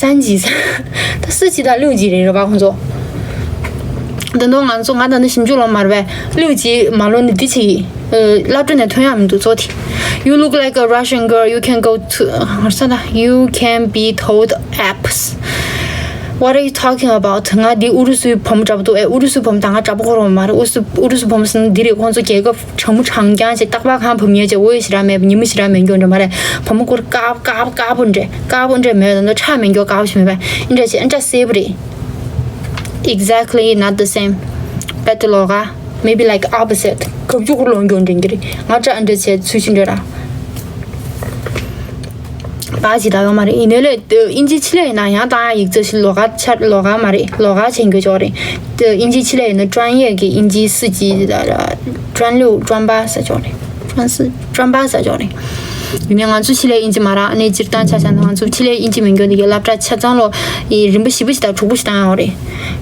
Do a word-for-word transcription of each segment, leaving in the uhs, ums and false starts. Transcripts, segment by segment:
三级ཟེར། ད四级དང六级རེད་རེད་པ་ཁོང་ཚོ། ད་དུང་ང་ཚོ་ང་ད་ནི་ཞིབ་འཇུག་ལོ་མར་བས་六级མ་ལོ་ནི་འདི་ཆེ་གི། སློབ་གྲྭ་ནས་ཐོན་ཡག་མི་འདུག་གཙོ་དེ། You look like a Russian girl. You can go to ང་ས་ད། You can be told apps. What are you talking about? ང་འདི་ཨུ་རུ་སུའི་བུ་མོ་འདྲ་པོ་འདུག་ཨེ། ཨུ་རུ་སུའི་བུ་མོ་ད་ང་འདྲ་པོ་ཁོ་རང་མ་རེད། ཨུ་སུ་ཨུ་རུ་སུ་བུ་མོ་ཟེར་ན་འདི་རེད། ཁོང་ཚོ་རྒྱལ་ཁབ་གྲང་མོ་གྲང་རྐྱང་བྱས། རྟག་པར་གང་བབ་ཉལ་བྱས། འོ་ཡོད་ཞེ་དྲག་མེད་པ། ཉི་མ་ཞེ་དྲག་མེད་འགྱོ་འདྲ་མ་རེད། བུ་མོ་ཀུར་དཀར་དཀར་དཀར་པོ་འདྲ། དཀར་པོ་འདྲ་མེད་ད་ནོ་ཁྲག་མེད་འགྱོ་དཀར་པོ་ཞིག་མེད་པ། འདྲ་བྱས་འདྲ་སེར་པོ་རེད། Exactly not the same. But ལོགས་ཀ maybe like opposite. གབ་ཅུ་ཀུར་ལོང་འགྱོ་འདྲ་གི་རེད། ང་ཁྲག་འདྲ་བྱས་ཚུལ་ཤིག་འདྲ་ར། པ་ཇི་ད་ཡོད་མ་རེད། ཡིན་ནའི་ལས་དབྱིན་ཇི་ཆེད་ལས་ཡིན་ན་ཡང་ད་ཡིག་ཚད་ཞིག་ལོགས་ཀ་ཆ་ལོགས་ཀ་མ་རེད། ལོགས་ཀ་བྱེད་འགྱོ་ཆོག་རེད། དབྱིན་ཇི་ཆེད་ལས་ཡིན་ན་专业གི་དབྱིན་ཇི་四级ད་专六专八ཟེར་ཆོག་རེད།专四专八ཟེར་ཆོག་རེད། ཡིན་ནའི་ང་ཚོ་ཆེད་ལས་དབྱིན་ཇི་མ་རག་ཨ་ནི་སྤྱིར་བཏང་ཆ་བཞག་ན་ང་ཚོ་ཆེད་ལས་དབྱིན་ཇི་མི་འགྱོ་འདི་གའི་སློབ་གྲྭ་ཆ་ཚང་ལོ་ཡི་རིམ་པ་བཞི་པ་ཞིག་དང་དྲུག་པ་ཞིག་བཏང་ཡོད་རེད།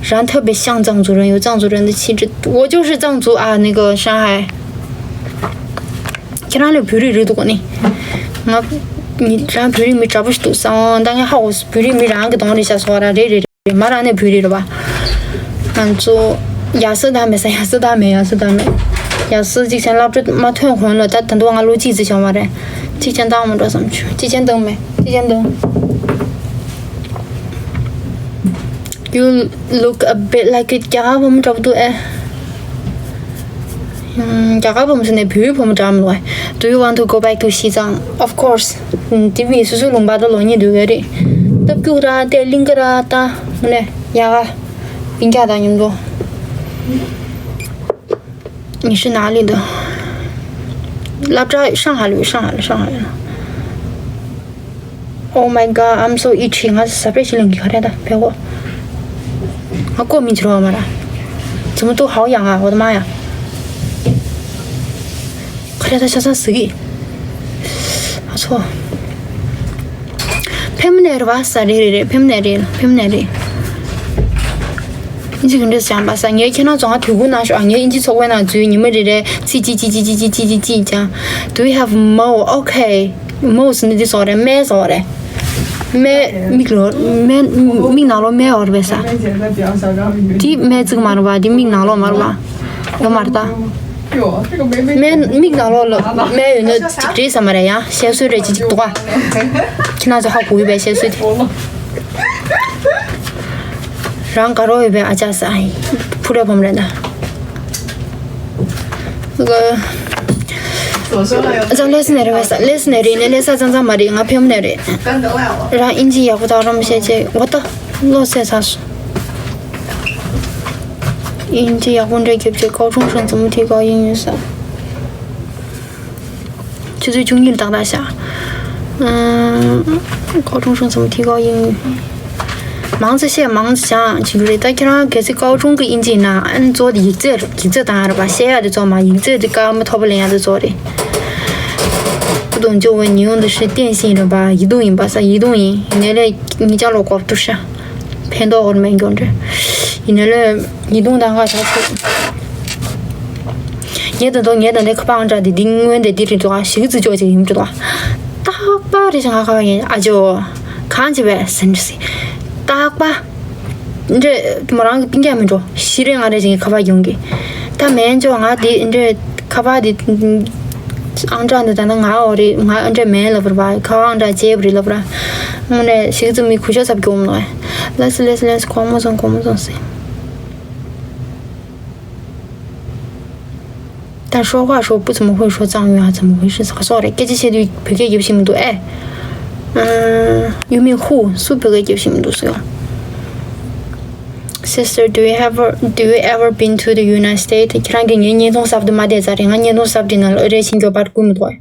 然后特别像藏族人，有藏族人的气质。我就是藏族啊，那个上海。 ཁྱེད་རང་ལས་བོད་རིགས་རེད་འདུག་གོ་ནི། ང་ཉི་རང་བོད་རིགས་མི་འདྲ་པོ་ཞིག་འདུག་བསམ། ད་ངས་ཧ་གོ་སོང་། བོད་རིགས་མི་རང་གི་གདོང་རེད་ཤག་སོང་ར། རེད་རེད་རེད། མ་རང་ནས་བོད་རིགས་རེད་པ། ང་ཚོ་ཡ་སི་ད་མེད་ས། ཡ་སི་ད་མེད། ཡ་སི་ད་མེད། ཡ་སི་གཅིག་ཆེན་སློབ་གྲྭ་མ་ཐོན་གོང་ལ་ད་ད་དུང་ང་ལོ་གཅིག་ཙམ་བྱུང་བ་རེད། གཅིག་ཆེན་བཏང་མ་འགྲོ་བསམ་བྱུང་། གཅིག་ཆེན་བཏང་མེད། གཅིག་ཆེན་བཏང་། You look a bit like རྒྱ་གར་བུ་མོ་འདྲ་པོ་འདུག་ཨེ། ཨམ། རྒྱ་གར་བུ་མོ་ཟེར་ནས་བོད་བུ་མོ་འདྲ་མི་འདུག་ཨེ། Do you want to go back to ཞི་ཙང་། Of course. ཨམ། དེ་བས་སོ་སོའི་ལུང་པ་དུ་ལོག་སྙིང་འདོད་ཀྱི་རེད། སྟབས་སྐྱུག་ར་དེ་གླིང་ག་ར་ད་ངུ་ནས་ཡ་ག་པིང་ཀ་དང་མཉམ་དུ། ཉི་ཤུ་ནང་ལི་འདུག་སློབ་གྲྭ་上海ལ་ཡོད། 上海ལ། 上海ལ། Oh my god, I'm so itchy. ང་ཟ་བྲེ་ཞིག་ལེན་གི། ཁ་རེ་ད་བེ་གོ། ང་ཀོ་མིན་ཅི་རོ་མ་ར།怎么都好痒啊，我的妈呀！ ཁ་རེ་ད་ཤ་ཚ་ཟི་གི། ཨ་ཚོ། ཕེམ་ནེ་ར་བ་ས་རེ་རེ་རེ། ཕེམ་ནེ་རེ། ཕེམ་ནེ་རེ། ཨིན་ཇི་གི་འདྲ་སི་ཅང་པ་ས། ངས་ཁྱེད་རང་ཚོ་ང་དུས་ཁུར་གནང་ཤོག་ཨ། ངས་ཨིན་ཇི་ཚོགས་པའི་ནང་འཛུལ། ཉི་མ་རེ་རེ་ཚིག་གཅིག་གཅིག་གཅིག་ཅང་། Do you have mole? Okay. Mole ཟེར་ན་འདི་ཟེར་རེད། སྨད་ཟེར་རེད། སྨད། མིག་ལོགས། སྨད། མིག་ནང་ལོགས་སྨད་ཡོད་རེད་པས་ས། འདི་སྨད་ཅིག་མ་རེད་པ། འདི་མིག་ནང་ལོགས་མ་རེད་པ། ཡོད་མ་རེད་ད། སྨད། མིག་ནང་ལོགས་ལ་སྨད་ཡོད་ན་ཅིག་རེད་བསམ་པ་རེད། ཡང་བཤད་སྲོལ་རེད་ཅིག་ཅིག་འདུག་ག་ཁྱེད་རང་ཚོ་ཧ་གོ་ཡོད་པས་བཤད་སྲོལ་དེ། རང་དགའ་རོགས་ཡོད་པས་ཨ་ཅག་ས། ཕུ་རེ་བམ་རེད་ད། ཨ་ཅག་ལེ་སི་ནས་རེད་པས་ས། ལེ་སི་ནས་རེད་ནས་ལེ་ས་ཙང་ཙང་མ་རེད། ང་ཕེམ་ནས་རེད། རང་ཨིན་ཇི་ཡག་པོ་དག་རོགས་བཤད་ཅེས། འོ་ད་བློ་གསལ་ཚར་སོང་། 英语ཡག་པོ་འདྲ་རྒྱབ་བྱས། 高中生怎么提高英语ཟེར། ཆུ་ཚོད་བཅུ་གཉིས་ལ་ཏག་ཏག་བཞག་ཨང་། 高中生怎么提高英语། མང་ཙམ་བཤད། མང་ཙམ་སྦྱང་བྱེད་རྒྱུ་རེད། ད་ཁྱེད་རང་གལ་སྲིད་高中གི་ཨིན་ཇི་ཡིན་ན། ཨ་ནི་གཙོ་བོ་དེ་ཡིག་ཚད། ཡིག་ཚད་བཏང་ཡ་རེད་པ། བཤད་ཡ་དེ་གཙོ་མ། ཡིག་ཚད་དེ་སྐར་མ་མཐོ་པོ་ལེན་ཡ་དེ་གཙོ་རེད། 不懂中文你用的是电信རེད་པ། 移动ཡིན་པ་ས། 移动ཡིན། ཡིན་ནའི་ལས་ངེད་ཅག་ལོ་གོ་བཏུ་ཤ། ཕན་ཐོགས་ཧོར་མེད་འགྱོ་འདྲ། ཡིན་ནའི་ལས་ཉི་གདུང་དང་ག་ཆ་ཚུགས། ངས་ད་དུང་ངས་ད་ལྟའི་ཁ་པར་ཨང་གྲངས་དེ་འདི་སྔོན་དེ་འདི་རེད་འདུག་ཨ། ཞིག་རྩི་ཅོག་ཅིག་ཡིན་འདུག་ཨ། རྟག་པར་རེ་ཞིག་ང་ཁ་པར་ཡིན། ཨ་ཇོ། གང་བྱེད་པས་ཟེར་འདྲི་སྲིད། རྟག་པར། འདྲེ་མོ་རང་གི་སྤུན་ཀྱག་མིན་འགྲོ། ཞིག་རེ་ང་རེ་ཞིག་གི་ཁ་པར་ཡོང་གི། ད་མེད་འཇོ། ང་དེ་འདྲེ་ཁ་པར་དེ། ཨང་གྲངས་འདི་ད་ནི་ང་འོ་རེད། ང་འདྲེ་མེད་ལབ་ར་བ། ཁ་པར་ཨང་གྲངས་བརྗེད་པ་རེད་ལབ་ར། དངོས་གནས་ཞིག་རྩི་མི་ཁུ་ཤ་ཚབ་སྐྱོང་མོ། ལས་ལས་ལས་གོང་མོ་སོང་གོང་མོ་སོང་ཟེར། 但说话时候不怎么会说藏语啊，怎么回事？ཟ་ཁ་སོག་རེད། སྐད་ཆ་བཤད་དུས་བོད་སྐད་རྒྱབ་ཤེས་མི་འདུག་ཨེ། ཨ། You mean who? སུ་བོད་སྐད་རྒྱབ་ཤེས་མི་འདུག་ཟེར་ཡོང་། Sister, do you ever, do you ever been to the United States? ཁྱེད་རང་གིས་ངའི་བརྙན་ཐུང་གསར་པ་དེ་མ་བལྟས་ཚར་རེད། ང་བརྙན་ཐུང་གསར་པ་དེ་ནང་ལ་ཨ་རེ་ཕྱིན་སྐྱོ་པར་བསྐུར་མི་འདུག་ཨེ།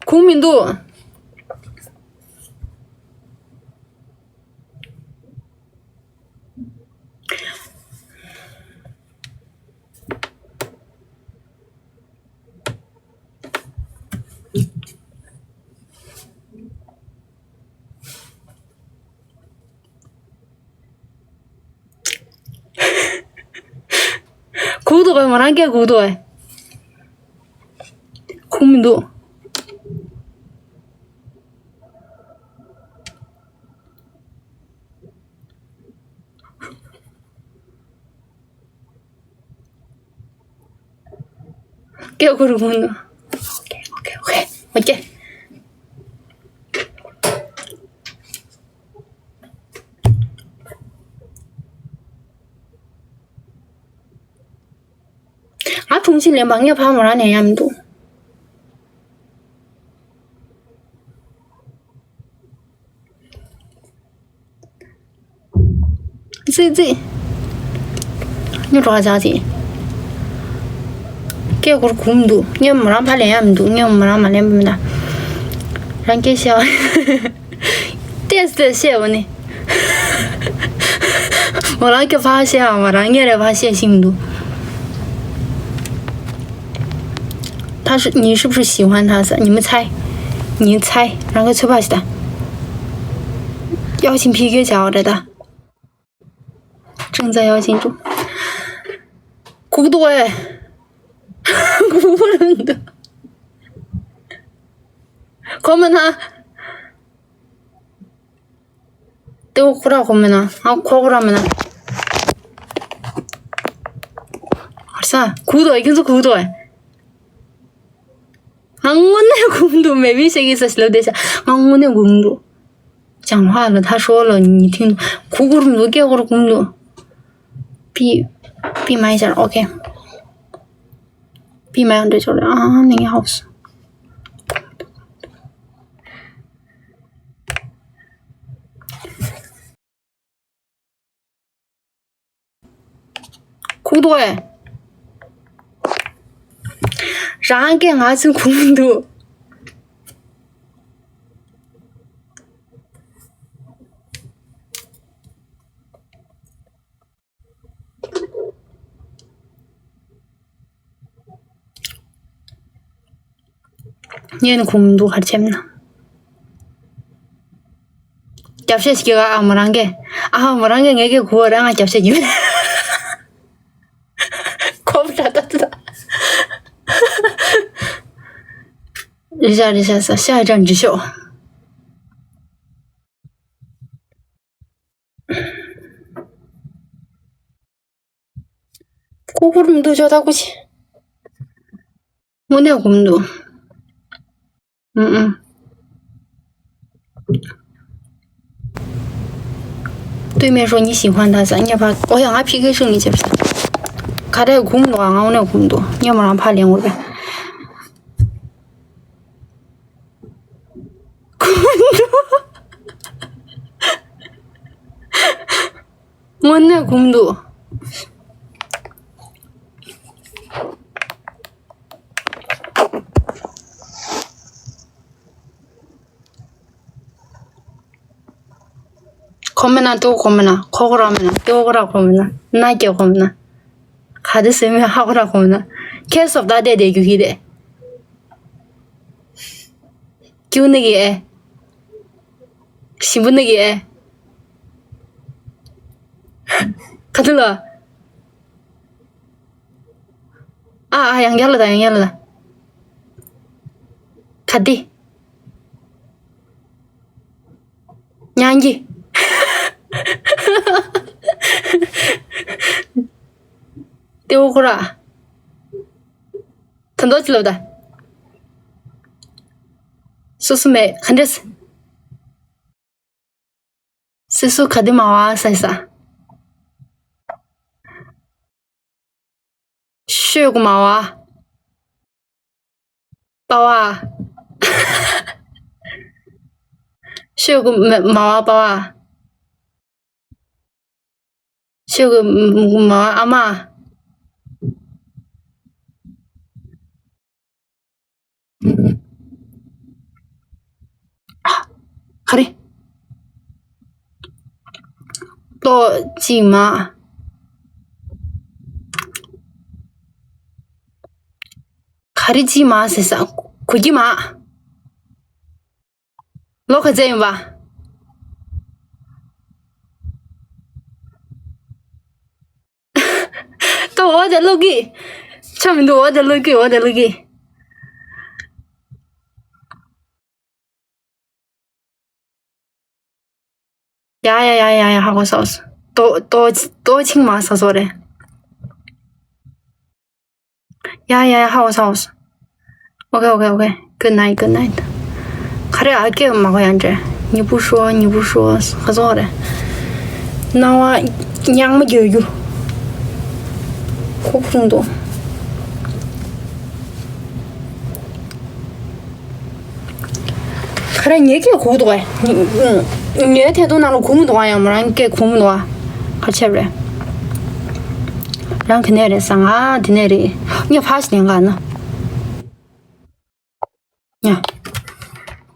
ཁུངས་མི་འདུག་ཨོ་མོ་རང་སྐད་གོ་གི་འདུག་ཨེ། ཁུག་མི་འདུག་སྐད་གོ་རུ་མི་འདུག་ཨོ་ཀེ་ཨོ་ཀེ་ཨོ་ཀེ་ཨོ་ཀེ། ང་དྲུང་ཆེ་ལེན་པ་ངས་ཕར་མོ་རང་ནས་ཡང་མི་འདུག་ཙི་ཙི། ཉོ་གྲོགས་ཅག་ཅིག་སྐད་གོར་གུམ་འདུག་ངས་མོ་རང་ཕར་ལེན་ཡང་མི་འདུག་ངས་མོ་རང་མ་ལེན་པ་མིན་ད། རང་སྐད་བཤད་བ། ཏེས་ཏེས་བཤད་བ་ནི། མོ་རང་སྐད་ཕར་བཤད་ཨ་མ་རང་ངས་རེ་ཕར་བཤད་ཤིང་འདུག་ད་ཤུ་ཉི་ཤུ་ཤུ་ཤི་ཧོན་ཐ་ས་ཉི་མ་ཚའི། ཉི་ཚའི་རང་གི་ཚོད་པ་ཞིག་ད། ཡའོ་ཆིན་ཕི་གེ་བྱ་བ་རེད་ད། ཅུང་ཙམ་ཡའོ་ཆིན་ཅུ། གུག་ཏུ་ཨེ། གུག་རུ་འདུག་ཁོ་མ་ན། ཏེའུ་ཁོ་ར་ཁོ་མེ་ན། ང་ཁོ་ཁོ་ར་མེ་ན། ཧར་ས་གུག་ཏོ་ཁྱོད་ཚོ་གུག་ཏོ། ང་དངོས་གནས་གུག་འདུག་མེ་བི་ཤེ་གི་ས་ཤི་ལོ་དེ་ཤ་ང་དངོས་གནས་གུག་འདུག་ཅང་ཧ་ལ་ཐ་ཧྲོ་ལ་ཉི་ཐིང་གུག་གུར་འདུག་སྐད་གུར་གུག་འདུག་པི་པི་མ་ཡི་ཤར་ཨོ་ཁེ། པི་མ་ཡང་འདྲ་ཆོག་རེད་ཨ་ནི་ཧའོ་སི། ཁུག་ཏོ་ཨེ། རང་སྐད་ང་ཚོའི་ཁུག་མི་འདུག་ངས་ནི་ཁུངས་མི་འདུག་ཧར་ཆེམ་ན། རྒྱབ་བཤད་ཞིག་ག་ཨ་མོ་རང་གིས། ཨ་མོ་རང་གིས་ངས་ཀྱི་གུ་བ་རང་ང་རྒྱབ་བཤད་ཡིན། ཁོབ་ད་ད་ད། རི་ཤ་རི་ཤ་ས་ཤ་ཅང་འཇི་ཤོག་ཀུ་ཀུར་མི་འདུག་ཅོ་ད་ཀུ་ཆི། དངོས་གནས་གོམ་འདུག་ཨུ་ཨུ། 对面说你喜欢他 ཟ་ཉེ་བ་ཨོ་ཡ་ང་ཕི་ཁེ་ཧྲི་ངི་ཅེ་ག་རེ་གོམ་འདུག་ང་དངོས་གནས་གོམ་འདུག་ཉེ་མོ་རང་ཕ་ལེན་འོར་བས། དངོས་གནས་གོམ་འདུག་ཁོ་མེ་ན་ཏོ་ཁོ་མེ་ན་ཁོ་ཁོ་ར་མེ་ན་ཏོ་ཁོ་ར་ཁོ་མེ་ན་ན་ཀྱ་ཁོ་མེ་ན། ག་དེ་སེ་མེ་ཧ་ཁོ་ར་ཁོ་མེ་ན། ཁྱེད་སོབ་ད་དེ་དེ་རྒྱུ་ཧི་དེ། ཀྱུ་ནི་གི་ཨེ། ཞིམ་པོ་ནི་གི་ཨེ། ག་དུ་ལ། ཨ་ཨ་ཡང་རྒྱ་ལ་ད་ཡང་རྒྱ་ལ་ད། ག་དེ། ཉང་གི། ཏེའུ་ཁོ་ར། ད་འདོད་ཅི་ལབ་ད། སོ་སོ་མེད་ག་འདྲས། སི་སུ་ག་དེ་མ་བ་ས་ས། ཤོད་གུ་མ་བ། པ་བ། ཤོད་གུ་མ་བ་པ་བ། ཤོད་གུ་མ་བ་ཨ་མ། ག་རེ། ལྟོ་གཅིག་མ། ག་རེ་གཅིག་མ་ཟེར་ས། གོ་གི་མ། ལོ་ག་ཚད་ཡིན་པ། འོ་དེ་ལོ་གི། ཆ་མི་འདུག་འོ་དེ་ལོ་གི། འོ་དེ་ལོ་གི། ཡ་ཡ་ཡ་ཡ་ཡ། ཧ་གོ་སོང་། ཏོ་ཏོ་ཏོ་ཆིང་མ་ས་སོ་རེད། ཡ་ཡ་ཡ། ཧ་གོ་སོང་། Okay, okay, okay. Good night, good night. ག་རེ་ཨ་སྐད་མ་གོ་ཡང་འདྲ། 你不说，你不说。 ག་ཚོད་རེད། སྣང་བ་ཉག་མ་རྒྱག་རྒྱུ། ཁོག་ཕུང་དུ། ག་རེ་ངའི་སྐད་གོ་གི་འདུག་གས། ངའི་ཐད་གཏོང་ནང་ལ་གོ་མི་འདུག་ག་ཡང་མོ་རང་སྐད་གོ་མི་འདུག་ག་ག་རེ་བྱས་པ་རེད། རང་ག་ནས་རེད་ཟེར། ང་འདི་ནས་རེད། ངས་ཕར་ཞིག་ལེན་ག་ན། ཡ།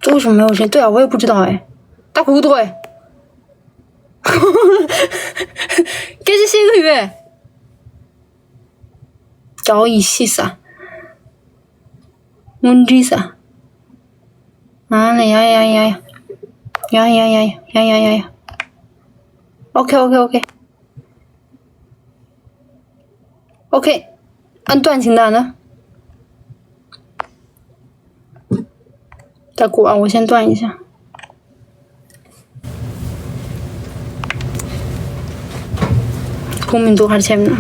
གཙོ་བོ་བྱུང་མེད་པ་བཞིན་ལྟོས་ཡ། འོའི་བུ་ཅི་དང་འོའི། ད་གུག་ཏོ་འོའི། སྐད་ཆ་བཤད་གི་ཡོད། ཀྱའོ་ཡི་ཤི་ས། སྔོན་འདྲི་ས། ཨ་ལེ་ཡ་ཡ་ཡ་ཡ། ཡ་ཡ་ཡ་ཡ་ཡ་ཡ་ཡ། ཨོ་ཁེ་ཨོ་ཁེ་ཨོ་ཁེ། OK，按断情的呢？再过啊，我先断一下。 ཁུངས་མི་འདུག་ག་རེ་བྱས་ན།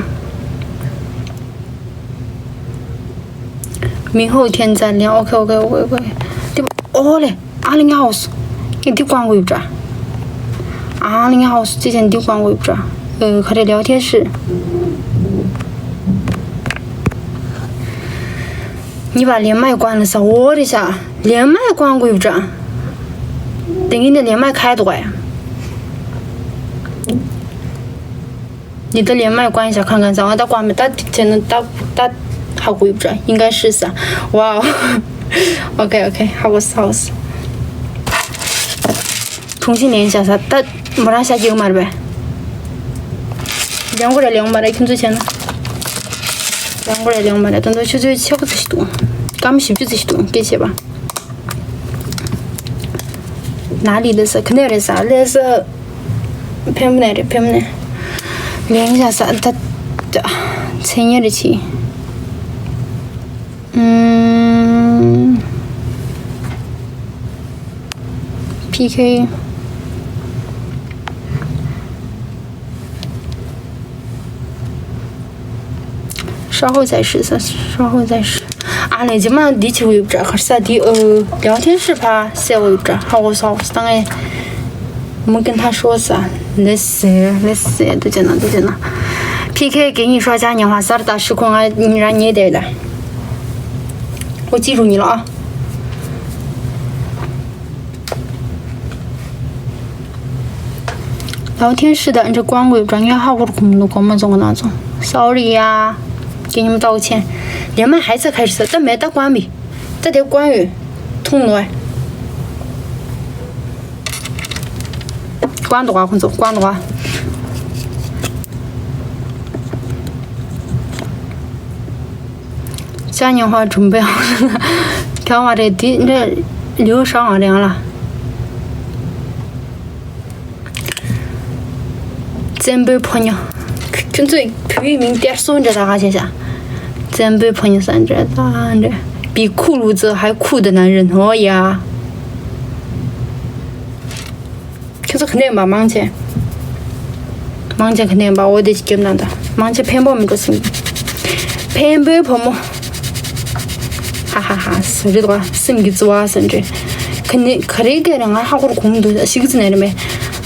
明后天再练。 OK, OK, OK, OK。 འདི་ཨོ་ལེ། ཨ་ལེ་ངའོ། ངས་འདི་བཀང་དགོས་ཡོད་འདྲ། ཨ་ལེ་ངའོ། ཅི་བྱས་འདི་བཀང་དགོས་ཡོད་འདྲ། ཨ། ག་རེ། 聊天室། 你把连麦关了 ས། འོ་རེད་ཤག 连麦 བཀང་དགོས་ཡོད་འདྲ། དེ་ངས་ནས་连麦 开 འདུག་གས། 你的连麦关一下看看，咱们的关没？大家能大大好过一转，应该是啥？哇哦，OK OK，好过好过。重新连一下啥？大没让下去有嘛呗？两个人两嘛来，看最前的。两个人两嘛来，等到去最七个字是多，刚们十句字是多，给写吧。哪里的是？肯定是啥？那是 ཕན་པོ་ནས་རེད། ཕན་པོ་ནས། 连一下啥？他这མཚན་ཉིད་རེད་ཆི། ཨུམ། PK། 稍后再试，稍后再试。 ཨ་ལེ། རྗེས་མ་འདི་བྱེད་དགོས་ཡོད་འདྲ། ག་རེ་ཟ། འདི་ཨ། 聊天室 ཕར་གསལ་པོ་ཡོད་འདྲ། 好过好过。 当然 我们跟他说啥？ ལེ་སེ། ལེ་སེ། 都在那，都在那。 PK 给你刷嘉年华， ཟེར་ད་ཤི་ཁོ། ང་ཉིན་རང་ཉལ་བསྡད་ཡོད་ད། 我记住你了啊。 聊天室的 འདི་ཀོང་གོས་བྲང་ཡ་ཧ་གོར་ཁུམ་ལོ་གོ་མ་ཙོང་ན་ཙོང་། Sorry 呀། 给你们道个歉。 连麦还在开始，但没到关闭。 ད་དེ་ཀོང་ཡོད། ཐུང་ལོ། ཀོང་འདུག་ག་ཁོང་ཚོ་ཀོང་འདུག་ག་ཅ་ཉི་ཧ་གྲུམ་པའི་ཁྱོད་མ་རེད། དེ་འདྲ་ལིའུ་ཧྲང་མ་རེད་ཨང་ལ། བཙན་པོའི་ཕོ་ཉ། ཁྱོད་ཚོས་བོད་ཡིག་མིང་གཏེར་སྲུང་འདྲ་ད་ག་བྱས་བྱ། བཙན་པོའི་ཕོ་ཉ་ས་འདྲ་ད་འདྲ། 比酷炉子还酷的男人 ཨོ་ཡ། ཁྱོད་ཚོ་ག་ནས་མ་མང་ཆེ། མང་ཆེ་ག་ནས་མ། འོ་དེ་ཅི་སྐྱེམ་ན་ད། མང་ཆེ་ཕན་པོ་མི་འགྲོ་སེམས། ཕན་པོའི་བུ་མོ། ཧ་ཧ་ཧ། ཟེར་རེད་བ། སེམས་ཀྱི་རྩི་བ་ཟེར་འདྲ། ག་ནས་ག་རེ་ག་རེ་ང་ཧ་གོ་ར་གོ་མི་འདུག་ཤིག་ཙི་ནས་རེད་མེད།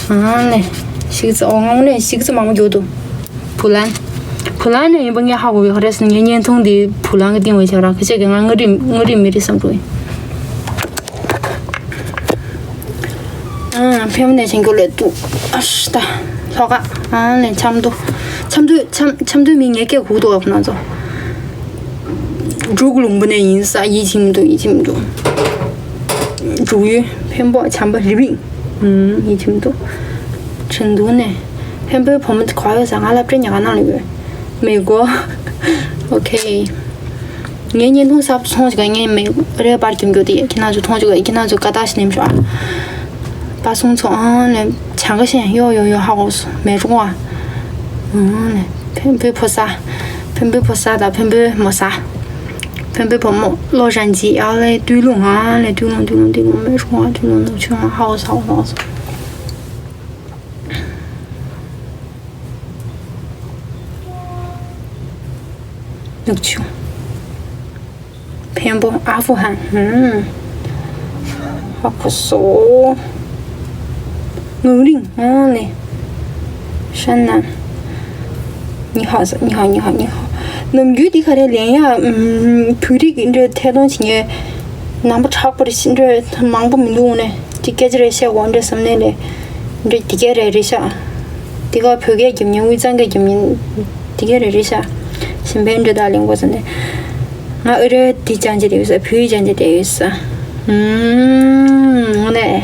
ཨ་ནས། ཤིག་ཙི། ཨོ་ང་ནས་ཤིག་ཙི་མང་པོ་འགྱོ་འདུག་བུ་ལན། བུ་ལན་ནས་ཡིན་པ་ངས་ཧ་གོ་བའི་ག་རེ་ཟེར་ན། ངའི་བརྙན་ཐུང་འདི་བུ་ལན་གི་སྟེང་བའི་ཆ་ར་ཁ་ཆེ་གི་ང་མངའ་རིས་མངའ་རིས་མི་རིགས་སམ་འགྲོ་ཡིན། ཨང་། ཕེབས་ནས་བྱེད་རྒྱུ་ལས་འདུག་ཨ་ཤ་ད། ལྷོ་ཁ། ཨང་ལས་ཆབ་མདོ། ཆབ་མདོ་ཆབ་ཆབ་མདོའི་མི་ངས་སྐད་གོ་འདུག་ཁོ་ན་ཚོ། འབྲུག་ལུང་པ་ནས་ཡིན་ས། ཡིད་ཆེས་མི་འདུག་ཡིད་ཆེས་མི་འདུག་འབྲུག་ཡུལ། འཕན་པོ། བྱམས་པ། རི་བིང་། ཨུམ། ཡིད་ཆེས་མི་འདུག་ཁྲིན་ཏུའུ་ནས། འཕན་པོའི་བུ་མོ་དེ་ག་ཡོད་ས། ང་སློབ་གྲྭའི་ཉག་ག་ནང་ལ་ཡོད། མེ་གོ། ཨོ་ཁེ། ངའི་བརྙན་ཐུང་གསར་པ་ཚོང་ཞིག་ངའི་མེ་རེ་པར་གྱོན་རྒྱུ་དེ་ཁྱེད་རང་ཚོ་མཐོང་ཆོག་གི་ཁྱེད་རང་ཚོ་ཀ་ཏག་ཞིག་ནེམ་ཤོག་ཨ། པ་སོང་ཚོ་ཨང་ལེ་ཆང་ཁ་ཤས་ཡོ་ཡོ་ཡོ་ཧ་གོ་སོ་མེ་རུང་བ། ཨང་ལེ་ཕན་པོའི་ཕོ་ས། ཕན་ འཕན་པོའི་ཕོ་གསར་དང་འཕན་པོའི་མོ་གསར། འཕན་པོའི་བུ་མོ་ལོ་ཞང་ཅི་ཨ་ལེ་ཏུས་ལུང་ཨ་ལེ་ཏུས་ལུང་ཏུས་ལུང་ཏུས་ལུང་མེ་ཧྲོང་ཨ་ཏུས་ལུང་ནུ་ཆུང་ཨ་ཧའོ་སའོ་ཧའོ་སའོ། ནུ་ཆུང་། འཕན་པོ་ཨ་ཧྥུ་ཧན། ཧུམ། ཧ་ཁུ་སོ། ངག་རིང་ཨ་ནི། ཧྲན་ནན། ཉི་ཧ་ཟ་ཉི་ཧ་ཉི་ཧ་ཉི་ཧ། ནམ་རྒྱུན་འདི་ག་རེ་ལེན་ཡ། བོད་རིགས་འདྲ་ཐད་གཏོང་བྱེད་མཁན་རྣམ་པ་དྲག་པོ་རེད། འདྲ་མང་པོ་མི་འདུག་ནས་ཅིག་སྐད་ཆ་རེ་བཤད་དགོས་འདྲ་བསམ་ནས་ལས། འདྲ་དེ་ག་རེ་རེད་ཤག་དེ་ག་བོད་སྐད་རྒྱབ་མཁན་དབུས་གཙང་སྐད་རྒྱབ་མཁན་དེ་ག་རེ་རེད་ཤག་གཞན་ཕན་འདྲ་དག་ལེན་དགོས་ཟེར་ནས། ང་ཨ་རི་དེ་སྦྱང་བྱས་བསྡད་ཡོད་ས། བོད་ཡིག་སྦྱང་བྱས་བསྡད་ཡོད་ས། ཧུམ། དངོས་གནས།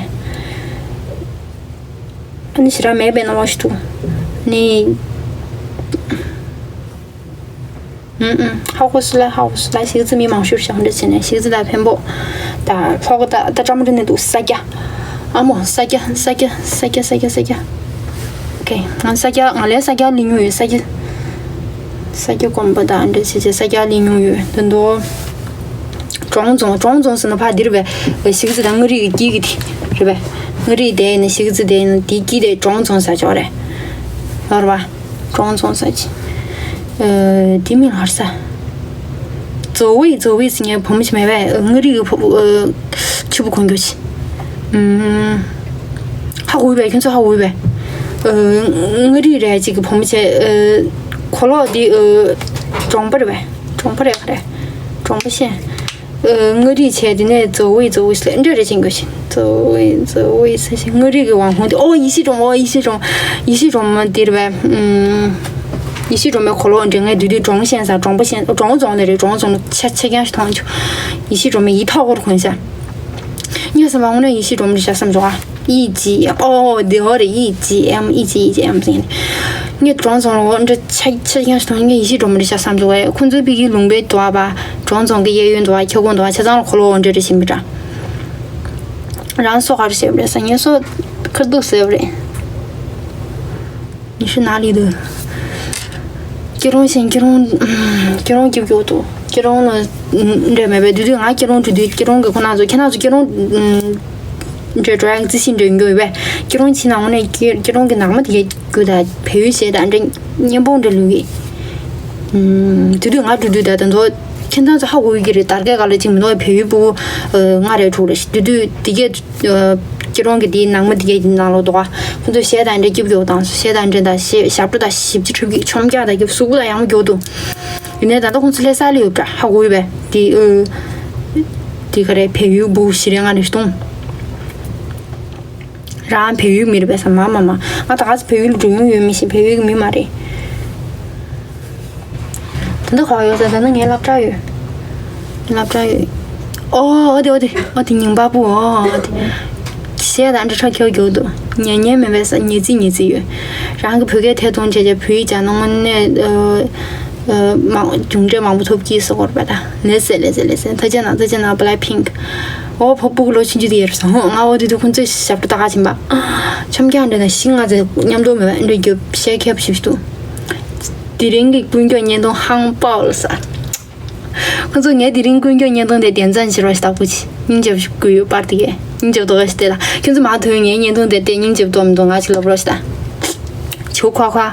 ཨ་ནི་ཞེ་དྲག་མེད་པའི་སྣང་བ་ཞིག་འདུག་ནི། ཨུམ་ཨུམ། ཧ་གོ་སོང་ལ། ཧ་གོ་སོང་ལ། གཞིས་རྩེ་མི་མང་ཤོས་ཤག་འདྲ་བྱས་ནས་གཞིས་རྩེ་དང་འཕན་པོ་དང་ལྷོ་ཁ་ད་ད་ཀྲ་མ་ཀྲི་ནས་འདུག་ས་སྐྱ། ཨ་མོ་ས་སྐྱ་ས་སྐྱ་ས་སྐྱ་ས་སྐྱ་ས་སྐྱ། ཨོ་ཁེ། ང་ས་སྐྱ་ང་ལས་ས་སྐྱ་ལི་ཉུང་ཡོད། ས་སྐྱ་ས་སྐྱ་དགོན་པ་དང་འདྲ་བྱས་བྱས་ས་སྐྱ་ལི་ཉུང་ཡོད། ད་དུང་གྲོང་རྫོང་། གྲོང་རྫོང་ཟེར་ན་ཕ་འདིར་བས་གཞིས་རྩེ་དང་མངའ་རིས་ཀྱི་དཀྱིལ་གྱི་དེ་རེད་པས། མངའ་རིས་དེ་ཡིན་ན་གཞིས་རྩེ་དེ་ཡིན་ན་དེའི་དཀྱིལ་དེ་གྲོང་རྫོང་ཟེར་ཆོག་རེད། ཡོད་རེད་པ། གྲོང་རྫོང་ཟེར་ཅིག་ཨ། དེ་མིང་ཧར་ས། ཛོ་ཝེ། ཛོ་ཝེ་ཟེར་མཁན་བུ་མོ་ཞིག་མེད་པས། མངའ་རིས་ཀྱི་བུ་ཨ། ཕྱུ་པ་གོན་རྒྱུ་ཞིག་ཨུམ། ཧ་གོ་བས། ཁྱོད་ཚོ་ཧ་གོ་བས། ཨ། མངའ་རིས་རེད་ཅིག་གི་བུ་མོ་བྱས། ཨ། གོས་ལོག་འདི་ཨ། གྲོང་པ་རེད་པས། གྲོང་པ་རེད་ག་རེད། གྲོང་པ་ཤེས། ཨ། མངའ་རིས་བྱས་དེ་ནས་ཛོ་ཝེ། ཛོ་ཝེ་ཟེར་འདྲ་རེ་ཕྱིན་དགོས་ཤིང་། ཛོ་ཝེ། ཛོ་ཝེ་ཟེར་ཞིང་། མངའ་རིས་ཀྱི་དབང་ཁོངས་དེ། ཨོ་ཡེ་ཤེས་སྒྲོལ་མ། ཨོ་ཡེ་ཤེས་སྒྲོལ་མ། ཡེ་ཤེས་སྒྲོལ་མ་འདིར་བས། ཨུམ། ཡེ་ཤེས་སྒྲོལ་མའི་གོས་ལོག་འདྲ་ངས་བསྡུས་དུས་གྲོང་ཤན་ས། གྲོང་པ་ཤན། གྲོང་རྫོང་ནས་རེད། གྲོང་རྫོང་ནས་ཆ་ཆ་རྐྱང་ཞིག་མཐོང་བྱུང་། ཡེ་ཤེས་སྒྲོལ་མའི་ཡིག་ཐོག་སྐོར་གོན་ཤག་ངས་བསམ་པ་དངོས་གནས་ཡེ་ཤེས་སྒྲོལ་མ་རེད་ཤག་བསམ་བྱུང་ཨ། ཨི་ཇི་ཨོ་དེ་ཧོ་རེད། ཨི་ཇི་ཨེམ། ཨི་ཇི། ཨི་ཇི་ཨེམ་ཟེར་ནས། ངས་གྲོང་རྫོང་ལ་འོ་འདྲ་ཆ་ཆ་རྐྱང་ཞིག་མཐོང་། ངས་ཡེ་ཤེས་སྒྲོལ་མ་རེད་ཤག་བསམ་བྱུང་བས། ཁོང་ཚོའི་ཕ་གིའི་ལུང་པའི་དུ་བ་པ། གྲོང་རྫོང་གི་གཡས་གཡོན་དུ་བ། ཁྱབ་ཁོངས་དུ་བ་ཆ་ཚང་ལ་གོས་ལོག་འོ་འདྲ་རེ་བྱིན་པ་འདྲ། རང་སོ་ག་རེ་བྱས་པ་རེད་ཟེར། ངས་སོ་ཁར་འདུག་ཟེར་བ་རེད། 你是哪里的? སྐྱིད་རོང་ཞིང་། སྐྱིད་རོང་། སྐྱིད་རོང་སྐྱིད་སྐྱོ་འདུག་སྐྱིད་རོང་ལ་འདྲ་མེད་པས། དུས་དུས་ང་སྐྱིད་རོང་འགྲོ་དུས་སྐྱིད་རོང་གི་ཁོ་ན་ཚོ། ཁྱེད་རང་ཚོ་སྐྱིད་རོང་འདྲ་འགྲོ་ཡག་རྩི་ཤིང་འདྲ་ཡོང་གི་ཡོད་པས། སྐྱིད་རོང་ཕྱིན་ན་དངོས་གནས་སྐྱིད་རོང་གི་ནགས་མ་དེ་གས་རྒྱུ་དང་བལ་ཡུལ་ཞེས་དང་འདྲ་སྙན་པོ་འདྲ་ལུས་གི། དུས་དུས་ང་འགྲོ་དུས་ད་ད་དུང་ཁྱེད་རང་ཚོ་ཧ་གོ་གི་རེད། དར་གའི་ག་ལ་ཅིག་མི་འདུག་བལ་ཡུལ་ཕྲུ་གུ་ལྔ་རེ་དྲུག་རེ་དུས་དུས་དེ་གས། སྐྱིད་རོང་གི་དེའི་ནང་མ་དེ་གའི་ནང་ལོགས་འདུག་ག་ཁོ་ཚོས་གཞས་དང་འདྲ་སྐྱིད་སྐྱོ་དང་། གཞས་དང་འདྲ་དང་གཞས་ཞབས་བྲོ་དང་ཞིབ་ཅིག་འཁྲབ་ཀྱི། ཆོམ་རྐྱང་དང་སྐྱིད་གཟུགས་པོ་དང་ཡང་སྐྱོ་འདུག་ཡིན་ནའི་ད་ལྟ་ཁོང་ཚོ་སླེབས་ས་ལ་ཡོད་པ་ཧ་གོ་ཡོད་པས། དེ་ཨོ། དེ་ག་རེ་བལ་ཡུལ་བུ་བཞི་རེ་ལྔ་རེ་ཞིག་འདུག་རང་བལ་ཡུལ་མི་རེད་པས་ས། མ་མ་མ། ང་ད་ག་ཚོད་བལ་ཡུལ་འགྲོ་མྱོང་ཡོད་མི་ཤེས། བལ་ཡུལ་གྱི་མི་མ་རེད། ད་ལྟ་ག་པར་ཡོད་ཟེར། ད་ལྟ་ངའི་སློབ་གྲྭ་ཡོད། སློབ་གྲྭ་ཡོད། ཨོ་ཨོ་དེ་ཨོ་དེ་ཨོ་དེ་ཉིན་པ་པོ་ཨོ་དེ། གཞས་དང་འདྲ་ཁྲ་ཁྱོ་རྒྱུག་འདུག་ཉན་ཉན་མེད་པས་ས། ཉན་རྩིས་ཉན་རྩིས་ཡོད། རང་གི་བོད་སྐད་ཐད་གཏོང་བྱས་བྱས་བོད་ཡིག་སྦྱང་ན་དངོས་གནས་ཨ་ཨ་མང་རྒྱུ་འབྲས་མང་པོ་ཐོབ་ཀྱི་ཟེར་གོ་ར་པ་ད། ལེ་ཚེ་ལེ་ཚེ་ལེ་ཚེ། ཐུགས་རྗེ་གནང་། ཐུགས་རྗེ་གནང་། Blackpink། ཨོ་ཕོ་སྤུ་གུ་ལོ་ཆུང་ཆུང་དེ་ཡོད་རེད་ས། ཧོ་ང་ཨོ་དེ་དུས་ཁོང་ཚོས་ཞབས་བྲོ་ལྟ་ག་ཕྱིན་པ། ཆོམ་རྐྱང་འདྲ་དང་ཤིང་ང་ཚོ་མཉམ་དུ་མེད་པ་འདྲ་རྒྱབ་གཞས་ཁྱབ་ཞིབ་ཏུ། དེ་རིང་གི་ཀུན་ཀྱང་བརྙན་ཐུང་ཧང་པའོ་ལ་ས། ཁོ་ཚོ་ངས་དེ་རིང་ཀུན་ཀྱང་བརྙན་ཐུང་དེ་བདེན་རྫུན་བྱེད་རོགས་ཞེས་དག་པོ་བྱས། སྙིང་རྗེ་པོ་ཞིག་དགོས་ཡོད་པར་དེ་གས། སྙིང་རྗེ་པོ་འདུག་ག་ཞིག་བལྟས་ལ། ཁྱོད་ཚོ་མ་ཐོན་ངའི་བརྙན་ཐུང་དེ་བལྟས་སྙིང་རྗེ་པོ་འདུག་མི་འདུག་ང་ཅིག་ལབ་རོགས་ཞེས་ད། ཆུ་ཁ་ཁ།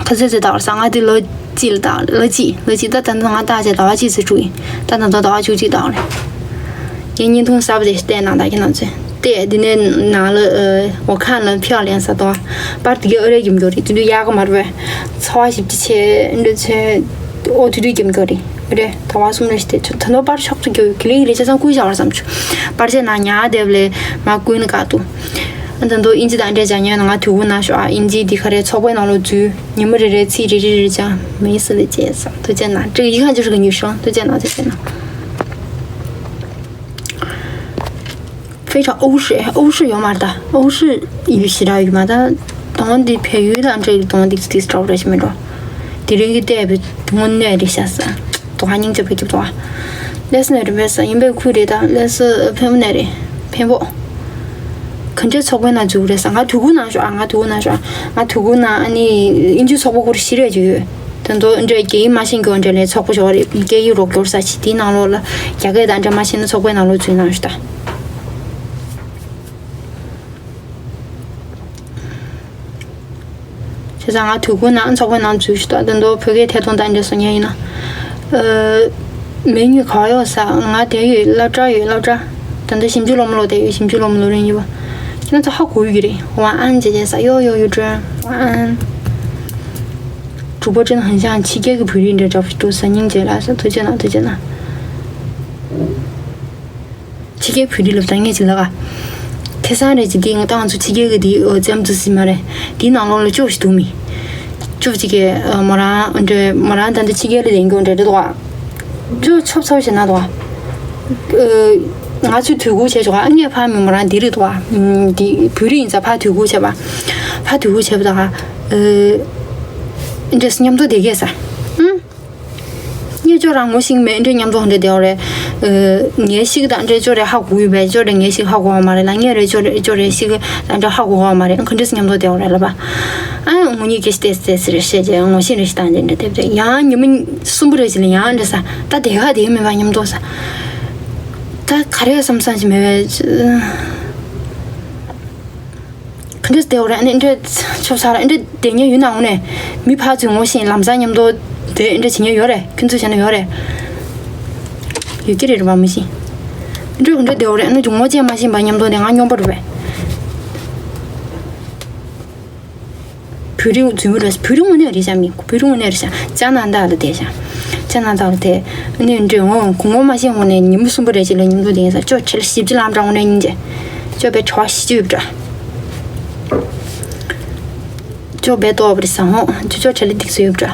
ཁ་ཚོད་ཚོད་དག་ར་ས། ང་དེ་ལོ་གཅིག་ལ་དག་ལོ་གཅིག་ལོ་གཅིག་ད་ད་ལྟ་ང་བརྟག་དཔྱད་ཟླ་བ་གཅིག་ཙམ་བཅུག་ཡིན། ད་ད་ལྟ་ཟླ་བ་བཅུ་གཅིག་དག་རེད། ངའི་བརྙན་ཐུང་གསར་པ་དེ་བལྟས་གནང་དང་ཁྱེད་རང་ཚོས། བལྟས་དེ་ནས་ནང་ལ་ཨ་འོ་ཁ་ལ་ཕྱག་ལེན་ས་དང་། པར་དེ་གའི་ཨ་རེ་རྒྱུ་མགྱོགས་རེད། དེ་དུས་ཡག་ག་མ་རེད་པས། ཚ་བ་ཞིབ་ཅིག་ཆེ་འདྲ་ཚོས་ཨོ་དེ་དུས་རྒྱུ་མགྱོགས་རེད། ཨ་རེ་ད་བ་གསུམ་རེ་ཞིག་དེ་ད་ནོ་པར་ཤོག་ཚོ་རྒྱུ་གི་ལིག་ལིག་ཆ་ཚང་བསྐུལ་བཞག་བར་བསམ་བྱུང་། པར་ཆས་ནང་ཉར་བསྡད་པ་ལས་མ་བསྐུལ་ན་དགའ་འདུག་ཨ་ད་མདོ་ཨིན་ཇི་དང་འདྲ་སྦྱང་ཉན་ན་ང་དུས་འཁོར་ནང་ཤོག་ཨ། ཨིན་ཇི་འདི་ག་རེ་ཚོགས་པའི་ནང་ལོགས་འཛུལ། ཉི་མ་རེ་རེ་ཚིག་རེ་རེ་རེ་སྦྱང་མི་སྲིད་ལས་བྱས་སོང་། ཐུགས་རྗེ་གནང་། ཀྲིག་ཡིག་ཧ་ཅང་ཞིག་གི་ཉུལ་ཤོང་། ཐུགས་རྗེ་གནང་། ཐུགས་རྗེ་གནང་། 非常欧式，欧式 ཡོད་མ་རེད་ད། 欧式 ཡུལ་ཞེ་དྲག་ཡོད་མ་ད། དོན་འདི་བལ་ཡུལ་དང་འདྲ་ཡི་དོན་འདི་ཏིས་འདྲ་བོ་རེད་ཤི་མི་འགྲོ། དེ་རིང་གི་བལྟས་པའི་དངོས་གནས་རེད་ཤག་ས། དོ་ཧ་སྙིང་རྗེ་པོ་སྐྱིད་དོ་ཧ། ལས་ས་ནས་རེད་པས་ས་ཡིན་པས་ཁུལ་རེད་ད། ལས་ས་ཕན་པོ་ནས་རེད། ཕན་པོ། ག་འདྲའི་ཚོགས་པའི་ནང་འཛུལ་རེད་ཟེར། ང་དུས་འཁོར་ནང་ཞོག་ཨ། ང་དུས་འཁོར་ནང་ཞོག་ང་དུས་འཁོར་ནང་ཨ་ནི་དབྱིན་ཇིའི་ཚོགས་པ་ཁོ་རང་ཞིག་རེད་ཅིག་ཡོད། དེ་ཚོ་འདྲ་སྐད་ཡིག་མ་ཤེས་མཁན་འདྲ་ལས་ཚོགས་པ་ཞིག་རེད། སྐད་ཡིག་རོགས་སྐྱོར་ས་ཞིག་དེའི་ནང་ལོགས་ལ་རྒྱ་སྐད་དང་འདྲ་མ་ཤེས་ན་ཚོགས་པའི་ནང་ལོགས་འཛུལ་གནང་ཞོག་ད། བྱས་ཙང་ང་དུས་འཁོར་ནང་ཚོགས་པའི་ནང་འཛུལ་ཞིག་ཏུ་ད་དུང་བོད་སྐད་ཐད་གཏོང་དང་འདྲ་སོང་ཉན་ཡིན་ན། ཨ། མི་གཉིས་ག་ཡོད་ས། ང་དེ་ཡོད། སློབ་གྲྭ་ཡོད། སློབ་གྲྭ། ད་ལྟ་ཞིབ་འཇུག་སློབ་མ་ལོག་དེ་ཡོད། ཞིབ་འཇུག་སློབ་མ་ལོག་རིང་ཡོད་པ། ཁྱེད་རང་ཚོ་ཧ་གོ་ཡོད་ཀྱི་རེད། 晚安姐姐 ས། ཡོ་ཡོ་ཡོ་ཀྲོན། 晚安། 主播真的很像 ཕྱི་རྒྱལ་གྱི་བོད་རིགས་འདྲ་འདྲ་པོ་ཞིག་འདུག་ས། སྙིང་རྗེ་ལ་ས། ཐུགས་རྗེ་གནང་། ཐུགས་རྗེ་གནང་། ཕྱི་རྒྱལ་བོད་རིགས་ལབ་ད་ངས་ཅིག་ལབ་ག་ཁ་སང་རེད་ཅིག་འདི་ང་ཏང་ཚོ་ཕྱི་རྒྱལ་གི་འདི་ཨོ་ཙམ་དུ་ཟིན་མ་རེད། འདིའི་ནང་ལོགས་ལ་ཅོག་ཞིག་འདུག་མི། ཅོག་ཅིག་གི་ཨ་མོ་རང་འདྲ་མོ་རང་ད་འདི་ཕྱི་རྒྱལ་ལ་ལེན་རྒྱུ་འདྲ་འདྲ་འདུག་ག་ཅོག་ཆོབ་ཆོབ་བྱེད་ན་འདུག་ག་ཨ་ང་ཚོས་དུས་འགོ་བྱས་ཆོག་ག་ཨ་ངས་ཕ་མི་མོ་རང་འདི་རེད་འདུག་ག་འདི་བོད་རིགས་ཡིན་ཙང་ཕ་དུས་འགོ་བྱས་པ། ཕ་དུས་འགོ་བྱས་པ་ད་ག་ཨ་འདྲ་སེ་མཉམ་དུ་བསྡད་ཀྱི་ས། ཨང་། ངས་ཅོག་རང་ངོ་ཤེས་མེད་འདྲ་མཉམ་དུ་འདྲ་བསྡད་པ་རེད། ཨ་ངས་ཤེས་ཀྱི་དང་འདྲ་ཅོག་རེ་ཧ་གོ་ཡོད་པས། ཅོག་རེ་ངས་ཤེས་ཧ་གོ་བ་མ་རེད་ལ། ངས་རེ་ཅོག་རེ་ཅོག་རེ་ཤེས་ཀྱི་དང་འདྲ་ཧ་གོ་བ་མ་རེད། ག་འདྲ་སེ་མཉམ་དུ་བསྡད་པ་རེད་ལབ་པ། ཨ་ངོ་གཉིས་ཀྱི་ཏེ་ཏེ་ཟེར་བཤད་རྗེས་ངོ་ཤེས་རེ་ཞིག་དང་འདྲ་འདྲ་བསྡད་པ་རེད། ཡང་ཉི་མ་གསུམ་པོ་རེ་ཞིག་ལ་ཡང་འདྲ་ས། ད་དེ་ག་དེ་མེད་པ་མཉམ་དུ་ས། ད་ག་རེ་བསམ་བསམ་ཞིག་མེད་པས། ག་འདྲས་བསྡད་ཡོད་རེད། ཨ་ནི་འདྲས་ཆོབ་ཚར་ཨ་འདྲས་བསྡད་མཁན་ཡོད་ན་འོང་ནས་མི་ཕར་ཚུར་ངོ་ཤེས་ལམ་སང་མཉམ་དུ་བསྡད་འདྲས་བྱེད་མཁན་ཡོད་རེད། ཁྱོད་ཚོས་བྱས་ན་ཡོད་རེད། ཡོད་ཀྱི་རེད་རེད་པ་མི་ཤེས། འདྲས་ག་འདྲས་བསྡད་ཡོད་རེད། ཨ་ནི་ངོ་ཅན་མ་ཤེས་པ་མཉམ་དུ་བསྡད་ང་སྙོམས་པོ་རེད་པས། བོད་རིགས་རྫུན་མ་རེད། བོད་རིགས་དངོས་གནས་རེད་ཤག་མི་བོད་རིགས་དངོས་གནས་རེད་ཤག་ཅ་ན་ད་ལ་བསྡད་ཤག་ཅ་ན་ད་ལ་བསྡད། ཨ་ནི་འདྲས་ངོ་ངོ་མ་ཤེས་འོང་ནས་ཉིན་མོ་གསུམ་པོ་རེ་ཅིག་ལ་མཉམ་དུ་བསྡད་ཡིན་ས། ཅོ་ཁྲེལ་ཞིབ་ཅིག་ལམ་འདྲ་འོང་ནས་ཉིན་ཅེ་ཅོ་པའི་གྲྭ་བ་ཞིག་ཅིག་ཡོད་པ་འདྲ། ཅོ་བས་ཏོག་པར་ས་ཧོ། ཅོ་ཅོ་ཆ་ལི་ཏིག་སེ་ཡོད་པ་འདྲ།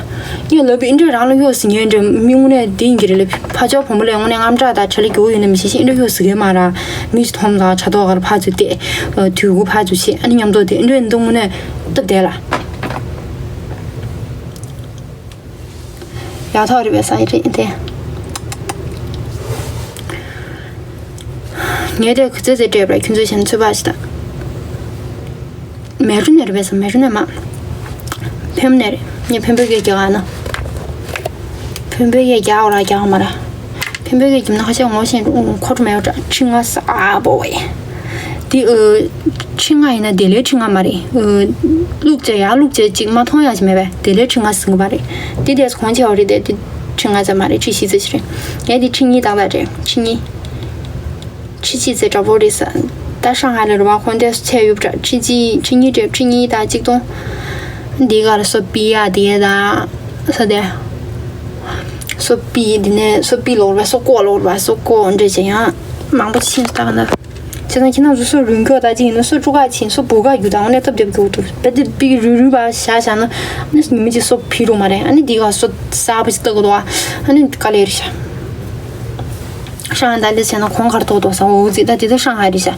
ངས་ལབ་པའི་འདྲ་རང་ལ་གཡོག་ཟིན་ངེས་འདྲ་མི་དངོས་གནས་དེ་ཡིན་གྱི་རེད་ལབ། ཕ་ཅོག་བུ་མོ་ལ་དངོས་གནས་དངངས་སྐྲག་དང་ཆ་ལི་གྱོ་ཡོད་ནི་མི་ཤེས་ཤེས་འདྲ་གཡོག་ཟིན་གི་མ་ར། མི་ཞིག་མཐོང་དང་ཆ་ཏོག་གར་ཕ་ཚུ་བལྟས། དུས་གུ་ཕ་ཚུ་ཆེ་ཨ་ནི་མཉམ་དུ་དེ་འདྲ་འདུག་དངོས་གནས་སྟབས་བདེ་ལ། ཡག་ཐོག་རེད་པས་ས་ཡི་རེད་དེ། ངས་དེ་ཙེ་ཙེ་སྤྲད་པར་ཁྱོད་ཚོས་བྱས་ན་ཚོད་དཔག་ཞིག་དང་། མེ་རུ་ནས་རེད་པས་ས་མེ་རུ་ནས་མ། ཕེམ་ནས་རེད། ངས་ཕེམ་པོའི་སྐད་རྒྱག་ཨ་ན། ཕེམ་པོའི་སྐད་རྒྱག་འོ་ར་རྒྱག་མ་ར། ཕེམ་པོའི་སྐད་རྒྱབ་ན་ཁ་ཤས་ངོ་ཤེས་འཁོར་མེད་འོ་དྲ་ཁྲི་ང་ས་ཨ་བོ་ཝེ། དེ་ཨ། ཁྲི་ང་ཡིན་ན་དེ་ལས་ཁྲི་ང་མ་རེད། ཨ། བླུགས་བྱས་ཡར་བླུགས་བྱས་ཅིག་མ་མཐོང་ཡ་ཞིག་མེད་པས་དེ་ལས་ཁྲི་ང་ཟིན་གི་མ་རེད། དེ་དེས་གོང་ཆེ་བ་རེད་དེ་དེ་ཁྲི་ང་ཙམ་མ་རེད། ཁྲི་བཞི་ཙམ་ཞིག་རེད། ངས་དེ་ཁྲི་གཉིས་བཏང་བ་རེད། ཁྲི་གཉིས། ཁྲི་གཅིག་ཙམ་འདྲ་པོ་རེད་ས། ད་ཧྲང་ཧའེ་ལ་རེད་པ་ཁོང་དེ་ཚོ་ཆད་ཡོད་པ་འདྲ། ཁྲི་གཅིག་ཁྲི་གཉིས་རེད། ཁྲི་གཉིས་དང་གཅིག་སྟོང་། འདི་ག་ལ་སོ་པི་ཡ་དེ་དང་། ས་དེ། སོ་པི་དེ་ནས་སོ་པི་ལོག་རེད་པ་སོ་ཀོ་ལོག་རེད་པ་སོ་ཀོ་འདྲ་བྱས་ཡང་མང་པོ་ཕྱིན་སོང་ད་ག་ན། བྱས་ཙང་ཁྱེད་རང་ཚོ་སོ་རུལ་མགྱོགས་ད་ཅིག་ཡིན་ན་སོ་དཀྲུག་ཁ་ཕྱིན་སོ་བུ་ག་རྒྱུ་དང་དངོས་གནས་སྟབས་བདེ་པོ་རྒྱུ་འདུག་བེ་དེ་པི་རུལ་རུལ་བ་བཞག་བཞག་ན་ཨ་ནི་ཉི་མ་གཅིག་སོ་ཕི་རུ་མ་རེད། ཨ་ནི་འདི་ག་སོ་གསར་པ་ཞིག་ལྟ་དགོས་འདུག་ཨ་ནི་དཀའ་ལས་རེད་ཤག་ཧྲང་ཧའེ་ད་འདི་བྱས་ན་གོང་གར་གཏོགས་གཏོགས་ས་འོ་ཙི་ད་དེ་ཚོ་ཧྲང་ཧའེ་རེད་ཤག་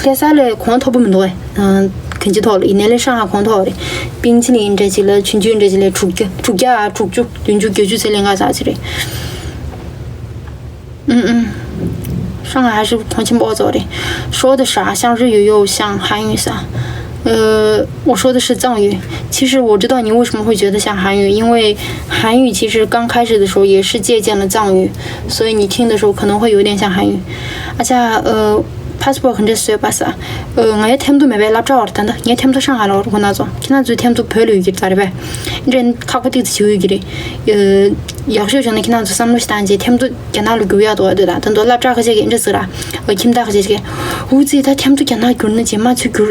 ལྷ་ས་ལས་གོང་མཐོ་པོ་མི་འདུག་ཨེ། གན་ཇི་ཐོག་ལ་ཡིན་ནའི་ལས་ཧྲང་ཧའེ་གོང་མཐོ་བ་རེད། པིང་ཆི་ལིང་འདྲ་ཅིག་ལ་ཆུང་ཆུང་འདྲ་ཅིག་ལ་དྲུག་བརྒྱ་དྲུག་བརྒྱ་ཨ་དྲུག་ཅུ་བདུན་ཅུ་བརྒྱད་ཅུ་ཚེ་ལས་འགའ་ཚ་ཅིག་རེད།嗯嗯，上海还是同情包走的，说的啥像日语又像韩语啥。呃，我说的是藏语。其实我知道你为什么会觉得像韩语，因为韩语其实刚开始的时候也是借鉴了藏语，所以你听的时候可能会有点像韩语。而且，呃，passport 很这水巴萨，呃，我也听都没白拉着的，真的，我也听都上海了，我跟他说，听他就听都白了一点，咋的呗？你这看不对得起一点，呃，要是现在听他就三路西单街，听都 རྒྱ་ནག་ལ་བསྒྱུར་ཡག་འདུག་བ་འདི་དང་ད་དུང་སློབ་གྲྭ་ཁ་ཤས་ཀྱིས་འདི་འདྲ་ཟེར་ར། ཁྱིམ་བདག་ཁ་ཤས་ཀྱིས་འུ་ཙི་ད་ཐེམ་ཐོ་རྒྱ་ནག་བསྒྱུར་ན་རྗེས་མ་ཚུར་བསྒྱུར་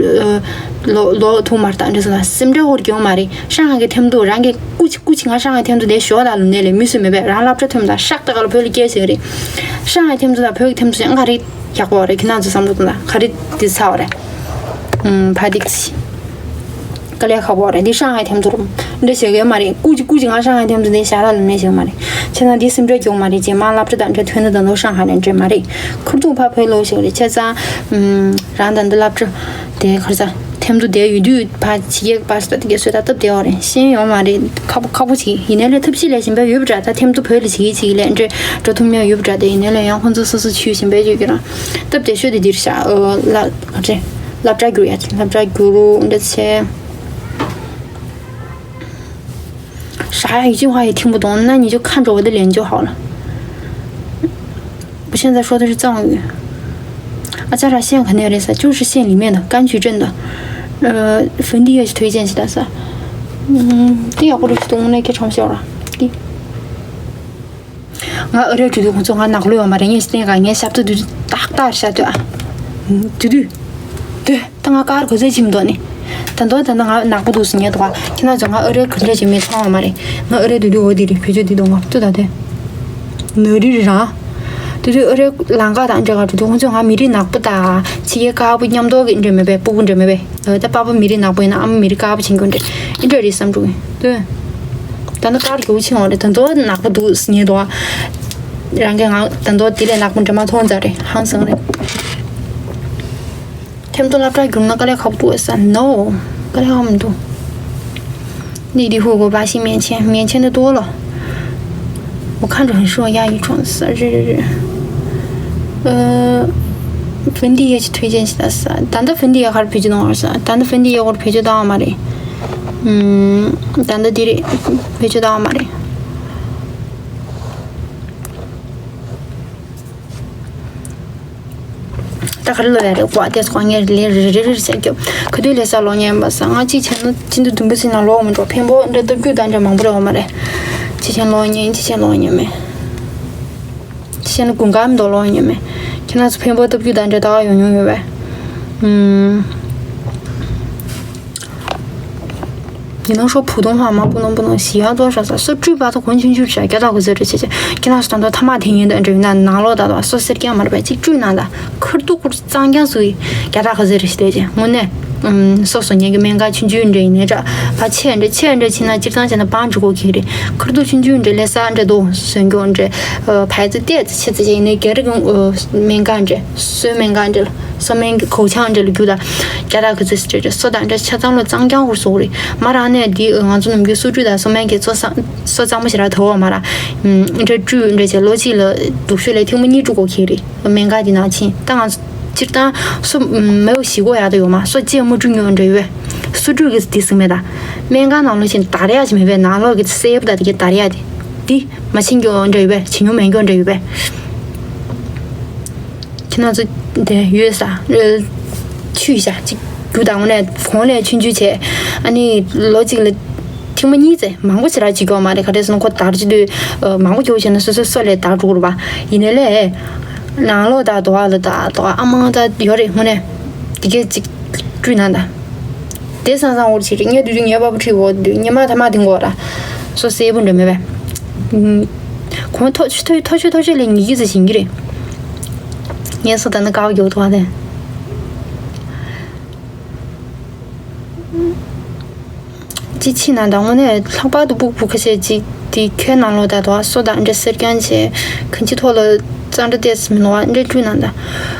ལོ་ལོ་ཐུག་མ་རེད་ད་འདྲ་ཟེར་ལ་སེམས་ཁྲལ་ཧོར་གྱོང་མ་རེད། ཧྲང་ཧའེ་གི་ཐེམ་ཐོ་རང་གི་སྐུ་མཁྱེན་སྐུ་མཁྱེན་ང་ཧྲང་ཧའེ་ཐེམ་ཐོ་དེ་ཞོག་ད་ལ་ནས་ལས་མི་སུ་མེད་པས་རང་སློབ་གྲྭ་ཐོན་ད་ཧྲག་ད་ག་ལ་བོད་ལ་སྐྱེལ་ཟེར་གི་རེད། ཧྲང་ཧའེ་ཐེམ་ཐོ་དང་བོད་ཀྱི་ཐེམ་ཐོ་ཞེས་ང་རེད་ཡག་པོ་རེད། ཁྱེད་རང་ཚོ་བསམ་བློ་གཏོང་ད་ག་རེ་འདི་ཚ་བ་རེད། ཨུམ་ཕ་དིག་སི། དཀའ་ལས་ཁག་པོ་རེད། འདི་ཧྲང་ཧའེ་ཐེམ་ཐོ་རུ་འདྲ་བྱེད་ཀྱི་མ་རེད། སྐུ་མཁྱེན་སྐུ་མཁྱེན་ང་ཧྲང་ཧའེ་ཐེམ་ཐོ་འདི་ཞྭ་ལ་ལུང་ནས་བྱེད་མ་རེད། ཁྱེད་རང་འདི་སེམས་ཁྲལ་སྐྱོན་མ་རེད། རྗེས་མ་སློབ་གྲྭ་དང་འདྲ་ཐོན་ན་ད་ནོ་ཧྲང་ཧའེ་ནས་འདྲ་མ་རེད། ཁུར་ཐུག་ཕ་བོད་ལོ་ཞིག་རེད། བྱས་ཙང་ཨུམ་རང་ད་འདི་སློབ་གྲྭ་དེ་ཁར་ས་ཐེམ་ཐོ་དེ་ཡོད་དུས་ཕ་ཕྱི་རྒྱལ་པ་ཞིག་ད་དེ་གས་བཟོས་ད་སྟབས་བདེ་བ་རེད། ཤེས་ཡོང་མ་རེད། ཁག་པོ་ཁག་པོ་ཅིག་ཡིན་ནའི་ལས་ཐབས་ཤེས་ལས་བཞིན་པ་ཡོད་པ་འདྲ། ད་ཐེམ་ཐོ་བོད་ལ་བྱེད་ཀྱི་ཅིག་ལས་འདྲ་འགྲོ་ཐུབ་མྱོང་ཡོད་པ་འདྲ། དེ་ཡིན་ནའི་ལས་ཡང་ཁོང་ཚོ་སོ་སོ་ཆུ་བཞིན་པའི་ཅིག་གི་རང་སྟབས་བདེ་ཤོས་དེ་འདིར་བཞག་ཨོ་ལ་ག་ཅེ། སློབ་གྲྭ་བསྒྱུར་ཡ་ཅིག་སློབ་གྲྭ་བསྒྱུར་འདྲ་ཆེ།啥呀，一句话也听不懂，那你就看着我的脸就好了。我现在说的是藏语。啊，家长线肯定也得啥，就是线里面的柑橘镇的，呃，粉底液是推荐起来啥。嗯，对呀，或者是东那个长效了，对。 ང་ཨ་རིར་འགྲོ་དུས་ཁོང་ཚོ་ང་ནག་ལོ་ཡོད་མ་རེད། ངས་བསྟན་ག་ངའི་ཞབས་ཏོག་དུས་དུས་ཏག་ཏག་བྱ་དུས་ཨ། དུས་དུས། དུས་ད་ང་ཀར་གོ་ཚད་ཅིག་མི་འདུག་ནི། ད་དུང་ད་ལྟ་ང་ནག་པོ་འདུག་ཟེར་ཉན་འདུག་ག་ཁྱེད་རང་ཚོ་ང་ཨ་རིར་ག་འདྲ་ཅིག་མི་ཚང་བ་མ་རེད། ང་ཨ་རིར་འདུག་དུས་འོ་དེ་རེད། བེད་སྤྱོད་འདི་འདུག་ང་ལྟོས་ད་དེ། ནག་རི་རི་རང་། དུས་དུས་ཨ་རིར་ལམ་ཁ་དང་འདྲ་ག་འགྲོ་དུས་ཁོང་ཚོ་ང་མི་རིགས་ནག་པོ་དང་ཕྱི་རྒྱལ་དཀར་པོ་མཉམ་དུ་གི་འདྲ་མེད་པས། སྤུ་གུ་འདྲ་མེད་པས། ད་པ་ཕ་མི་རིགས་ནག་པོ་ཡིན་ན་ཨ་མ་མི་རིགས་དཀར་པོ་བྱེད་མཁན་འདྲ་འདྲ་རེད་བསམ་འགྲོ་གི་ལྟོས། ད་ནི་ཀར་རྒྱུག་ཕྱིན་འོང་རེད། ད་དུང་ནག་པོ་འདུག་ཉེ་དོ། རང་གི་ང་ད་དུང་དེ་ལས་ནག་པོ་འདྲ་མ་མཐོང་ཙང་རེད། ཧང་སང་རེད། ཐེམ་ཐོ་སློབ་གྲྭ་བསྒྱུར་ན་དཀའ་ལས་ཁག་པོ་འདུག་ས་ནོ། དཀའ་ལས་ཁག་མི་འདུག 内地户口拔姓免签，免签的多了。我看着很适合亚裔创始，是是是。呃，粉底液去推荐起来是，但是粉底液还是比较多是，但是粉底液我比较大嘛的，嗯，但是的比较大嘛的。 ད་ག་རེ་ལོ་ཡ་རེད་ཀོ་ཏེ་སྐོང་ངེར་ལེ་རེ་རེ་རེ་ཟེར་རྒྱོབ། ག་དུས་ལས་ས་ལོ་ཉན་པ་ས་ང་གཅིག་བྱས་ན་ཅི་འདུག་དུམ་བུ་སྲིད་ན་ལོག་མི་འགྲོ། འཕན་པོ་འདྲ་སྟབས་རྒྱུད་དང་འདྲ་མང་པོ་རེ་འོ་མ་རེད། གཅིག་བྱས་ལོག་ཉན་གཅིག་བྱས་ལོག་ཉན་མེད། གཅིག་བྱས་ན་དགུན་ཁ་མི་འདུག་ལོག་ཉན་མེད། ཁྱེད་རང་ཚོ་འཕན་པོ་སྟབས་རྒྱུད་དང་འདྲ་ད་ག་ཡོང་མྱོང་ཡོད་པས། ཨུམ། 你能说普通话吗？不能，不能。喜欢多少少，说嘴巴都混进去是，给他个这这这这，给他说的他妈听你的，这那拿了的，说是这样嘛的呗，这最难的，可都可是张家所以，给他个这这这，我呢，嗯，说说那个面干进去这那这，把钱这钱这现在就当现在帮助过去的，可都进去这来三这都算给这，呃，牌子店子，现在那给这个呃面干这，算面干这了。 སོ་སྨན་གྱི་གོས་ཆང་འདྲ་ལ་རྒྱུ་དང་རྒྱ་དག་གི་ཚོས་འདྲ་འདྲ་སོ་དང་འདྲ་ཆ་ཚང་ལོ་གཙང་རྐྱང་ཧུར་སོག་རེད། མ་རང་ནས་འདི་ང་ཚོ་ནམ་རྒྱུན་སོ་བཀྲུས་དང་སོ་སྨན་གྱི་སོ་གཙང་སོ་གཙང་མོ་ཞེ་དྲག་དོ་བ་མ་ར། འདྲ་བཀྲུས་འདྲ་བྱས་ལོ་གཅིག་ལ་སྡུག་ཤོས་ལ་ཐེངས་མ་གཉིས་བཀྲུ་དགོས་ཁེལ་རེད། སྨན་ཁང་འདི་ནང་ཕྱིན་ད་ང་ཚོ་སྤྱིར་བཏང་སོ་མེ་འོ་ཞིག་གོ་ཡག་ད་ཡོད་མ་སོ་ལྕེ་མ་བཀྲུ་མྱོང་འདྲ་ཡོད་པས། སོ་བཀྲུས་གི་འདི་ཟིན་མེད་ད། སྨན་ཁང་ནང་ལོ་ཕྱིན་དར་ཡག་ཅིག་མེད་པས། ནང་ལོག་གི་སེབ་ད་དེ་གི་དར་ཡག་དེ་འདི་མ་ཕྱིན་གྱོ་འདྲ་ཡོད་པས། བྱེད་མྱོང་མེད་གྱོ་འདྲ་ཡོད་པས། ཁྱེད་རང་ཚོ་དེ་ཡོད་ས། ཆུས་བཞག་གཅིག་རྒྱུ་དང་ནས་གོང་ལས་ཆུང་ཆུང་བྱས། ཨ་ནི་ལོ་གཅིག་ལ་ཐེངས་མ་གཉིས་ཙམ་མང་པོ་ཞེ་དྲག་བྱེད་ཀྱི་ཡོད་མ་རེད། ག་རེ་ཟེར་ན་ཁོ་དར་གྱི་དུས་མང་པོ་རྒྱུ་བྱས་ན་སོ་སོའི་སོ་ལས་དར་འགྲོ་གི་རེད་པ། ཡིན་ནའི་ལས་ནང་ལོགས་དང་དོ་བ་ལ་དང་དོ་བ་ཨ་མང་དང་ཡོད་རེད་དངོས་གནས། དེ་གས་གཅིག་བཀྲུས་ན་ད། དེ་སང་སང་འོར་ཕྱིར་ངས་དུས་དུས་ངའི་པ་ཕ་ཁྲིད་འོ་དུས་ངས་མ་ཐ་མ་དེ་འགོ་ར། སོ་སེ་བུ་འདྲ་མེད་པས། ཁོང་ཐོ་ཆུ་ཐོ་ཐོ་ཆུ་ཐོ་ཆུ་ལས་ཉིད་ཀྱི་ཟེར་བཞིན་གྱི་རེད། ངས་སོ་ད་ནི་ཀའོ་རྒྱག་ཐུབ་པ་དེ། ཅི་ཕྱི་ན་ད་དངོས་གནས་ལྷག་པར་དུ་སྤུ་གུ་ཁ་ཤས་ཅིག་དེ་ཁྱོད་ནང་ལོགས་ད་དོ་སོ་དང་འདྲ་སེར་རྐྱང་བྱས་གང་ཅི་ཐོག་ལ་རྩ་འདྲ་ཏེས་མི་ནོར་བ་འདྲ་བཀྲུས་ན་ད།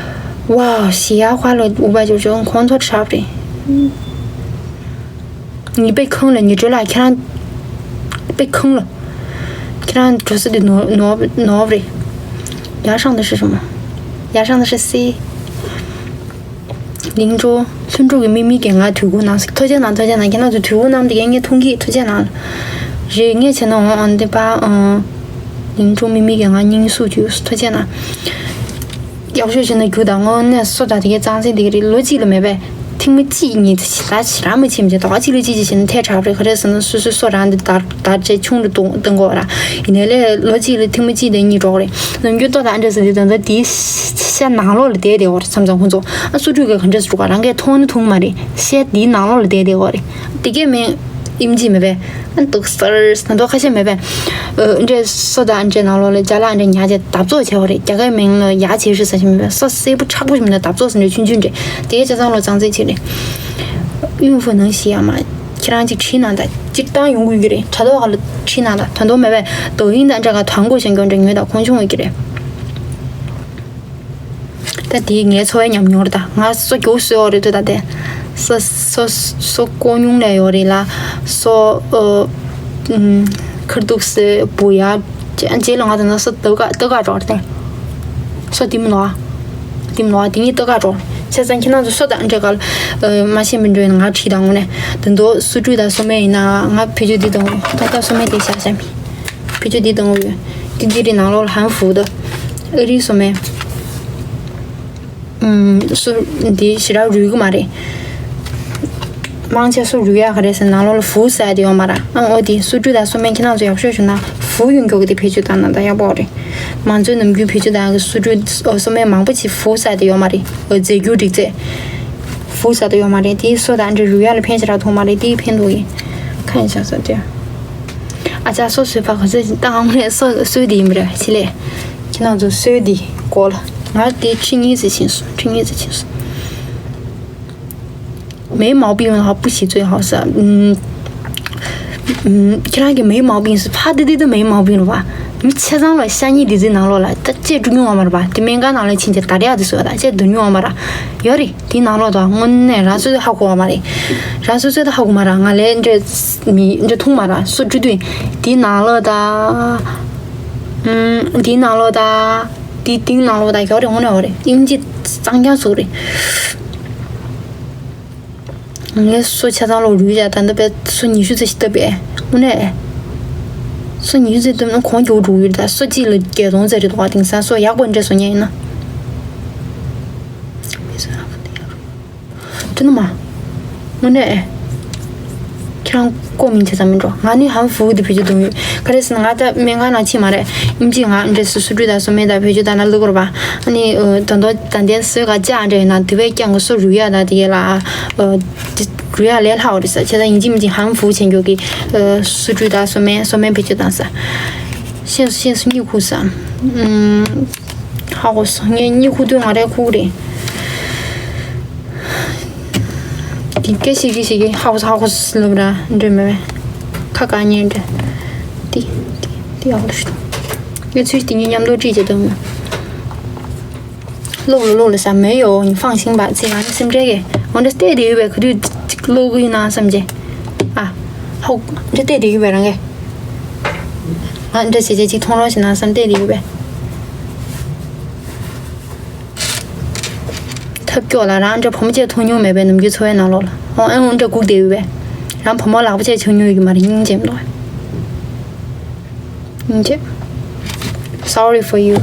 ཝའོ་ཞི་ཡ་ཧ་ལོ་ཨུ་པ་ཅོ་ཅོ་ཁོང་ཐོ་ཁྲབ་རེད། 你被坑了，你这来看被坑了。看这是的挪挪挪 རེད། 牙上的是什么？牙上的是 C。 ལིང་ཀྲོ། ལྷུན་གྲུབ་ཀྱི་མིག་མིག་གིས་ང་དུས་འཁོར་ནང་ཐོ་ཅན་ནང་ཐོ་ཅན་ནང་ཁྱེད་རང་ཚོ་དུས་འཁོར་ནང་དེ་གས་ངས་མཐོང་གི་ཐོ་ཅན་ནང་རེད། ངས་བྱས་ན་འོང་འདི་པ། ལིང་ཀྲོ་མིག་མིག་གིས་ང་སྙིང་སུག་ཅུ་ཐོ་ཅན་ནང་། ཡག་ཤོས་བྱས་ན་རྒྱུ་དང་དངོས་གནས་སོ་དང་དེ་གའི་གཙང་སེལ་དེ་ག་རེད། ལོ་གཅིག་ལ་མེད་པས། ཐེངས་མ་གཅིག་གཉིས་ཙམ་ཞིག་ད་ཞེ་དྲག་མ་བྱེད་མི་བྱེད་ད་ག་གཅིག་ལ་གཅིག་ཅིག་བྱས་ན་ཐལ་དྲགས་རེད། ག་རེ་ཟེར་ན་སོ་སོའི་སོ་རང་དེ་དར་དར་རྗེས་ཆུང་དུ་གཏོང་གཏོང་དགོས་ར། ཡིན་ནའི་ལས་ལོ་གཅིག་ལ་ཐེངས་མ་གཅིག་དང་གཉིས་འགྲོ་གི་རེད། ནམ་རྒྱུན་ལྟོ་དང་འདྲ་ཟེར་དུས་ད་ལྟ་དེའི་ཤ་ནང་ལོགས་ལ་བསྡད་བསྡད་ཡོད་རེད། མཚམས་མཚམས་ཁོང་ཚོ་ཨ་སོ་བཀྲུས་གི་ག་འདྲ་ཟེར་ག་རང་གིས་མཐོང་ནི་མཐོང་མ་རེད། ཤ་དེའི་ནང་ལོགས་ལ་བསྡད་བསྡད་ཡོད་རེད། དེ་གས་མིན་ཨིམ་ཇི་མེད་པས། ཨ་འདུག་སར་ན་འདུག་ཁ་ཤས་མེད་པས། ཨ་འདྲས་སོ་དང་འདྲས་ནང་ལོགས་ལ་ཅ་ལག་འདྲས་ཉར་བྱས་བརྡབ་བཙོག་བྱས་པ་རེད། རྒྱ་སྐད་མིང་ལ་ཡ་བྱེད་ཤུ་ཟ་ཞིག་མེད་པས། སོ་སེར་པོ་མཁྲེགས་པོ་ཞིག་མིན་ན་བརྡབ་བཙོག་ཟེར་འདྲས་ཆུང་ཆུང་འདྲས་དེའི་ཆ་ཚང་ལོ་གཙང་སེལ་བྱེད་རེད། 孕妇能洗牙吗？ཁྱེད་རང་ཅིག་བྲིས་ན་ད། སྤྱིར་བཏང་ཡོང་དགོས་ཀྱི་རེད། དྲ་ཐོག་ཁ་ལ་བྲིས་ན་ད། ད་དུང་མེད་པས། 抖音དང་འདྲ་ག་团购བྱེད་མཁན་འདྲ་ཉོས་ད་ཁོང་ཆུང་ཡོད་ཀྱི་རེད། ད་དེ་ངའི་འཚོ་བའི་ཉམས་མྱོང་རེད་ད། ང་སོ་རྒྱུག་སོས་ཡོད་རེད་འདུག་ད་དེ། སོ་སོ་སོ་ཀོ་ཉུང་ལས་ཡོད་རེད་ལ། སོ་ཨོ་ཨུམ་ཁར་འདུག་སེ་བུ་ཡ། རྗེས་ལ་ང་ད་ན་སོ་ལྟ་ག་ལྟ་ག་འགྲོ་རེད་དེ། སོ་དེ་མི་ནོ་ཨ། དེ་མི་ནོ་ཨ་དེ་གཉིས་ལྟ་ག་འགྲོ། བྱས་ཙང་ཁྱེད་རང་ཚོ་སོ་དང་འདྲ་ག་ལ་མ་ཤེས་མི་འགྲོ་ཡིན་ན་ང་བྲིས་དང་ངོ་ནས་དེ་འདོ་སུ་བྲུས་དང་སོ་མེ་ཡིན་ན་ང་བེད་སྤྱོད་འདི་དང་ངོ་ཏག་ཏག་སོ་མེ་དེ་བཞག་བཞག་མི་བེད་སྤྱོད་འདི་དང་ངོ་ཡོད་དེ་འདི་རི་ནང་ལོགས་ལ་ཧན་ཧྥུ་དང་ཨ་རི་སོ་མེ། སོ་འདི་ཞེ་དྲག་རུལ་གི་མ་རེད། མང་ཆེ་སོ་རུལ་ཡག་ག་རེད་ཟེར་ནང་ལོགས་ལ་ཧྥུ་ཟེར་དེ་ཡོད་མ་རེད། ཨང་ཨོ་དེ་སོ་བྲུས་དང་སོ་མེ་ཁྱེད་རང་ཚོ་ཡག་ཤོས་བྱུང་ན་ཧྥུ་ཡོང་མགྱོགས་ཀྱི་དེ་བེད་སྤྱོད་བཏང་ན་ད་ཡག་པོ་རེད། མང་ཚོའི་ནམ་རྒྱུན་བེད་སྤྱོད་བཏང་གི་སོ་བྲུས་སོ་མེ་མང་པོ་ཅིག་ཧྥུ་ཟེར་དེ་ཡོད་མ་རེད། རྫས་འགྱུར་རིགས་རྫས་ཧྥུ་ཟེར་དེ་ཡོད་མ་རེད། དེ་སོ་དང་འདྲ་རུལ་ཡག་ལ་ཕན་ཞེ་དྲག་ཐོགས་མ་རེད། དེ་ཕན་འདུག་གི་ཁ་ཡིན་ཤག་ཟེར་དེ། ཨ་ཅག་སོ་བཟོས་པ་ག་ཚོད་ཅིག་བཏང་ཨང་ནས་སོ་སོས་དེ་ཡིན་པ་རེད་ཆེ་ལས། ཁྱེད་རང་ཚོ་སོས་དེ་གོ་ལ་ང་དེ་ཁྲི་གཉིས་ཙམ་ཕྱིན་སོང་ཁྲི་གཉིས་ཙམ་ཕྱིན་སོང་། མེའི་མའོ་པིང་ཧ་པུ་ཞི་ཙོས་ཧ་ས། ཨུམ། ཁྱེད་རང་གི་མེའི་མའོ་པིང་སུ་ཕ་དེ་དེ་དུ་མེའི་མའོ་པིང་རུ་བ། མི་ཆེ་ཚང་ལ་ཤ་ཉེ་དེ་ཚོའི་ནང་ལོགས་ལ་ད་ཅེས་འགྲོ་མྱོང་བ་མ་ར་བ། དེ་སྨན་ཁང་ནང་ལ་ཕྱིན་ཅེས་ད་རེ་ཡ་དེ་སུ་བ་ད་ཅེས་འདུག་མྱོང་བ་མ་ར། ཡོད་རེད། དེའི་ནང་ལོགས་དང་དངོས་གནས་རང་ཚོས་ཧ་གོ་བ་མ་རེད། རང་ཚོས་ཚོད་ད་ཧ་གོ་མ་ར་ང་ལས་འདྲེ་མི་འདྲེ་ཐུང་མ་ར་སུ་འགྲོ་དུས་དེའི་ནང་ལོགས་དང་། ཨུམ། དེའི་ནང་ལོགས་དང་། དེའི་སྟེང་ནང་ལོགས་དང་ཡོད་རེད་དངོས་གནས་ཡོད་རེད་དབྱིན་ཇི་གཙང་རྐྱང་བཟོ་རེད། ངས་སོ་ཆ་ཚང་ལོ་རུལ་ཡ་ད་འདི་པའི་སོ་ཉི་ཤུ་ཙམ་ཞིག་བཏབ་པས་དངོས་གནས། སོ་ཉི་ཤུ་ཙམ་བཏབ་ན་གོང་མགྱོགས་འགྲོ་གི་རེད་ད་སོ་གཅིག་ལ་བརྒྱད་སྟོང་ཙམ་རེད་འདུག་ག་དེང་སང་སོ་ཡག་པོ་འདྲ་བཟོ་མཁན་ཡིན་ན། དྲི་ནི་མ། དངོས་གནས། ཁྱེད་རང་ཀོ་མིན་ཆ་ཚང་མིན་འགྲོ་ང་ནི་ཧམ་ཧྥུ་དེ་བེད་སྤྱོད་གཏོང་ཡོད་ག་རེ་ཟེར་ན་ང་ད་སྨན་ཁང་ནང་ཕྱིན་མ་རེད། ཨིན་ཇི་ང་འདྲེ་སུ་སུ་འགྲུས་དང་སུ་མེད་དང་བེད་སྤྱོད་དང་ན་ལུ་གོར་བ། ཨ་ནི་ད་དོ་ད་ལྡན་སོས་ག་ཅག་འདྲེ་ཡོད་ན་དེ་བས་ཀྱང་གི་སོ་རུ་ཡ་ད་དེ་ཡ་ལ། རུ་ཡ་ལས་ལྷག་རེད་ས་ཆ་ད་ཡིན་གཅིག་མིན་གཅིག་ཧམ་ཧྥུ་བྱེད་མགྱོགས་གི། སུ་འགྲུས་དང་སུ་མེད་སུ་མེད་བེད་སྤྱོད་དང་ས། ཤེས་སུ་ཤེས་སུ་གཉིད་ཁུག་ས། ཧ་གོ་སོང་ངས་གཉིད་ཁུག་དུས་ང་རའི་ཁུག་རེད། དེ་སྐད་ཤིག་གི་ཤིག་གི་ཧ་གོ་སོང་ཧ་གོ་སོང་ལབ་ར་འདྲེ་མེད་མེད། ཁ་ག་ཉན་འདྲེ། དེ་དེ་དེ་ཡག་པོ་ཞིག་ངས་ཚུལ་དེ་གཉིས་མཉམ་དུ་བྲིས་བྱེད་དུ་ལོག་ལོ་ལོག་ལ་ས་མེད་ཡོ་ཧྥང་ཤིང་བ་ཚེ་ང་ནི་སེམས་ཁྲལ་གི་འོ་འདྲ་བལྟས་དེ་ཡོད་པའི་ག་དུས་ཅིག་ལོག་གི་ཡིན་ན་བསམ་བྱས། ཨ་ཧོ་འདྲ་བལྟས་དེ་ཡོད་པའི་རང་གི་ང་འདྲ་བྱས་བྱས་ཅིག་མཐོང་རོགས་བྱེད་ན་བསམ་བལྟས་དེ་ཡོད་པས། ཐབས་སྐྱོ་ལ་རང་འདྲ་བུ་མོ་བཅས་མཐོང་མྱོང་མེད་པའི་ནམ་རྒྱུན་འཚོ་བའི་ནང་ལོགས་ལ་ཨོ་ཨེ་འོ་འདྲ་སྒུག་བསྡད་ཡོད་པས། རང་བུ་མོ་ལག་པ་བཅས་བྱུང་མྱོང་ཡོད་ཀྱི་མ་རེད་སྙིང་རྗེ་མི་འདུག་སྙིང་རྗེ། Sorry for you.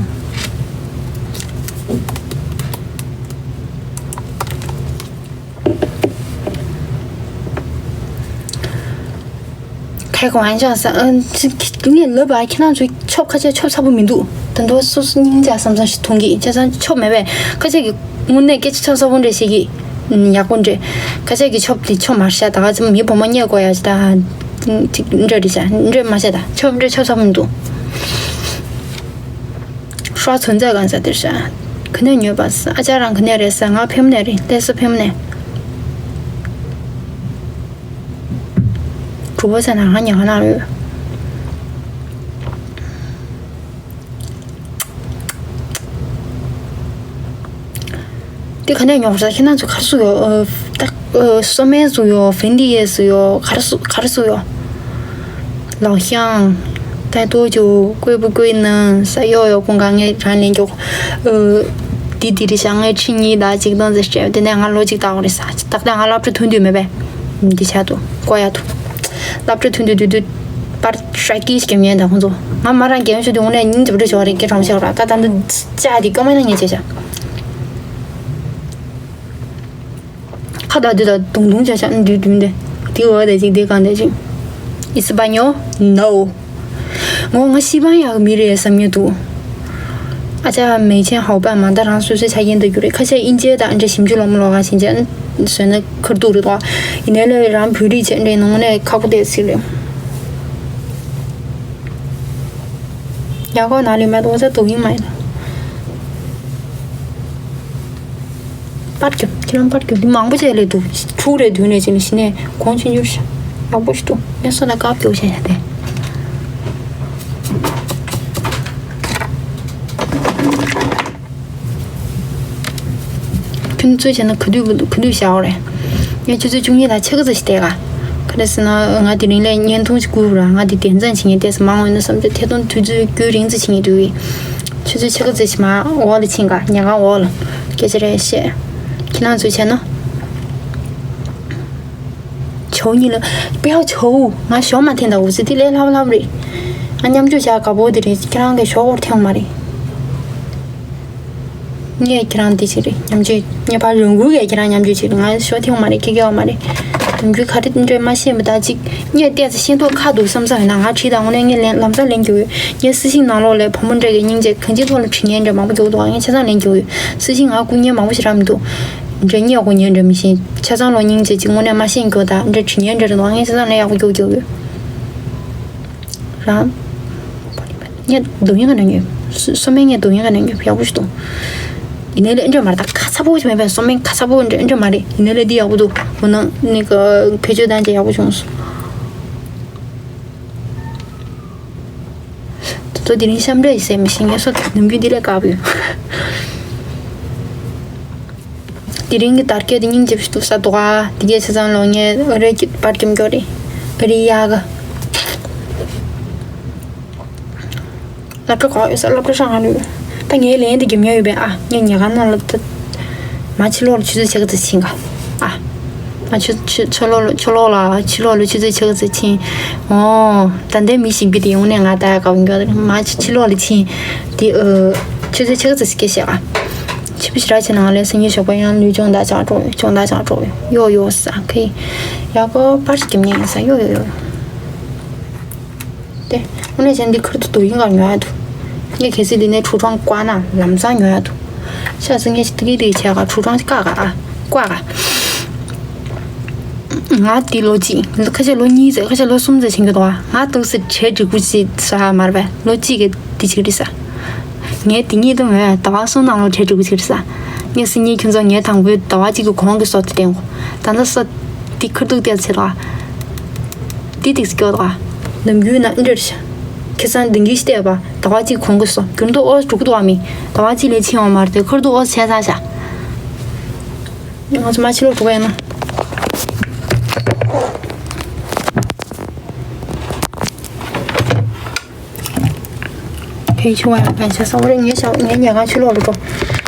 ཁ་ཁོང་ཨན་ཅང་ས་ཨ་ངས་ལབ་པ་ཁྱེད་རང་ཚོ་ཆོབ་ཁ་ཆེ་ཆོབ་ཚ་པོ་མི་འདུག་ད་དུང་སོ་སོ་སྙིང་རྗེ་བསམ་བསམ་ཞིག་མཐོང་གི་ཁྱེད་ཚང་ཆོབ་མེད་པས་ཁ་ཆེ་གི་དངོས་གནས་སྐད་ཆ་ཆོབ་ཚ་པོ་འདྲ་ཞིག་གི་ཡག་པོ་འདྲ་ཁ་ཆེ་གི་ཆོབ་དེ་ཆོབ་མར་ཤ་ད་ག་ཚོད་མི་བུ་མོ་རྙེད་དགོས་ཡ་ཅི་ད་ཅིག་འདྲ་རེད་ཤ་འདྲ་མ་ཤ་ད་ཆོབ་འདྲ་ཆོབ་ཚ་པོ་མི་འདུག་ཧྲ་ཚོན་རྫས་གང་ཟ་དེར་ཤ་ག་ནས་ཉོས་པ་ཨ་ཅག་རང་ག་ནས་རེད་ས་ང་ཕེམ་ནས་རེད་ལས་ས་ཕེམ་ནས། གྲུ་པ་ཟེར་ན་ང་ཉག་ན་རེད། དེ་ག་ནས་ཉོག་ས་ཁྱེད་རང་ཚོ་གར་སུ་ཡོད། ད་སོ་མའི་སུ་ཡོད་ཧྥིན་ཏི་ཡའི་སུ་ཡོད་གར་སུ་གར་སུ་ཡོད། ལའོ་ཤང་། ད་ཏོ་ཅོ་ཀོས་པུ་ཀོས་ནང་ས་ཡོ་ཡོ་ཀུང་ག་ངས་རང་ལེན་ཀྱོག་དེ་དེ་རི་ཤ་ངས་ཁྲི་གཉིས་དང་གཅིག་སྟོང་ཙམ་སྤྲད་དེ་ནས་ང་ལོ་གཅིག་ལྟ་བ་རེད་ས་ད་ལྟ་ང་སློབ་གྲྭ་ཐོན་དུས་མེད་པས། འདི་ཆ་དུ་ཀོ་ཡ་དུ། སློབ་གྲྭ་ཐོན་དུས་དུས་དུས་པར་ཧྲ་ཀི་ཞིག་གེམ་ཉན་དང་ཁོང་ཚོ་ང་མ་རང་གེམ་ཤོད་དུས་འོ་ནས་ཉིན་རྒྱབ་རེ་ཞོག་རེ་སྐད་གྲོང་ཤོག་ར་ད་ད་འདི་ཅག་དེ་ཀ་མ་ན་ཉན་བྱས་ཤག་ཁ་བརྡ་དུས་ད་དུང་དུང་བྱས་ཤག་འདུས་འདུས་འདི་དེ་འོ་དེ་ཅིག་དེ་གང་དེ་ཅིག་ཨི་སི་པ་ཉོ། No། ངོ་ང་ཤི་པན་ཡག་མི་རེད་བསམ་ཉེ་འདུག་ཨ་ཅག་མེ་ཆེན་ཧའོ་པན་མ་ད་རང་སོ་སོའི་ཆ་རྐྱེན་འདུག་རྒྱུ་རེད་ཁ་ཤས་དབྱིན་ཇིའི་དང་འདྲ་ཞིབ་འཇུག་ལོག་མ་ལོག་ག་ཕྱིན་ཆད་བཟོས་ན་ཁར་ཐུག་རེད་དོ། ཡིན་ནའི་ལས་རང་བོད་རིགས་བྱས་འདྲ་ནང་ནས་ཁག་པོ་དེ་སྲིད་རེད། ཡག་གོ་ན་ལི་མ་དོ་ས་དུག་ཡིན་མ་ཡིན། པར་རྒྱབ་ཁྱེད་རང་པར་རྒྱབ་འདི་མང་པོ་བྱས་ལས་འདུག་དྲུག་རེ་བདུན་རེ་བྱས་ནས་གཞི་ནས་གོང་ཆུང་འགྱུར་ཤག་ཡག་པོ་ཞིག་འདུག་ངས་སོ་ན་དཀར་པོ་བྱས་ཤག་དེ། ཁྱོད་ཚོས་བྱས་ན་ག་དུས་ག་དུས་བཞག་རེད། ངས་ཆུ་ཚོད་བཅུ་གཉིས་དང་ཕྱེད་ཀ་ཙམ་ཞིག་བསྡད་ག་ག་རེ་ཟེར་ན་ང་དེ་རིང་ལས་བརྙན་ཐུང་ཞིག་བསྐུར་ར་ང་དེ་དན་ཚན་བྱེད་ངེས་བལྟས་སོང་མང་བ་ཡིན་ན་བསམ་ཚེ་ཐད་གཏོང་དུས་ཚོད་རྒྱུན་རིང་ཙམ་བྱེད་ངེས་འདུག་གི་ཆུ་ཚོད་ཕྱེད་ཀ་ཙམ་ཞིག་མ་འོག་ལ་ཕྱིན་ག་ཉལ་ཁང་འོག་ལ་སྐད་ཆ་རེ་བཤད། ཁྱེད་རང་ཚོས་བྱས་ན། ཇོ་བོ་གཉིས་ལ། དཔེ་ཧ་ཇོ་བོ། ང་ཞོགས་མ་འཐེན་དང་འུ་ཚོ་དེ་ལས་ལྷབ་ལྷབ་རེད། ང་མཉམ་སྤྱོད་བྱ་དགའ་པོ་དེ་རེད། ཁྱེད་རང་གི་ཞོགས་པོར་འཐེན་མ་རེད། ངས་ཁྱེད་རང་འདི་བྱེད་རེད། མཉམ་སྤྱོད་ངས་ཕར་རང་འགུལ་གས་ཁྱེད་རང་མཉམ་སྤྱོད་བྱེད་རེད། ང་ཞོགས་འཐེན་མ་རེད། ཁྱེད་སྐྱེ་བ་མ་རེད། རང་འགུལ་ག་རེ་འདྲ་མ་ཤེས་མི་ད་ཅིག་ངས་བལྟས་ཚེ་ཤེས་མདོག་ཁ་འདུག་བསམ་བསམ་ཡིན་ན། ང་བྲིས་དང་དངོས་གནས་ངས་ལན་ལམ་སང་ལན་རྒྱག་ཡོད། ངས་སྲིད་ཞིང་ནང་ལོགས་ལས་བུ་མོ་འདྲ་གི་སྙིང་རྗེ་གང་ཅིའི་ཐོག་ལ་བྲིས་མཁན་འདྲ་མང་པོ་འཇོག་འདུག་ང་ཆ་ཚང་ལན་རྒྱག་ཡོད། སྲིད་ཞིང་ང་སྐུ་ངལ་མང་པོ་ཞིག་རག་མི་འདུག་འདྲ་སྙད་གོ་ཉན་འདྲ་མི་ཤེས། ཆ་ཚང་ལོ་སྙིང་རྗེ་ཅིག་དངོས་གནས་མ་ཤེས་མགྱོགས་ད་འདྲ་བྲིས་མཁན་འདྲ་རེད་འདུག་ངས་ཆ་ཚང་ལན་ཡག་པོ་རྒྱག་རྒྱག་ཡོད། རང་། ངས་སྡུག་ཡོན་ག་ནས་ཉོས། སོ་སོ་མའི་ངས་སྡུག་ཡོན་ག་ནས་ཉོས་ཡག་པོ་ཞིག་འདུག་ཡིན་ནའི་ལས་འདྲ་མ་རེད་ད་ཁ་ཚ་པོ་ཞིག་མེད་པས། སོ་མའི་ཁ་ཚ་པོ་འདྲ་འདྲ་མ་རེད། ཡིན་ནའི་ལས་འདི་ཡག་པོ་འདུག་འོ་ན་ནི་ག་བེད་སྤྱོད་བཏང་རྗེས་ཡག་པོ་བྱུང་སོང་། ད་དུང་དེ་རིང་ཤམ་འདྲ་ཡི་སེམས་ཤིང་ངལ་གསོ་ནམ་རྒྱུན་འདི་ལས་དཀར་པོ་ཡོད། དེ་རིང་གི་དར་སྐད་དེ་སྙིང་རྗེ་པོ་ཞིག་འདུག་ས་འདུག་ཨ། དེ་གས་ཆ་ཚང་ལོ་ངས་ཨ་རི་གི་པར་སྐྱོམ་སྐྱོ་རེད། ཨ་རི་ཡག་གི་སློབ་གྲྭ་ག་ཡོད་ས་སློབ་གྲྭ་ཧྲང་ཧ་ལུས། ད་ངའི་ལན་དེ་རྒྱབ་ཉོ་ཡོད་པས་ཨ། ངས་ཉལ་ཁང་ནང་ལ་ད། མ་ཕྱི་ལོགས་ལ་ཆུ་ཚོད་ཕྱེད་ཀ་ཙམ་ཕྱིན་ག་ཨ། ང་ཆུ་ཆུ་ཆུ་ལོག་ལ་ཆུ་ལོག་ལ་ཕྱི་ལོགས་ལ་ཆུ་ཚོད་ཕྱེད་ཀ་ཙམ་ཕྱིན། འོ། ད་ལྟའི་མི་ཞིག་པི་དེ་ཡོང་ནས་ང་ད་ག་བ་འགྱོ་མ་ཕྱི་ཕྱི་ལོགས་ལ་ཕྱིན། དེ་ཨ། ཆུ་ཚོད་ཕྱེད་ཀ་ཙམ་སྐད་བཤད་ག་ཆི་པི་ཞི་ར་ཆེ་ནང་ལས་སེང་གེ་ཞོགས་པ་ཡང་ལུས་སྦྱོང་ད་ཅང་འགྲོ་ཡོད། སྦྱོང་ད་ཅང་འགྲོ་ཡོད། ཡོ་ཡོ་ས་ཁེ། ཡག་པོ་པར་ཞིག་གིམ་ཉན་ས་ཡོ་ཡོ་ཡོ། དེ། དངོས་གནས་བྱས་ན་འདི་ཁར་དུ་དུ་ཡིན་གར་ཉོ་ཡ་འདུག་ངས་གལ་སྲིད་འདི་ནས་ཁྲུ་ཁྲང་བཀག་ན་ལམ་སང་ཉོ་ཡ་འདུག་ཤ་ཚ་ངས་ཤི་ཏི་གི་ཏི་བྱས་ག་ཁྲུ་ཁྲང་ཞིག་བཀག་ག་ཨ། བཀག་ག་ང་འདི་ལོ་གཅིག་ཁ་ཤས་ལོ་གཉིས་ཙམ་ཁ་ཤས་ལོ་གསུམ་ཙམ་བྱེད་ཀྱི་འདུག་ཨ། ང་ཏོག་ཙམ་གྲས་འགྲིག་པོ་ཞིག་ཟ་ཧ་མ་རེད་པས། ལོ་གཅིག་གི་འདི་བྱེད་ཀྱི་རེད་ས། ངས་འདི་གཉིས་དུ་མོད་ཟླ་བ་གསུམ་ནང་ལོ་གྲས་འགྲིག་པོ་ཞིག་རེད་ས། ངས་སི་ཉིས་ཁྱོད་ཚོ་ངས་དང་པོའི་ཟླ་བ་གཅིག་གི་གོང་གི་སོ་དེ་བསྟན་གོ་ད་ལྟ་སོ་འདི་ཁུར་ཐུག་བལྟས་ཚེ་ལ། འདི་ཏིག་སི་སྐྱོ་དགའ། ནམ་རྒྱུན་ན་འདིར་ཤ། ཁེ་སང་ལྡིང་གིས་བལྟས་པ་ཟླ་བ་གཅིག་གོང་གི་སོ་འགྱུར་འདུག་ཨོ་འགྲོ་གི་འདུག་བ་མི། ཟླ་བ་གཅིག་ལས་ཕྱིན་འོང་མ་རེད་དེ་ཁུར་ཐུག་ཨོ་བྱས་ཚར་ཤ། ང་ཚོ་མ་ཕྱི་ལོག་འགྲོ་གི་ཡིན་ན། ཕལ་ཆུང་བ་ཡང་ཕན་ཆད་སོང་རེད། ངས་ཞག་ངས་ཉལ་ཁང་ཕྱི་ལོགས་ལ་འགྲོ།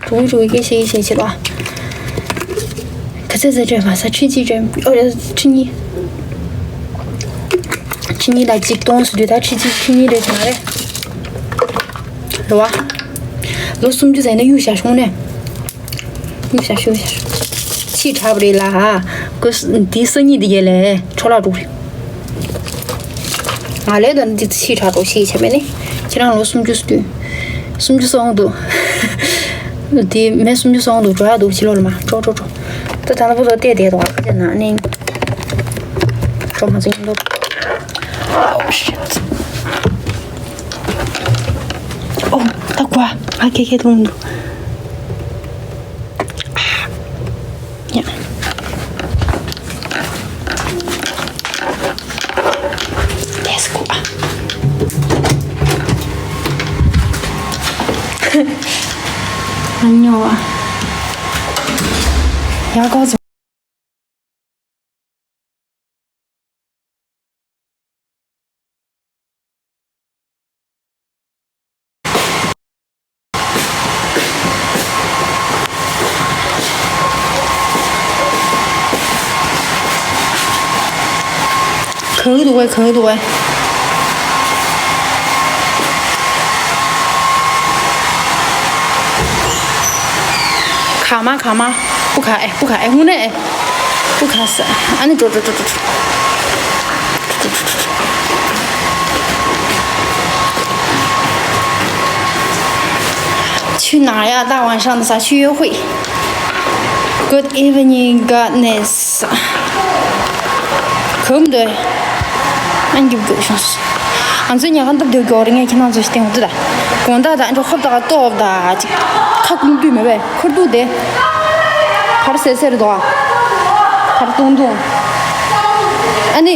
འགྲོ་གི་འགྲོ་གི་སྐད་ཆ་ཡིན་ཞེས་བྱེད་ལ། ག་ཚད་ཚད་སྤྲད་མ་ས་ཁྲི་གཅིག་སྤྲད་ཨོ་ཁྲི་གཉིས། ཁྲི་གཉིས་ལ་གཅིག་སྟོང་སུ་དུས་ད་ཁྲི་གཅིག་ཁྲི་གཉིས་རེད་མ་རེད། ལོ་བ། ལོ་སུམ་ཅུ་ཟེར་ན་གཡུག་བཞག་ཤོང་ནས། ཡུ་ཤ་ཤུ་ཤ་ཤུ། ཕྱིས་དྲག་པ་རེད་ལ། ཀོ་འདི་སང་ཉིན་འདི་གས་ལས་འཕྲོ་བརླག་འགྲོ་གི་རེད། ང་ལས་ད་འདི་ཕྱིས་དྲག་འགྲོ་ཞེས་བྱས་པས་ནི། ཁྱེད་རང་ལོ་སུམ་ཅུ་སུ་དུས། སུམ་ཅུ་སོང་འདུག་དེ་མེད་སུམ་ཅུ་སོང་འདུག་འགྲོ་ཡ་འདུག་ཕྱི་ལོགས་ལ་མ་འགྲོ་འགྲོ་འགྲོ། ད་ད་ལྟ་བུ་ཚོ་བལྟས་བསྡད་འདུག་ཁ་ཆེ་ན་ནི། འགྲོ་མ་ཚོ་ཡིན་འདུག Oh shit. Oh, ད་གོ་ང་ཁེ་ཁེ་ལུང་འདུག་ཡ། Let's go. ཨ་ཉོ་བ། ཡ་གོ་ཟོ། གང་འདུག་བས་གང་འདུག་བས། ག་མ་ག་མ། སྤུ་ག་ཨེ་སྤུ་ག་ཨེ་དངོས་གནས་ཨེ། སྤུ་ག་ས་ཨ་ནི་འགྲོ་འགྲོ་འགྲོ་འགྲོ། ཆུ་ནང་ཡ་ད་ཝང་ཧྲང་ས་ཆུ་ཡོད་ཧུས། Good evening, goodness. གོམ་འདོད། ཨན་གྱི་བཀོད་བྱུང་། ང་ཚོའི་ཉལ་ཁང་སྟབས་བདེ་གོ་རེ་ངས་ཁྱེད་རང་ཚོ་ཞིག་བསྟན་འོང་དུ་ད། དགོང་དག་དང་འགྲོ་ཧོབ་དག་ལྟོགས་དག་ཅིག་ཁ་ཀུང་དུས་མེད་པས་ཁུར་དུ་དེ། ཕར་སེ་སེར་དོ། ཕར་ཏུང་ཏུང་། ཨ་ནི།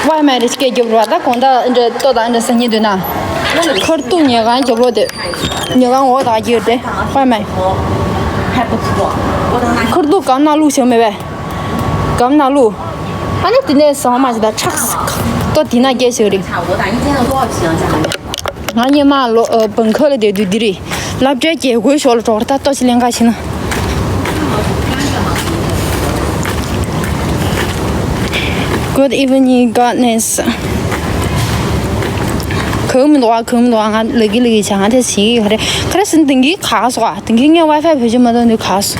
ཝའི་མ་རེ་སྐད་རྒྱབ་རོགས་ད་དགོང་དག་འགྲོ་ལྟོགས་དང་འགྲོ་ས་ཉིན་དུས་ན། ཁུར་དུ་ཉལ་ཁང་རྒྱབ་རོགས་དེ། ཉལ་ཁང་འོག་དག་རྒྱབ་དེ། ཝའི་མ། ཁུར་དུ་གམ་ན་བླུགས་བྱུང་མེད་པས། གམ་ན་བླུགས། ཨ་ནི་དེ་ནས་ཟ་མ་ཞིག་དང་ཁྲག་ཏོ་དེ་ན་སྐྱེས་ཤིག་རེད། ང་སྙེ་མ་ལོ་བང་ཁ་ལ་བསྡད་དུས་འདི་རེད། སློབ་གྲྭའི་རྒྱལ་སྒོའི་ཞོར་ལ་གྲོགས་རེ་ད་ལྟོ་ཞིག་ལེན་ག་ཕྱིན་ན། Good evening, goodness. གང་མི་འདུག་ག་གང་མི་འདུག་ག་ང་ལ་གི་ལ་གི་བྱ་ང་དེ་ཞིག་ཡོད་རེད། ཁ་རེ་སིན་དེང་གི་ག་སོག་ག་དེང་གི་ངས་ཝའི་ཕའི་བེད་སྤྱོད་མ་གཏོང་དུས་ག་སོག་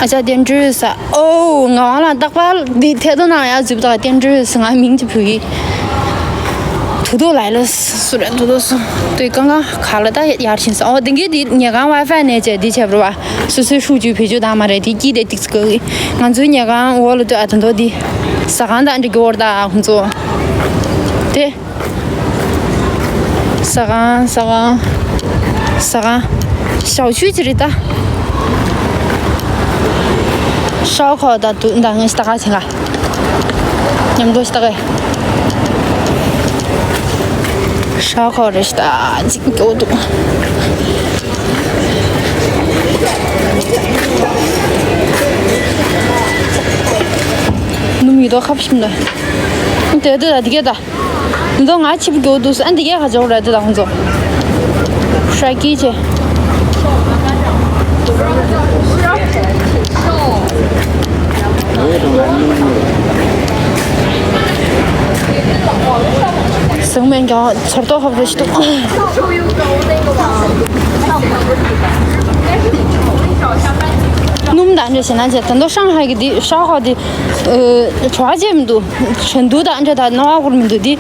ཨ་ཅག་བསྟན་སྒྲོལ་ས། ཨོ། ངག་དབང་ལགས་རྟག་པར་འདི་ཐད་གཏོང་ནང་ཡར་འཛུལ་བ་དང་བསྟན་སྒྲོལ་ཟེར་ང་མིང་ཅིག་བོས་ཀྱི། དུ་དུ་ལ་ལ་སུ་རེད། དུ་དུ་སུ་དུས་གང་གང་ག་ལ་ད་ཡར་ཕྱིན་སོང་། ཨོ་དེང་གི་འདི་ཉལ་ཁང་ཝའི་ཕའི་ནས་བྱས་འདི་བྱས་པ་རེད་པ། སོ་སོའི་ཧྲུའུ་ཅུའི་བེད་སྤྱོད་བཏང་མ་རེད། དེ་སྐྱིད་དེ་ཏིག་ཙི་གི་ང་ཚོའི་ཉལ་ཁང་འོག་ལ་ལྟོས་ཨ། ད་མདོ་འདི་ཟ་ཁང་དང་འདྲ་གི་འོར་ད་ཁོང་ཚོ་དེ། ཟ་ཁང་ཟ་ཁང་ཟ་ཁང་། ཞའོ་ཆུ་ཅི་རེད་ད། ཤའོ་ཁོ་ད་དུ་ད་ངས་ད་ག་ཆེ་ག་མཉམ་དུ་ཞིག་ད་ག་ཤའོ་ཁོ་རེ་ཞིག་ད་ཅིག་འགྱོ་འདུག་ནུ་མི་དོ་ཁབ་ཤིམ་ལ་དེ་དུ་ད་དེ་ག་ད། འདི་ང་ཆིབ་རྒྱུ་འདུག་ཨ་འདི་གས་ཁ་ཅོག་ར་དེ་དང་ཚོ། ཧྲ་ཀི་ཆེ། ཟང་མེད་ཀྱང་ཚོར་ཏོ་ཧབ་རེ་ཞིག་འདུག་སྣུམ་དང་འདྲ་བྱས་ན་བྱས་ད་དུང་ཧྲང་ཧའེ་གི་འདི་ཧྲ་ཧོ་འདི། ཨ། བྲོ་བ་བྱེད་མི་འདུག་ཆེན་འདུག་དང་འདྲ་ད་རྣ་བ་སྐོར་མི་འདུག་འདི་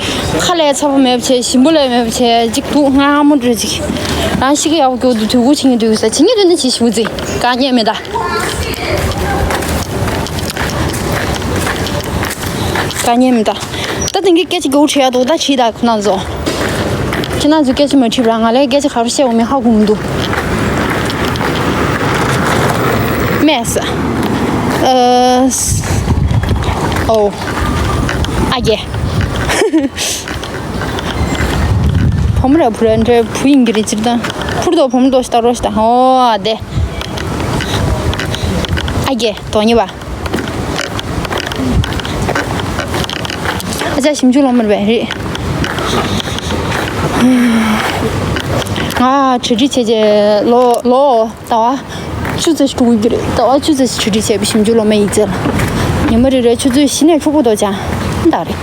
ཁ་ལས་ཚ་པོ་མེད་པ་བྱས། ཞིམ་པོ་ལས་མེད་པ་བྱས། ཅིག་འདུག་སྔ་མོ་འདྲ་ཅིག་རང་ཤི་གི་ཡག་པོ་འགྱོ་འདུག་དུས་འགོ་ཕྱིན་གི་འདུག་ས་ཕྱིན་གི་འདུག་ན་ཅི་ཞུ་ཟིག་དཀའ་ངལ་མེད་ད། དཀའ་ངལ་མེད་ད། ད་དེང་གི་སྐད་ཆ་མགོ་བྲིས་ཡ་འདུག་ད་བྲིས་ད་ཁོ་ན་ཚོ། ཁྱེད་རང་ཚོས་སྐད་ཆ་མ་དྲིས་པ་ར་ང་ལས་སྐད་ཆ་ག་རེ་བཤད་འོང་མིན་ཧ་གོ་མི་འདུག་སྨྲས། ཨ། ཨོ། ཨ་རྒྱས། བུ་མོ་ར་བུ་ར་འདྲ་བུ་ཡིན་གྱི་རེད་སྤྱིར་བཏང་། བུ་ར་དོ་བུ་མོ་དོ་ཞིག་ལྟ་རོགས་ཞིག་ད། ཨོ་ཨ་དེ། ཨ་རྒྱས་དོ་ཉེ་བ། ཨ་ཅག་ཞིབ་འཇུག་སློབ་མ་རེད་པས། རེད། ང་གྲ་སྒྲིག་བྱས་རྗེས་ལོ་ལོ་ཟླ་བ་བཅུ་ཙམ་ཞིག་འགྲོ་གི་རེད། ཟླ་བ་བཅུ་ཙམ་ཞིག་གྲ་སྒྲིག་བྱས་པའི་ཞིབ་འཇུག་སློབ་མ་ཡིན་ཚེ་ལ། ཉི་མ་རེ་རེ་ཆུ་ཚོད་བཞི་ནས་ཕྲུ་གུ་དོ་ཅང་འདག་རེད།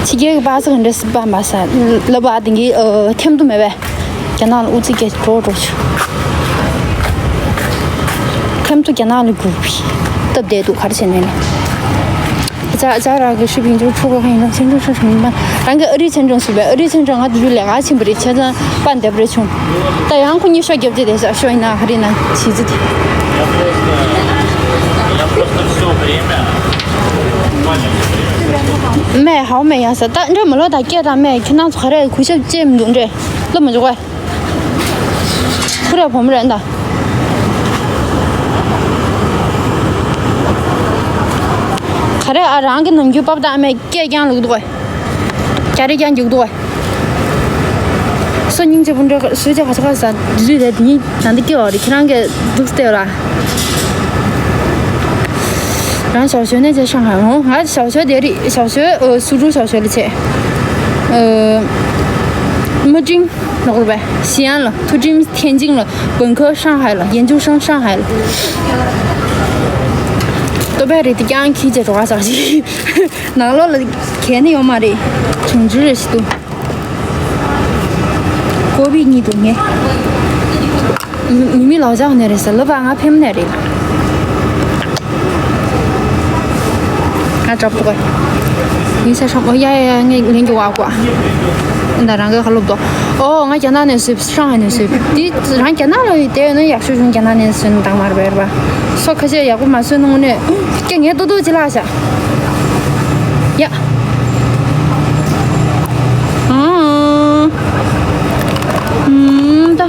ཕྱི་རྒྱལ་གྱི་པ་སེ་ག་འདྲ་སི་པ་མ་ས་ལབ་པ་དེང་གི་ཨ་ཐེམ་དུ་མེད་པས། རྒྱ་ནག་ལ་ཨུ་ཚུགས་རྒྱག་འགྲོ་འགྲོ་ཆུ། ཐེམ་ཐུ་རྒྱ་ནག་ལ་རྒྱུག་པའི་སྟབས་བདེ་འདུག་ག་རེ་བྱས་ནས་ནི། ཅག་ཅག་རང་གི་ཧྲི་བིང་ཅུ་ཕྲུ་གུ་ཁ་ཡིན་ན་ཆེན་ཆུང་ཧྲི་ཧྲི་མིན་པ་རང་གི་ཨ་རིའི་ཆེན་ཆུང་སུ་བས་ཨ་རིའི་ཆེན་ཆུང་ང་དུ་ལས་ཀ་ཕྱིན་པ་རེད། བྱས་ཙང་པ་འདེབས་རེ་བྱུང་། ད་ཡང་ཁོ་གཉིས་ཤོག་རྒྱབ་ཅེས་དེ་ཤོག་ཤོག་ཡིན་ན་ག་རེ་ན་བྱིས་ཙི་དེ། མེ་ཧའོ་མེ་ཡང་ས་ད་འདྲ་མ་ལོ་ད་སྐད་དང་མེ་ཁྱེད་རང་ཚོ་ག་རེ་གུས་ཞབས་ཅེས་མི་འདུག་འདྲེ་ལོ་མ་འཇོག་ག་ཕུ་ར་བུ་མོ་རེད་འདའ། ག་རེ་ཨ་རང་གི་ནམ་རྒྱུན་པབ་དང་ཨ་མས་སྐད་རྐྱང་ལུག་འདུག་གས། རྒྱ་རེ་རྐྱང་རྒྱུག་འདུག་གས། སོ་སྙིང་རྗེ་སྤུན་གྲོགས་སུས་ཀྱང་ག་ཚ་ག་ས་དུས་དུས་དེ་དེ་ཉིད་ད་འདི་སྐྱེ་བ་རེད། ཁྱེད་རང་གིས་འདུག་སྟེ་ར། རང་ཞའོ་ཞོ་ནས་བྱས་ཧྲང་ཧའེ་འོང་། ང་ཞའོ་ཞོ་དེ་རེད། ཞའོ་ཞོ་ཨ་སུ་ཀྲུའུ་ཞའོ་ཞོ་ལ་བྱས། ཨ་མ་ཀྲིང་ནོ་གོར་བས་ཞི་ཡན་ལ། ཐུ་ཀྲིང་ཐེན་ཅིང་ལ། 本科上海了，研究生上海了། ཏོ་བས་རེད་དེ་རྐྱང་ཁྱི་བྱས་འགྲོ་ག་ཟག་ཞིག་ནང་ལོགས་ལ་གས་ནི་ཡོད་མ་རེད། བྱུང་ཚུལ་རེ་ཞིག་འདུག་ཀོ་བི་གཉིས་འདུག་ངས། མི་མི་ལའོ་ཅག་ནས་རེད་ཟེར་ལབ་པ་ང་ཕེམ་ནས་རེད། ང་འདྲ་པོ་གོ། ཡིན་ས་ཧྲམ། ཨོ་ཡ་ཡ་ཡ་ངས་ལན་གྱི་བ་གོ། ད་རང་གི་ཁ་ལོབ་དོ། ཨོ་ང་རྒྱ་ནག་ནས་བཟོས། ཧྲང་ཧའེ་ནས་བཟོས། འདི་རང་རྒྱ་ནག་ལ་ཡོད་དེ་ཡོད་ན་ཡག་ཤོས་བྱུང་རྒྱ་ནག་ནས་བཟོས་ན་འདང་མ་རེད་པ། སོ་ཁ་ཤས་ཡག་པོ་མ་བཟོས་ན་དངོས་གནས་ཀྱེ་ངས་ཏོ་ཏོ་ཅི་ལགས་ཤག་ཡ། ཨང་། ཨུམ། ད།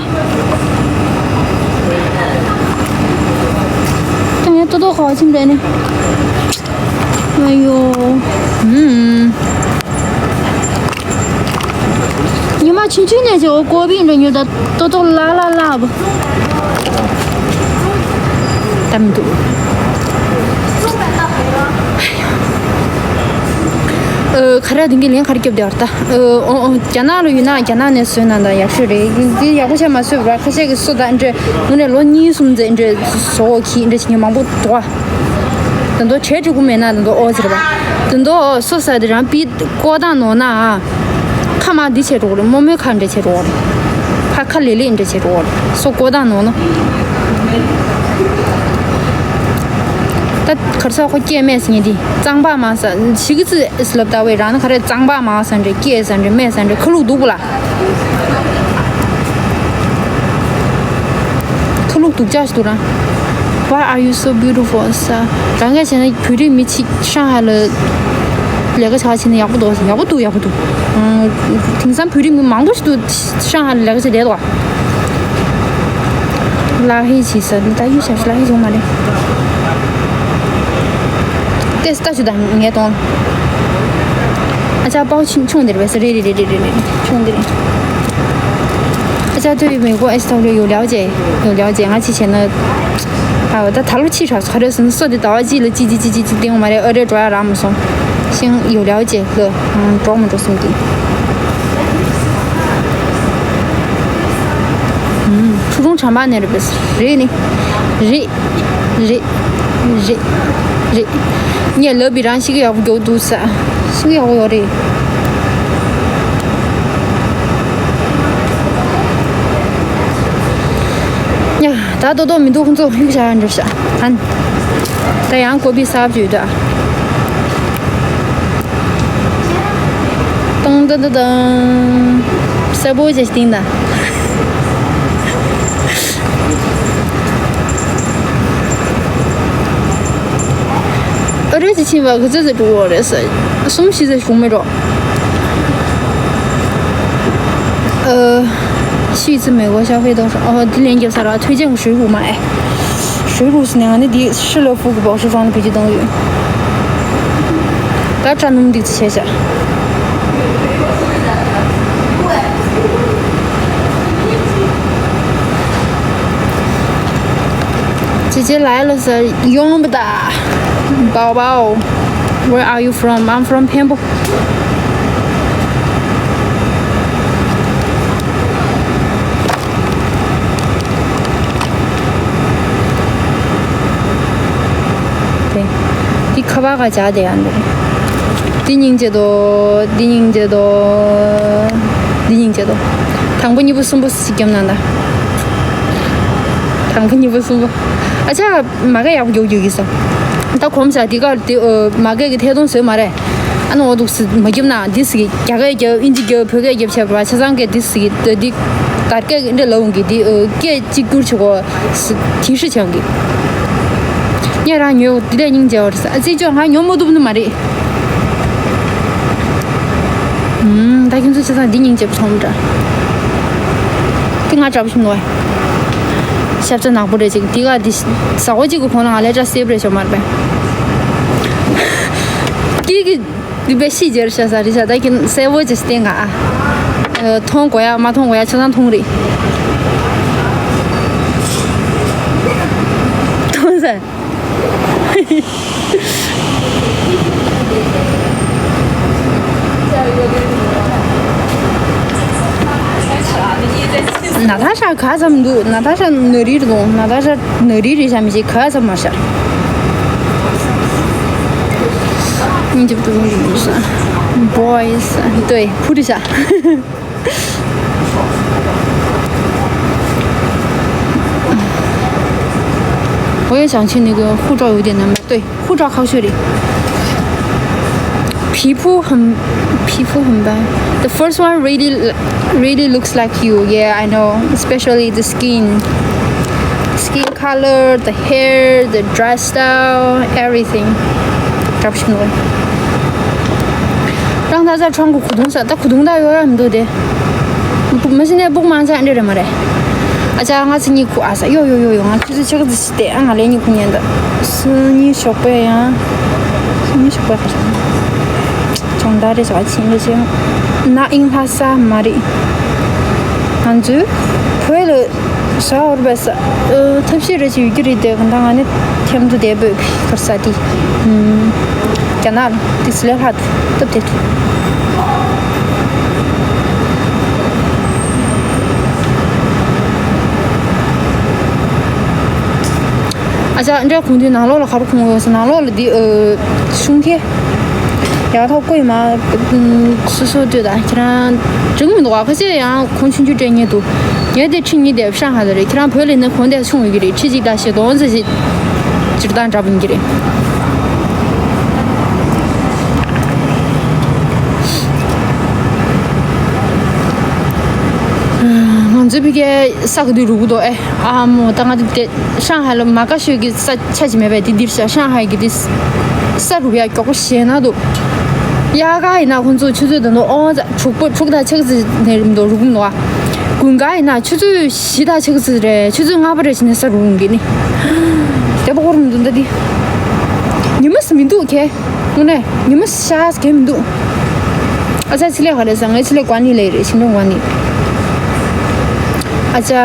ད་ངས་ཏོ་ཏོ་ག་བ་ཕྱིན་པས་ནི། ཨ་ཡོ། ཨུམ། ཉི་མ་ཆུང་ཆུང་ནས་ཅིག་འོ་ཀོ་བི་འགྲོ་མྱོང་ད། ཏོ་ཏོ་ལ་ལ་ལ་བ། ད་མི་འདུག་ཨ། ཁ་ར་དེང་གི་ལན་ཁར་སྐྱོབ་དེ་བར་ད། ཨ། ཨོ་ཨོ། རྒྱ་ནག་ལ་ཡོད་ན་རྒྱ་ནག་ནས་བཟོས་ན་ད་ཡག་ཤོས་རེད། འདི་ཡག་པོ་བྱས་མ་བཟོས་པར་ཁ་ཤས་ཀྱིས་བཟོ་ད་འདྲ་དངོས་གནས་ལོ་གཉིས་གསུམ་ཙམ་འདྲ་བཟོ་གི་འདྲ་བྱེད་མཁན་མང་པོ་འདུག་ཨ། ད་དུང་བྲེལ་འགྲོ་གི་མེད་ན་ད་དུང་ཨོ་ཟེར་བ། ད་དུང་སོ་ས་དེ་རང་པི་ཀོ་ད་ནོར་ན་ཨ། ཁ་མ་འདི་བྱས་འགྲོ་གི་རེད། རྨོ་མོའི་ཁ་འདྲ་བྱས་འགྲོ་གི་རེད། ཕ་ཁ་ལེ་ལེ་འདྲ་བྱས་འགྲོ་གི་རེད། སོ་ཀོ་ད་ནོར་ན། ད་གར་ས་ཁོ་སྐད་སྨྲས་ཟེར་མཁན་དེ་གཙང་པ་མ་ཟ་ཞིག་གི་ཚི་ཨིས་ལབ་ད་བས་རང་ན་ག་རེ་གཙང་པ་མ་ཟ་འདྲ་སྐད་ཟ་འདྲ་སྨྲས་ཟ་འདྲ་ཁ་ལུག་འདུག་པ་ལ། ཁ་ལུག་སྡུག་ཅག་ཞིག་འདུག་རང་། Why are you so beautiful? ས། རང་ག་བྱས་ན་བོད་རིགས་མི་གཅིག་ཧྲང་ཧའེ་ལ་ལས་ཀ་བྱ་བ་བྱས་ན་ཡག་པོ་འདུག་ཡག་པོ་འདུག་ཡག་པོ་འདུག་ཨང་། དེང་སང་བོད་རིགས་མི་མང་པོ་ཞིག་འདུག་ཧྲང་ཧའེ་ལ་ལས་ཀ་བྱས་བསྡད་འདུག་ལག་ཧེ་བྱས་ས་ད་ཡུལ་ཤར་ལག་ཧེ་བྱུང་མ་རེད། ཏེ་སྟ་ཆུ་དང་ངས་གཏོང་། ཨ་ཅག་པའོ་ཆུང་ཆུང་འདིར་བས་རེད་རེད་རེད་རེད་རེད་ཆུང་འདིར། ཨ་ཅག་ཏུ་མེ་གོ་ཨེ་སི་ཏོག་ལོ་ཡོ་ལེའོ་ཅེ་ཡོ་ལེའོ་ཅེ་ང་ཅི་བྱས་ན། ཨའོ་ད་ད་ལོ་ཕྱི་དྲགས་ཚོ་རེ་སོང་སོ་དེ་ཟླ་བ་གཅིག་ལ་གཅིག་གཅིག་གཅིག་གཅིག་གཅིག་སྟེང་མ་རེད། ཨ་རེ་འགྲོ་ཡ་རག་མ་སོང་། ཤིང་ཡོ་ལེའོ་ཅེ་ལོ་འགྲོ་མ་འགྲོ་སོང་གི། ཕུ་ཁུང་གྲམ་པ་ནས་རེད་པས་རེད་ནི། རེད། རེད། རེད། རེད། ངས་ལབ་པའི་རང་ཤི་གི་ཡག་པོ་མགྱོགས་འདུག་ས། ཤི་གི་ཡག་པོ་ཡོད་རེད། ཉ། ད་ཏོག་ཏོག་མི་འདུག་ཁོང་ཚོ་ཡུག་བྱ་ཡ་འགྲོ་ཤག་ཨན། ད་ཡང་ཀོ་པི་གསར་བཅོས་ད། ཏང་ཏང་ཏང་ཏང་། གསལ་པོ་བྱས་ཤིག་ཏིང་ད། ཨ་རོས་ཀྱི་ཕྱིན་པ་གི་ཙི་ཙི་འགྲོ་བ་རེད་ས། གསུམ་བཞི་ཙི་བྱུང་མེད་འགྲོ། ཨ། ཤི་ཙི་མེད་གོ་ཤ་ཕེ་ཏོ་ཨ་འདི་ལན་རྒྱབ་ས་ར་ཐོས་ཅན་གྱི་ཞོལ་རུ་མ་ཨེ། ཞོལ་རུ་སི་ནས་ང་ནི་འདི་ཤི་ལོ་ཕུག་གི་བོག་ཤི་ཧྲང་ནི་བེད་སྤྱོད་བཏང་ཡོད། ད་ཁྲ་སྣུམ་འདི་ཙི་བྱས་ཤག་ཅེ་ཅེ་ལའི་ལོ་སར་ཡོང་བ་ད། Bao bao. Where are you from? I'm from Pembo. དེ། འདི་ཁ་བ་ག་བྱ་དེ་ཡང་འདུག་འདི་སྙིང་རྗེ་དོ། འདི་སྙིང་རྗེ་དོ། འདི་སྙིང་རྗེ་དོ། དང་པོ་གཉིས་པོ་གསུམ་པོ་སི་སྐྱོམ་ནང་ད། དང་པོ་གཉིས་པོ་གསུམ་པོ། ཨ་ཅག་མ་ག་ཡག་པོ་རྒྱུག་རྒྱུག་གི་ས། ད་གོམས་བྱ་འདི་ག་འདི་ཨོ་མ་ག་གི་ཐད་གཏོང་བཟོས་མ་རེད། ཨ་ནི་འོ་འདུག་སི་མ་རྒྱབ་ན་འདི་སི་རྒྱ་སྐད་རྒྱབ་ཨིན་ཇི་རྒྱབ་བོད་སྐད་རྒྱབ་བྱས་པ་ཆ་ཚང་གི་འདི་སི་འདི་དར་སྐད་འདྲ་ལབ་འོང་གི་འདི་ཨོ་སྐད་གཅིག་གྱུར་བྱེད་གོ། དེ་ཧྲི་ཆང་གི། ཉེ་རང་ཉོས་འདི་ལས་སྙིང་རྗེ་བ་རེད་ས། ཨ་ཙི་ཅོ་ང་ཉོ་མ་ཐུབ་ནི་མ་རེད། ཨུམ། ད་ཁྱོད་ཚོ་ཆ་ཚང་འདི་སྙིང་རྗེ་བ་ཚོམ་འདྲ། དེ་ང་འདྲ་པོ་ཞིག་ནོ། ཤབ་ཚ་ནག་པོ་རེད་ཅིག་དེ་ག་དེ་ཟ་བོ་གཅིག་གི་ཁོང་ལ་ང་ལས་འདྲ་སེབ་རེད་ཤོ་མར་པས། ཀི་ཀི། འདི་པའི་ཤི་རྗེར་ཤ་ས་རི་ཤ་ད་ཀིན་གསལ་བོ་ཅི་སྟེང་ང་ཨ། མཐོང་དགོས་ཡ་མ་མཐོང་དགོས་ཡ་ཆ་ཚང་མཐོང་རེད། མཐོང་ས། ན་ཐ་ཤ་ག་ཙམ་འདུག་ན་ཐ་ཤ་ནི་རི་རེད་འདུག་ན་ཐ་ཤ་ནི་རི་རེད་ཤ་མི་ཤེས་ག་ཙམ་མ་ཤ། སྙིང་རྗེ་པོ་འདུག་ས། Boys. 对， ཕུ་རི་ཤ། 我也想去那个护照有点难办，对，护照考试里。皮肤很，皮肤很白。The first one really, really looks like you. Yeah, I know. Especially the skin. Skin color, the hair, the dress style, everything. Caption. རང་ད་ཚ་ཁྲང་གི་གོ་དུང་ས་ད་གོ་དུང་ད་ཡོད་ར་མི་འདུག་དེ། མ་གཞི་ནས་སྦུག་མང་ཆ་འདྲ་རེད་མ་རེད། ཨ་ཅག་ང་ཚོ་གཉིས་ཁུ་ཨ་ས་ཡོ་ཡོ་ཡོ་ཡོ་ང་ཁྱོད་ཚོ་ཆེ་ག་ཚོ་ཞིག་བལྟས་ཨ་ང་ལས་གཉིས་ཁུ་ཉན་ད། སུ་གཉིས་ཞོགས་པ་ཡང་། སུ་གཉིས་ཞོགས་པ་ག་ཅང་ད་རེ་ཞག་ཕྱིན་རེ་ཅང་ན་ཨིང་ལྷ་ས་མ་རེད། ང་ཚོས་བོད་ལ་ས་འོར་བས་ས་ཐབས་ཤེས་རེ་ཅིག་ཡོད་ཀྱི་རེད་དེ་ག་ད་ང་ནི་ཐེམ་དུ་བསྡད་བོད་གར་ས་དེ་རྒྱ་ནག་དེ་སི་ལེ་ལྷ་དེ། སྟབས་བདེ་འདུག་ཨ་ཅག་འདྲ་གོང་དུ་ནང་ལོགས་ལ་ག་རེ་གོན་དགོས་སོང་། ནང་ལོགས་ལ་འདི་ཨ་ཤུང་ཐེ་ཡག་ཐོག་བཀོད་ཡོད་མ། སོ་སོ་ལྟོས་དང་ཁྱེད་རང་འགྲིག་མི་འདུག་ཨ། ཁ་ཤས་ཡང་གོང་ཆུང་ཆུང་སྤྲད་མཁན་འདུག་ངས་དེ་ཁྲི་གཉིས་དེ་ཧྲང་ཧའེ་ལ་རེད། ཁྱེད་རང་བོད་ལ་ནི་གོང་དེ་ཆུང་ཡོད་ཀྱི་རེད། ཁྲི་གཅིག་དང་བཞི་སྟོང་ཙམ་ཞིག་སྤྱིར་བཏང་འདྲ་པོ་ཡིན་གྱི་རེད། ང་ཚོའི་ཕ་གིའི་ས་ག་དུས་རུ་གུ་དོ་ཨེ། ཨ་མོ་ད་ང་དེ་ཧྲང་ཧའེ་ལ་མ་དགའ་ཤོས་ཀྱི་ས་ཆ་ཅིག་མེད་པས། དེ་འདིར་ཤ་ཧྲང་ཧའེ་གི་དེ་ས་རུ་གུ་ཡ་མགྱོགས་པོ་ཞེད་ན་འདུག་དབྱར་ཁ་ཡིན་ན་ཁོང་ཚོ་ཆུ་ཚོད་ད་དུང་ཨོ་ཙ་དྲུག་པོ་དྲུག་དང་ཕྱེད་ཀ་ཙམ་ནས་རིམ་དུ་རུ་གུ་འདུག་དགུན་ཁ་ཡིན་ན་ཆུ་ཚོད་བཞི་དང་ཕྱེད་ཀ་ཙམ་རེད། ཆུ་ཚོད་ལྔ་པ་རེ་བཞིན་ནས་ས་རུ་གུ་འགྱེལ་ནི། དེ་པོ་ཁོ་རུ་མི་འདུག་ད་དེ་ཉི་མ་སུ་མི་འདུག་ཁེ། དངོས་གནས་ཉི་མ་ཤར་གང་མི་འདུག་ཨ་ཅག་ཕྱི་ལོགས་ག་རེ་ཟ། ངའི་ཕྱི་ལོགས་ཀོན་ལི་ལ་རེད། ཤིང་ཏོག་ཀོན་ལི། ཨ་ཅག་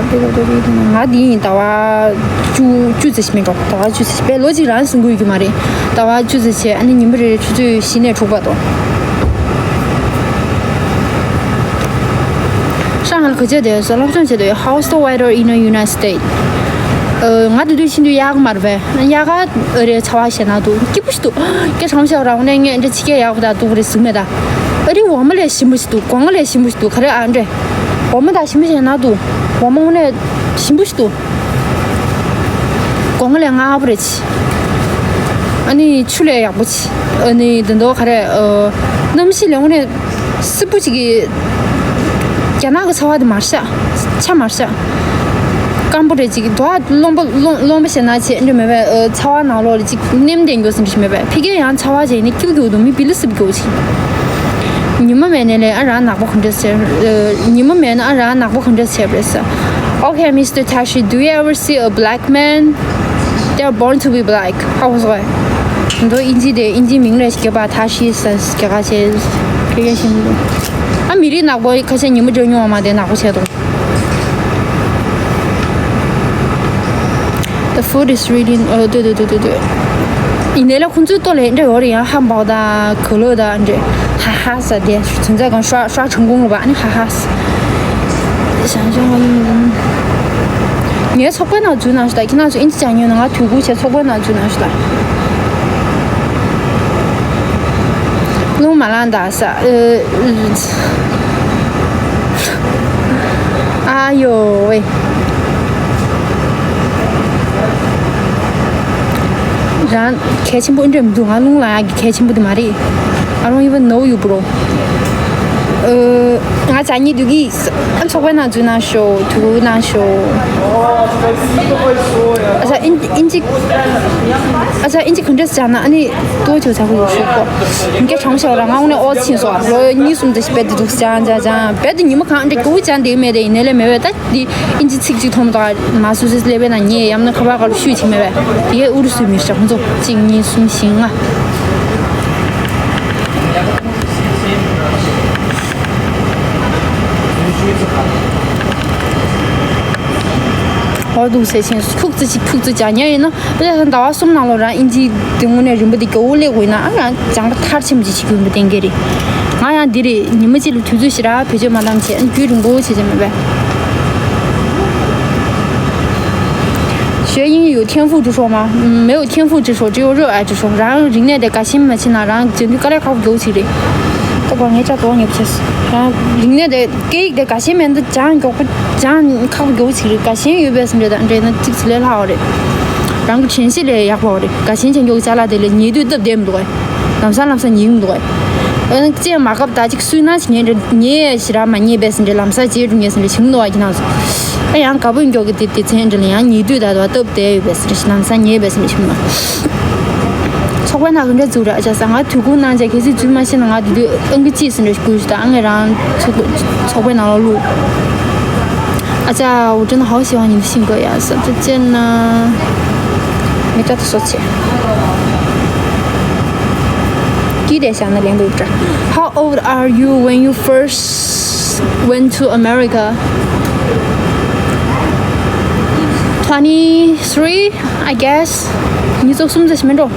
པེ་ལོ་ཏོ་རི་ང་འདི་ཡིན། ཟླ་བ་བཅུ་བཅུ་ཙམ་ཞིག་མིན་འགྲོ། ཟླ་བ་བཅུ་ཙམ་ཞིག་པས་ལོ་གཅིག་རང་ཟིན་དགོས་ཀྱི་མ་རེད། ཟླ་བ་བཅུ་ཙམ་བྱས། ཨ་ནི་ཉིན་མོ་རེ་རེ་ཆུ་ཚོད་བཞི་ནས་དྲུག་བར་དུ། ཧྲང་ཧའེ་ལ་ག་ཚོད་བསྡད་ཡོད་ཟེར་སློབ་སྦྱོང་བྱེད་དུ་ཡོད། How's the weather in the United States? ཨ། ང་དེ་དུས་ཤིན་ཏུ་ཡག་གི་མ་རེད་པས། ཡག་ག་རེད། ཚ་བ་ཞེད་ན་འདུག་སྐྱིད་པོ་ཞིག་འདུག་སྐད་གྲགས་མོ་ཞིག་རང་ནས་ངས་འདྲ་ཕྱི་རྒྱལ་ཡག་པོ་དང་སྡུག་རེད་ཟེར་མེད་ད། ཨ་རི་འོ་མ་ལས་ཞིམ་པོ་ཞིག་འདུག་སྒོ་ང་ལས་ཞིམ་པོ་ཞིག་འདུག་ག་རེ་ཨ་འདྲ། འོ་མ་དང་ཞིམ་པོ་ཞིག་ན་འདུག་འོ་མ་དངོས་གནས་ཞིམ་པོ་ཞིག་འདུག་སྒོ་ང་ལས་མངར་པོ་རེད་ཆི། ཨ་ནི་ཆུ་ལས་ཡག་པོ་ཆི། ཨ་ནི་དེ་འདྲ་ག་རེ། ཨ། གནམ་གཤིས་ལས་དངོས་གནས་སྲིད་པོ་ཅིག་གི། རྒྱ་ནག་གི་ཚ་བ་དེ་མར་ཤ། ཆ་མར་ཤ། སྐམ་པོ་རེད་ཅིག་དོ་ཨ་རློན་པ་རློན་རློན་པ་ཞེ་ན་ཆེ་འདྲ་མེད་པས། ཨ། ཚ་བ་ནང་ལོགས་ལ་ཅིག་ནེམ་དེ་འགྱོ་སྲིད་འདྲ་ཞིག་མེད་པས། ཕ་གིར་ཡང་ཚ་བ་ཅན་ནི་སྐྱིད་པོ་འདུག་མི་བི་ལི་སིབ་འགྱོ་ཅིག་ཉི་མ་མེད་ནས་ལས་ཨ་རང་ནག་པོ་ག་འདྲ་ཟེར། ཨ། ཉི་མ་མེད་ན་ཨ་རང་ནག་པོ་ག་འདྲ་ཟེར་བས་ས། Okay, Mister Tashi, do you ever see a black man? They are born to be black. How was I? འདི་ཨིན་ཇི་དེ་ཨིན་ཇི་མིང་རེད་སྐྱེས་པ་ཐ་ཤི་ས་སྐྱེ་ཁ་ཆེ་སྐྱེ་ཁ་ཤིན། ཨ་མི་རིགས་ནག་པོ་ཁ་ཤས་ཉི་མ་འགྲོ་མྱོང་བ་མ་དེ་ནག་པོ་བྱས་འདུག The food is really ཨ་ལྟོས་ལྟོས་ལྟོས་ལྟོས། ཡིན་ནའི་ལ་ཁོང་ཚོའི་ལྟོ་ལས་འདྲ་ཡོད་རེད། ཡང་ཧམ་བག་དང་གོ་ལོ་དང་འདྲ། ཧ་ཧ་ས་དེ་དོན་ཚ་གང་ཧྲ་ཧྲ་ཆང་ཀོང་ལོ་བ་ཨ་ནི་ཧ་ཧ་ས། ཞང་ཞང་ངའི་ཚོགས་པའི་ནང་འཛུལ་གནང་ཞུ་ད། ཁྱེད་རང་ཚོ་ཨིན་ཇི་སྦྱང་མྱོང་ན་ང་དུས་འགོ་བྱས་ཚོགས་པའི་ནང་འཛུལ་གནང་ཞུ་ད། རླུང་མ་ལངས་ད་ས། ཨ། ཨ་ཡོ་ཝེ། རང་གལ་ཆེན་པོ་འདྲ་མི་འདུག་ང་རླུང་ལངས་ཡག་གི་གལ་ཆེན་པོ་དེ་མ་རེད། I don't even know you, bro. ཨ། ང་ཅག་གཉིས་འདུག་གི། ཨ། ཚོགས་པའི་ནང་འཛུལ་གནང་ཤོག་དུས་འགོ་གནང་ཤོག་ཨ་ཅག་ཨིན་ཨིན་ཇི། ཨ་ཅག་ཨིན་ཇི་ག་འདྲས་སྦྱང་ན་ཨ་ནི་ལྟོ་ཆོག་ཆག་གི་ཡོད་ཤོག་གོ། ངས་གྲང་ཤོག་ར་ང་དངོས་གནས་ཨོ་ཕྱིན་སོང་། ལོ་གཉིས་གསུམ་དེ་ཞིག་རྦད་དེ་འདུག་སྦྱང་སྦྱང་སྦྱང་རྦད་དེ་ཉི་མ་གང་འདྲ་དགུ་སྦྱང་བསྡད་མེད་དེ། ཡིན་ནའི་ལས་མེད་པས་ད་འདི་ཨིན་ཇི་ཚིག་གཅིག་མཐོང་མ་ཐག་མ་སུ་སི་ཀླད་པའི་ནང་ཉལ་ཡང་ན་ཁ་པར་སྒང་ལ་བཤུས་བྱེད་མེད་པས། དེ་གའི་ཨུ་རུ་སུའི་མི་ཤ་ཁོང་ཚོ་གཅིག་གཉིས་གསུམ་བཞི་ལྔ། ཨོ་འདུག་སེ་ཆེན་ཁུག་ཙི་ཅིག་ཁུག་ཙི་ཅག་ཉལ་ཡིན་ན། དཔེ་ཆ་ཟླ་བ་གསུམ་ནང་ལོགས་རང་ཨིན་ཇིའི་དེ་དངོས་གནས་རིམ་པ་དེ་མགྱོགས་པོ་སླེབས་དགོས་ན་ཨ་རང་སྦྱང་པ་མཐར་ཕྱིན་པ་ཅིག་བྱེད་དགོས་པ་གཏན་འཁེལ་རེད། ང་ཡང་འདི་རེད། ཉི་མ་གཅིག་ལ་དུས་ཚོད་ཞེ་དྲག་བེད་སྤྱོད་མ་བཏང་བྱས་རྒྱུན་རིང་པོ་བྱས་བྱས་མེད་པས། 学英语有天赋之说吗？嗯，没有天赋之说，只有热爱之说。རང་རིག་གནས་དེ་དགའ་ཞེན་མ་བྱས་ན་རང་སྦྱང་དུས་དཀའ་ལས་ཁག་པོ་མགྱོགས་ཅིག་རེད། ད་གོ་ངའི་ལྕགས་ཏོག་ཉེ་པོ་བྱས། རང་རིག་གནས་དེ་སྐད་ཡིག་དེ་དགའ་ཞེན་མེད་ན་སྦྱང་མགྱོགས་པོ་སྦྱང་ཁག་པོ་མགྱོགས་ཅིག་རེད། དགའ་ཞེན་ཡོད་པས་ཟིན་རེད། ད་འདྲེས་ན་གཅིག་ཚི་ལས་ལྷག་པ་རེད། རང་གི་དྲན་ཤེས་ལས་ཡག་པ་རེད། དགའ་ཞེན་ཅན་མགྱོགས་ཅ་ལག་དེ་ལས་ཉལ་དུས་སྟབས་བདེ་མི་འདུག་གས། ལམ་སང་ལམ་སང་ཉལ་གི་མི་འདུག་གས། ཨ་ནི་ཅེས་མ་སྐབས་ད་ཅིག་སུས་ན་ཞིག་ཉལ་འདྲ་ཉལ་ཞེ་དྲག་མ་ཉལ་པས་ཟིན་རེད། ལམ་སང་བརྗེད་འགྲོ་ཉལ་ཟིན་རེད། ཞིམ་མི་འདུག་གས་ཁྱེད་རང་ཚོ། ཨ་ཡང་དགའ་པོ་མགྱོགས་ཀྱི་དེ་དེ་ཚན་འདྲ་ལ་ཡང་ཉལ་དུས་ད་དུ་སྟབས་བདེ་ཡོད་པས་ཟིན་རེད། ལམ་སང་ཉལ་པས་ཟིན་རེད། ཞིམ་མ། ཚོགས་པའི་ནང་གི་འདྲ་འཛུགས་ར་ཨ་ཅག་ས་ང་དུས་ཁུངས་གནང་བྱས་གལ་སྲིད་འཛུལ་མ་ཤེས་ན་ང་དེ་དུས་ཨང་ཀི་གཅིག་ཟིན་འདྲ་ཞིག་དགོས་ཞུ་ད། ཨ་ངས་རང་ཚོགས་པའི་ཚོགས་པའི་ནང་ལོགས་བླུགས། 啊，这我真的好喜欢你的性格呀，是这真呢，没找到说起。几点想的连读着？How old are you when you first went to America? Twenty-three, I guess. ཉི་ཤུ་རྩ་གསུམ་ཙམ་ཞིག་མིན་འགྲོ།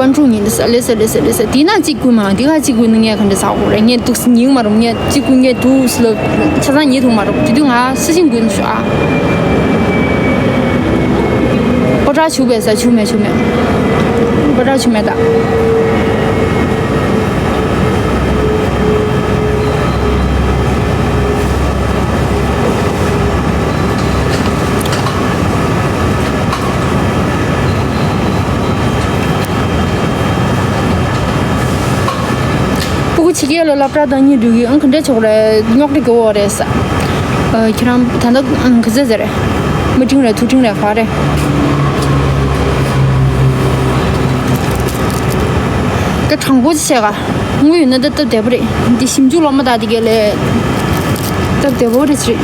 པཎ་གྲུབ་ཉིད་ཟེར་ལེ་ཟེར་ལེ་ཟེར་ལེ་ཟེར། དེ་ན་གཅིག་བསྐུར་མ། དེ་ག་གཅིག་བསྐུར་ན་ངས་ག་འདྲ་ཟ་དགོས་རེད། ངས་འདུག་སེ་ཉན་མ་རུང་། ངས་གཅིག་བསྐུར། ངས་འདུག་སེ་ལབ་ཆ་ཚང་ཉན་ཐུབ་མ་རུང་། དེ་དུས་ང་སུ་ཞིག་བསྐུར་ན་ཤོག་ཨ། སྤོ་བྲག་བྱུག་པས་ཟ། བྱུག་མེད། བྱུག་མེད། སྤོ་བྲག་བྱུག་མེད་ད། སྤུ་གུ་ཕྱི་རྒྱལ་ལ་སློབ་གྲྭ་བཏང་སྙིང་འདོད་ཀྱི། ཨང་ག་འདྲ་ཆོག་རེད། རྙོག་དྲ་གི་འོག་རེད་ས། ཨ། ཁྱེད་རང་ད་ལྟ་ཨང་ག་ཚོད་ཟེར་རེད། མི་ཀྲིང་རེད། ཐུག་ཀྲིང་རེད། ག་རེད། ད་དྲང་པོ་ཅིག་བཤད་ག་དངུལ་ཡོད་ན་ད་སྟབས་བདེ་པོ་རེད། འདི་ཞིབ་འཇུག་སློབ་མ་དག་དེ་གས་ལས་སྟབས་བདེ་པོ་རེད་ཅི་རེད།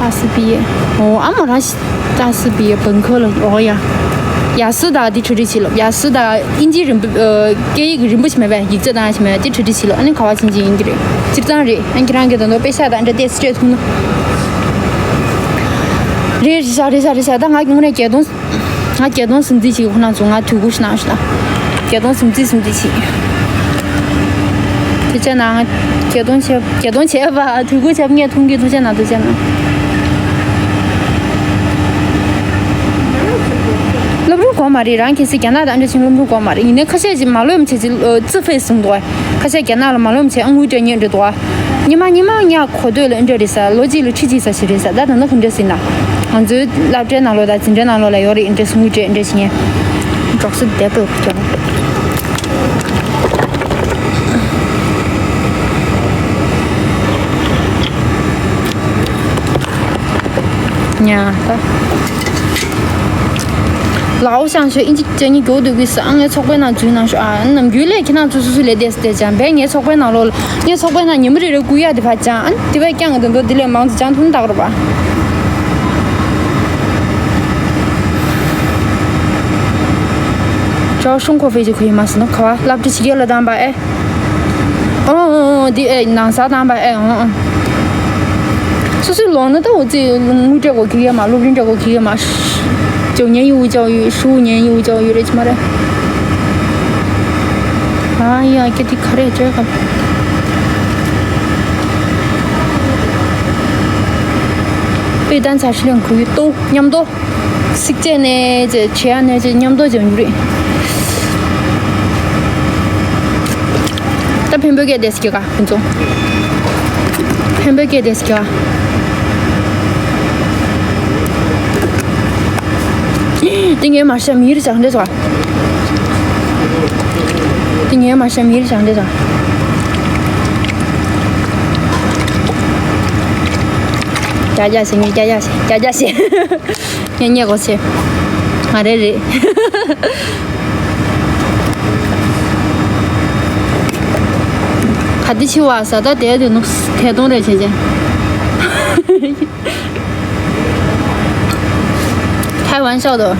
ཏཱ་སི་པི་ཡེ། ཨོ། ཨ་མ་རང་ཞིག་ཏཱ་སི་པི་ཡེ་本科ལ། ཨོ་ཡ། ཡ་སི་ད་འདི་འཕྲོ་སྒྲིག་བྱེད་ལབ། ཡ་སི་ད་ཨིན་ཇི་རིན་པོ། ཨ། སྐད་ཡིག་རིན་པོ་ཆེ་མེད་པས། ཡིག་ཚད་བཏང་ཡ་ཆེ་མེད་པས། འདི་འཕྲོ་སྒྲིག་བྱེད་ལབ། ཨ་ནི་ག་བ་ཕྱིན་ཅི་ཡིན་གྱི་རེད། སྤྱིར་བཏང་རེད། ཨ་ནི་ཁྱེད་རང་གིས་ད་དུང་དཔེ་ཤག་དང་འདྲ་ཏོག་ཙམ་སྤྲད་ཐུབ་ན། རེད་རེད་ཤག་རེད་ཤག་རེད་ཤག་ད་ང་དངོས་གནས་བརྒྱད་སྟོང་། ང་བརྒྱད་སྟོང་ཟིན་རྩིས་བྱེད་ཀྱི། ཁོ་རང་ཚོ་ང་དུས་འཁོར་ཞིག་གནང་ཞིག་ལ། བརྒྱད་སྟོང་ཟིན་རྩིས། ཟིན་རྩིས་བྱེད། དེ་བྱས་ན་ང་བརྒྱད་སྟོང་བྱས། བརྒྱད་སྟོང་བྱས་པ། དུས་འཁོར་བྱས་པ་ངས་མཐོང་གི། ཐུགས་རྗེ་གནང་། ཐུགས་རྗེ་གནང་། སློབ་སྦྱོང་དགོས་མ་རེད། རང་གལ་སྲིད་རྒྱ་ནག་དང་འདྲ་ཞིག་སློབ་སྦྱོང་དགོས་མ་རེད། ཡིན་ནའི་ཁ་ཤས་ཅིག་མ་ལོབས་བྱས་ཅིག་ཨ། ཙི་ཧྥེ་བཟུང་འདུག་ཨ། ཁ་ཤས་རྒྱ་ནག་ལ་མ་ལོབས་བྱས་ཨ། དངུལ་སྤྲད་མཁན་འདྲ་འདུག་ཨ། ཉི་མ་ཉི་མ་ཉག་གོ་ཐོས་ལ་འདྲ་རེད་ས། ལོ་གཅིག་ལ་ཁྲི་གཅིག་ཙམ་ཞིག་རེད་ས། ད་ད་ནི་ག་འདྲ་ཟེར་ན། ང་ཚོའི་སློབ་གྲྭའི་ནང་ལོགས་དང་འཛིན་གྲྭའི་ནང་ལོགས་ལ་ཡོད་རེད། འདྲ་གསུང་གི་འདྲ་འདྲ་ཞིག་ཡིན། གྲོགས་སུ་བསྡད་པའི་སྐྱོ། ཉ་ད། ལའོ་ཤང་ཤོད། ཨིན་ཇི་སྐད་ཉིད་མགྱོགས་འདུག་གི་ས། ངའི་ཚོགས་པའི་ནང་འཛུལ་གནང་ཤོག་ཨ། ནམ་རྒྱུན་ལས་ཁྱེད་རང་ཚོ་སོ་སོ་ལས་བསྡད་བསྡད་ཅང་བས། ངའི་ཚོགས་པའི་ནང་ལོགས་ལ། ངའི་ཚོགས་པའི་ནང་ཉི་མ་རེ་རེ་བསྐུར་ཡ་དེ་ཕར་སྦྱང་། ཨ་ནི་དེ་བས་ཀྱང་དེ་ཚོ་དེ་ལས་མང་དུ་སྦྱང་ཐུབ་ན་ད་ག་རེད་པ། ཅའོ་ཧྲུང་ཁོ་ཧྥེ་ཅི་ཁོ་ཡི་མ་སི་ནོ་ཁ་བ་སློབ་ཁྲིད་བྱེད་ཀྱི་ལ་དང་པ་ཨེ། ཨོ་ཨོ་ཨོ། འདི་ཨེ་ནང་ས་དང་པ་ཨེ། ཨོ་ཨོ། སོ་སོའི་ལོག་ན་ད་འོ་ཙི་དངུལ་སྤྲད་དགོས་ཀྱི་ཡོད་མ། སློབ་རིན་སྤྲད་དགོས་ཀྱི་ཡོད་མ། 九年义务教育། 十五年义务教育རེད་ཅི་མ་རེད། ཨ་ཡ། ཁྱེད་དེ་ག་རེ་བྱས་ག 背单词 是练口语都མཉམ་དུ། ཚིགས་བཅད་ནས་ཅི། བྱེད་ཡ་ནས་ཅི། མཉམ་དུ་སྦྱང་རྒྱུ་རེད། ད་ཕན་པོ་སྐད་དེ་སྐྱེ་ག་ཁོང་ཚོ། ཕན་པོ་སྐད་དེ་སྐྱེ་ག་དེ་ངའི་མ་ཤ་མི་རི་ཅང་འདྲ་ཟ། དེ་ངའི་མ་ཤ་མི་རི་ཅང་འདྲ་ཟ། ཀྱ་ཀྱ་ཟེར། ངས་ཀྱ་ཀྱ་ཟེར། ཀྱ་ཀྱ་ཟེར། ངས་ཉེས་གོ་ཆེ། ང་རེ་རེད། ག་དེ་ཕྱི་བ་ཟ། ད་དེ་དེ་ནུག་ཐད་གཏོང་རེ་བྱེད་ཅན། 开玩笑的།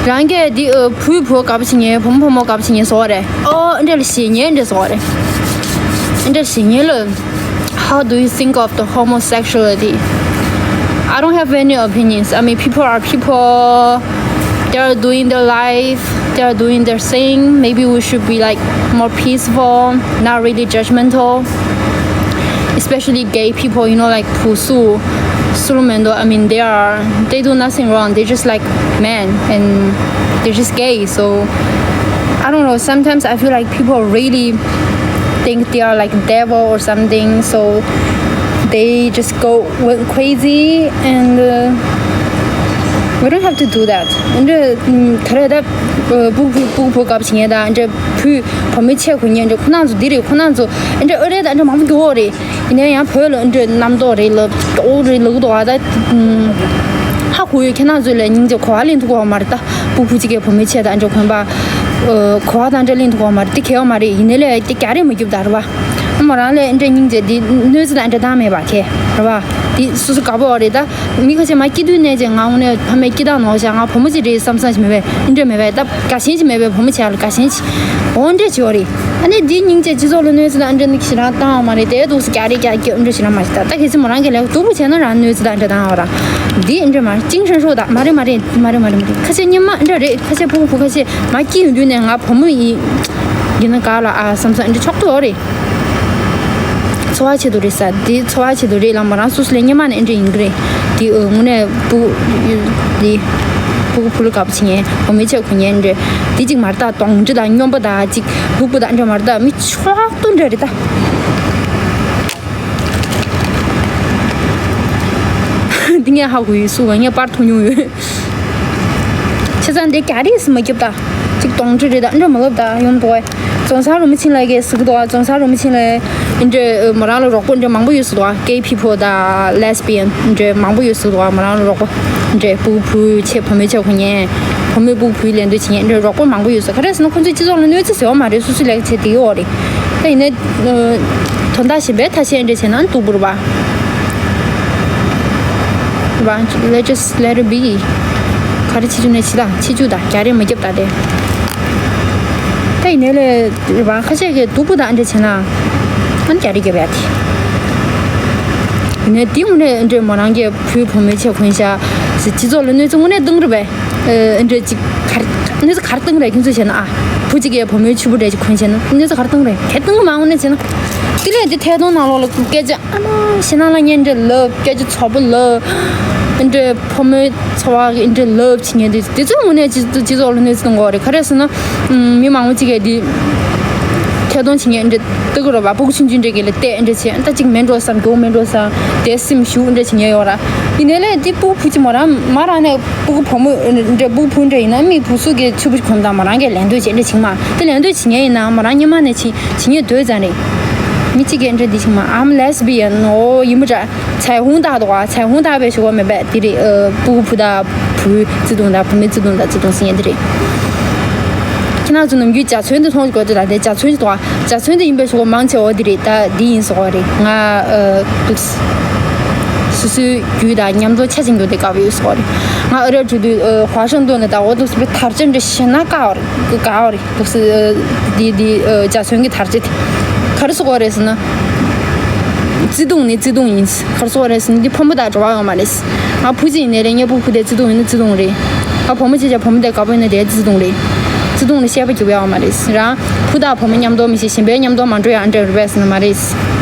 རང་གིས་འདི་ཨ། བུས་བུ་དགའ་པོ་བྱེད་མཁན། བུ་མོས་བུ་མོ་དགའ་པོ་བྱེད་མཁན་བཟོ་བ་རེད། ཨོ། འདྲ་ལ་ཞེད་སྙིང་འདྲ་བཟོ་བ་རེད། འདྲ་ཞེད་སྙིང་ལ། How do you think of the homosexuality? I don't have any opinions. I mean, people are people. They are doing their life. They are doing their thing. Maybe we should be, like, more peaceful, not really judgmental. Especially gay people, you know, like, 朴素, 素人们都, I mean, they are, they do nothing wrong. They're just, like, men, and they're just gay. So, I don't know, sometimes I feel like people really think they are, like, devil or something, so they just go, went crazy, and, uh, we don't have to do that. And, uh, mm, ခါ་རེ་ད། ཨ། སྤུ་གུ་སྤུ་གུ་བུ་དགའ་པོ་བྱེད་མཁན་དང་འདྲ། བུས་བུ་མོའི་ཆས་གོན་མཁན་འདྲ། ཁོ་རང་ཚོ་འདི་རེད། ཁོ་རང་ཚོ་འདྲ་ཨ་རེ་ད་འདྲ་མང་པོ་འགྱོ་འོ་རེད། ཡིན་ན་ཡང་བོད་ལ་འདྲ་རྣམ་རྟོག་རེད་ལབ། ཨོ་རེད་ལབ་འདུག་ཨ། ད་ཧ་གོ་ཡོད། ཁྱེད་རང་ཚོ་ལ་སྙིང་རྗེ། གོ་བ་ལེན་ཐུབ་ཀྱི་ཡོད་མ་རེད། ད་སྤུ་གུ་གཅིག་གིས་བུ་མོའི་ཆས་དང་འདྲ་གོན་པ། ཨ། གོ་བ་དང་འདྲ་ལེན་ཐུབ་ཀྱི་ཡོད་མ་རེད། དེ་གལ་ཡོད་མ་རེད། ཡིན་ནའི་ལས་དེ་ག་རེ་མ་རྒྱབ་ད་རེད་པ། མོ་རང་ལས་འདྲ་སྙིང་རྗེ་འདི་གནོད་འཚེ་དང་འདྲ་བཏང་མེད་པ་ཁེ་རེད་བ། འདི་སོ་སོ་དགའ་པོ་རེད་ད། མི་ཁ་ཤས་མ་སྐྱིད་དུས་ནས་ཅེ་ང་འོ་ནས་ཕ་མས་སྐྱིད་དང་ནོར་བཞག་ང་བུ་མོ་ཅིག་རེད་བསམ་བསམ་ཞིག་མེད་པས་འདྲ་མེད་པས་ད་དགའ་ཞེན་ཞིག་མེད་པས་བུ་མོ་བྱས་ལ་དགའ་ཞེན་ཞིག་འོ་འདྲ་བྱེད་བ་རེད། ཨ་ནི་འདི་སྙིང་རྗེ་སྤྱི་ཚོགས་ལ་གནོད་འཚེ་དང་འདྲ་ནི་ཞེ་དྲག་བཏང་བ་མ་རེད་དེ་འདུག་སེ་རྒྱག་རེད་རྒྱག་རྒྱག་འདྲ་ཞེ་དྲག་མ་ཞིག་ད་ད་གལ་སྲིད་མོ་རང་གི་ལས་ཀ་སྡུག་པོ་བྱས་ན་རང་གནོད་འཚེ་དང་འདྲ་བཏང་བ་ར། འདི་འདྲ་མ་ཅིང་ཧྲན་ཧྲོ་ད་མ་རེད་མ་རེད་མ་རེད་མ་རེད་མ་རེད་ཁ་ཤས་སྙན་མ་འདྲ་རེད་ཁ་ཤས་ཕྲུ་གུ་བུ་ཁ་ཤས་མ་སྐྱིད་ཡོང་དུས་ནས་ང་བུ་མོ་ཡིན། ཡིན་ན་ག་ལ་ཨ་བསམ་བསམ་འདྲ་ཆོག་ཏུ་འོ་རེད། འཚོ་བ་ཆེད་དུ་རེད་ས་འདི་འཚོ་བ་ཆེད་དུ་རེད་ལ་མོ་རང་སུ་སུ་ལས་སྙན་མ་ནས་འདྲ་ཡིན་གི་རེད། འདི་ཨོ་དངོས་གནས་སྤུ་འདི་སྤུ་གུ་ཕུ་ལུ་དགའ་པོ་བྱེད་མཁན་བུ་མོའི་ཆེད་གོ་མཁན་འདྲ། འདི་གཅིག་མ་རེད་ད་གདོང་འདྲ་དང་སྨྱོན་པ་དང་གཅིག་སྡུག་པོ་དང་འདྲ་མ་རེད་ད་མི་ཆོག་ཏུ་འདྲ་རེད་ད། འདི་ངས་ཧ་གོ་ཡོད་སུ་ག་ངས་པར་མཐོང་མྱོང་ཡོད། བྱས་ཙང་འདི་རྒྱ་རིགས་སུ་མ་སྐྱབས་ད། གཅིག་གདོང་འདྲ་རེད་ད་འདྲ་མ་ལབ་ད་ཡོང་འདུག་བས། རྫོང་སར་རུ་མི་ཆེན་ལགས་ཀྱིས་ཟེར་གི་འདུག་རྫོང་སར་རུ་མི་ཆེན་ལགས་འདྲ་མོ་རང་ལ་རོགས་པ་འདྲ་མང་པོ་ཡོད་ཟེར་འདུག gay people དང་lesbian འདྲ་མང་པོ་ཡོད་ཟེར་འདུག་མོ་རང་ལ་རོགས་པ་འདྲ་སྤུ་གུ་བུ་ཆེ་བུ་མོའི་ཆེ་གོ་མཁན་བུ་མོའི་སྤུ་གུ་བུའི་ལད་ཟློས་བྱེད་མཁན་འདྲ་རོགས་པ་མང་པོ་ཡོད་ཟེར། ག་རེ་ཟེར་ན་ཁོང་ཚོས་སྤྱི་ཚོགས་ལ་གནོད་འཚེ་ཟེར་བ་མ་རེད། སོ་སོའི་ལས་ཀ་བྱེད་བསྡད་ཡོད་རེད། ད་ཡིན་ནའི་དོན་དག་གཞན་པའི་ཐ་ཤལ་འདྲ་བྱས་ན་སྡུག་པོ་རེད་པ། རེད་པ། Let just let it be. ག་རེ་བྱེད་རྒྱུ་ནས་བྱེད་དང་བྱེད་རྒྱུ་དང་རྒྱ་རེ་མ་རྒྱབ་ད་དེ། ད་ཡིན་ནའི་ལས་རེད་པ་ཁ་ཤས་ཀྱིས་སྡུག་པོ་དང་འདྲ་བྱས་ན། ཨ་ནི་རྒྱ་རེ་རྒྱབ་ཡ་དེ། ཡིན་ནའི་དེ་དངོས་གནས་འདྲ་མོ་རང་གི་བུའི་བུ་མོའི་ཆེད་གོན་ཤ། སྤྱི་ཚོགས་ལ་གནོད་འཚེ་དངོས་གནས་བཏང་རེད་པས། འདྲ་ཅིག་གར་གནོད་འཚེ་གར་བཏང་རེད་ཁྱོད་ཚོས་བྱས་ན་ཨ། བུ་གཅིག་གིས་བུ་མོའི་ཕྱུ་པ་འདྲ་ཅིག་གོན་བྱས་ན་གནོད་འཚེ་གར་བཏང་རེད་གལ་བཏང་གི་མ་འོང་ནས་བྱས་ན། དེ་ལས་འདི་ཐད་གཏོང་ནང་ལོགས་ལ་སྐད་ཆ་ཨ་མ་ཞེ་ན་ལ་ངན་འདྲ་ལབ་སྐད་ཆ་ཚོགས་པ་ལབ། འདྲ་ཕོ་མོའི་འཚོ་བ་གི་འདྲ་ལབ་བྱེད་ཉན་འདི་འདི་ཚོའི་ངོས་ནས་སྤྱི་སྤྱི་ཚོགས་ལ་གནོད་འཚེ་གཏོང་གི་ཡོད་རེད། ག་རེ་ཟེར་ན། མི་མང་པོ་གཅིག་གིས་འདི་ཐད་གཏོང་བྱེད་ཉན་འདྲ་ལྟ་གི་རེད་པ། སྤུ་གུ་ཆུང་ཆུང་འདྲ་གི་ལ་བལྟས་འདྲ་བྱས་ད་ཅིག་མེད་འགྲོ་བསམ་མགྱོགས་མེད་འགྲོ་བསམ་དེ་སེམས་ཞུགས་འདྲ་བྱེད་ཉན་ཡོད་ར། ཡིན་ནའི་ལས་འདི་སྤུ་གུ་བུ་གཅིག་མོ་རང་མ་རང་ནས། སྤུ་གུ་བུ་མོ་འདྲ་སྤུ་གུ་བུ་འདྲ་ཡིན་ན་མི་བུ་སུ་གིས་ཕྱུ་པ་གོན་དང་མོ་རང་གིས་ལད་ཟློས་བྱེད་འདྲ་བྱེད་མ་དེ་ལད་ཟློས་བྱེད་ཉན་ཡིན་ན་མོ་རང་སྙན་མ་ནས་བྱེད་བྱེད་ཉན་འདོད་ཙང་རེད། མི་གཅིག་གིས་འདྲ་འདི་བྱེད་མ་I'm lesbian ཨོ་ཡིན་མོ་འདྲ་ཚེ་ཧུང་ཏག་འདུག་ག་ཚེ་ཧུང་ཏག་པའི་ཞུ་བ་མེད་པས་དེ་རེད། སྤུ་གུ་བུ་དང་བུའི་བརྩེ་དུང་དང་བུ་མོའི་བརྩེ་དུང་དང་བརྩེ་དུང་ཟེར་ཉན་དེ་རེད། ཁྱེད་རང་ཚོ་ནམ་རྒྱུན་འཇའ་ཚོན་དེ་མཐོང་དགོས་དེ་དང་དེ་འཇའ་ཚོན་ཞིག་འདུག་ག་འཇའ་ཚོན་དེ་ཡིན་པའི་ཞུ་བ་མང་ཆེ་བ་འདི་རེད་ད་འདི་ཡིན་ཟེར་བ་རེད་ང་འདུག་སོ་སོའི་རྒྱུད་དང་མཉམ་དུ་ཆ་ཅིག་འགྲོ་དེ་དགའ་པོ་ཡོད་ཟེར་བ་རེད། ང་ཨ་རི་འགྲོ་དུས་ཨ་ཝ་ཤིང་ཏོན་ནས་ད་འོ་འདུག་སེ་དར་ལྕོག་འདྲ་ཞེ་ན་དགའ་བ་རེད་དགའ་བ་རེད་འདུག་སེ་ཨ་འདི་འདི་ཨ་འཇའ་ཚོན་གྱི་དར་ལྕོག་དེ་ག་རེ་ཟེར་བ་རེད་ཟེར་ན། བརྩེ་དུང་ནི་བརྩེ་དུང་ཡིན། ག་རེ་ཟེར་བ་རེད་ཟེར་ན་འདི་ཕོ་མོ་དང་འབྲེལ་བ་ཡོད་མ་རེད། ང་བུ་གཅིག་ཡིན་ནའི་རེད་ངའི་སྤུ་གུ་དེ་བརྩེ་དུང་ཡིན་ན་བརྩེ་དུང་རེད། ང་བུ་མོ་གཅིག་བྱས་བུ་མོ་དེ་དགའ་པོ་ཡིན་ན་དེ་བརྩེ་དུང་རེད། བརྩེ་དུང་ལ་བཤད་པ་རྒྱབ་ཡག་ཡོད་མ་རེད། རང་བུ་དང་བུ་མོ་མཉམ་དུ་མི་ཤེས་གཞན་པའི་མཉམ་དུ་མ་འགྲོ་ཡག་འདྲ་རེད་པས་ཟེར་ན་མ་རེད།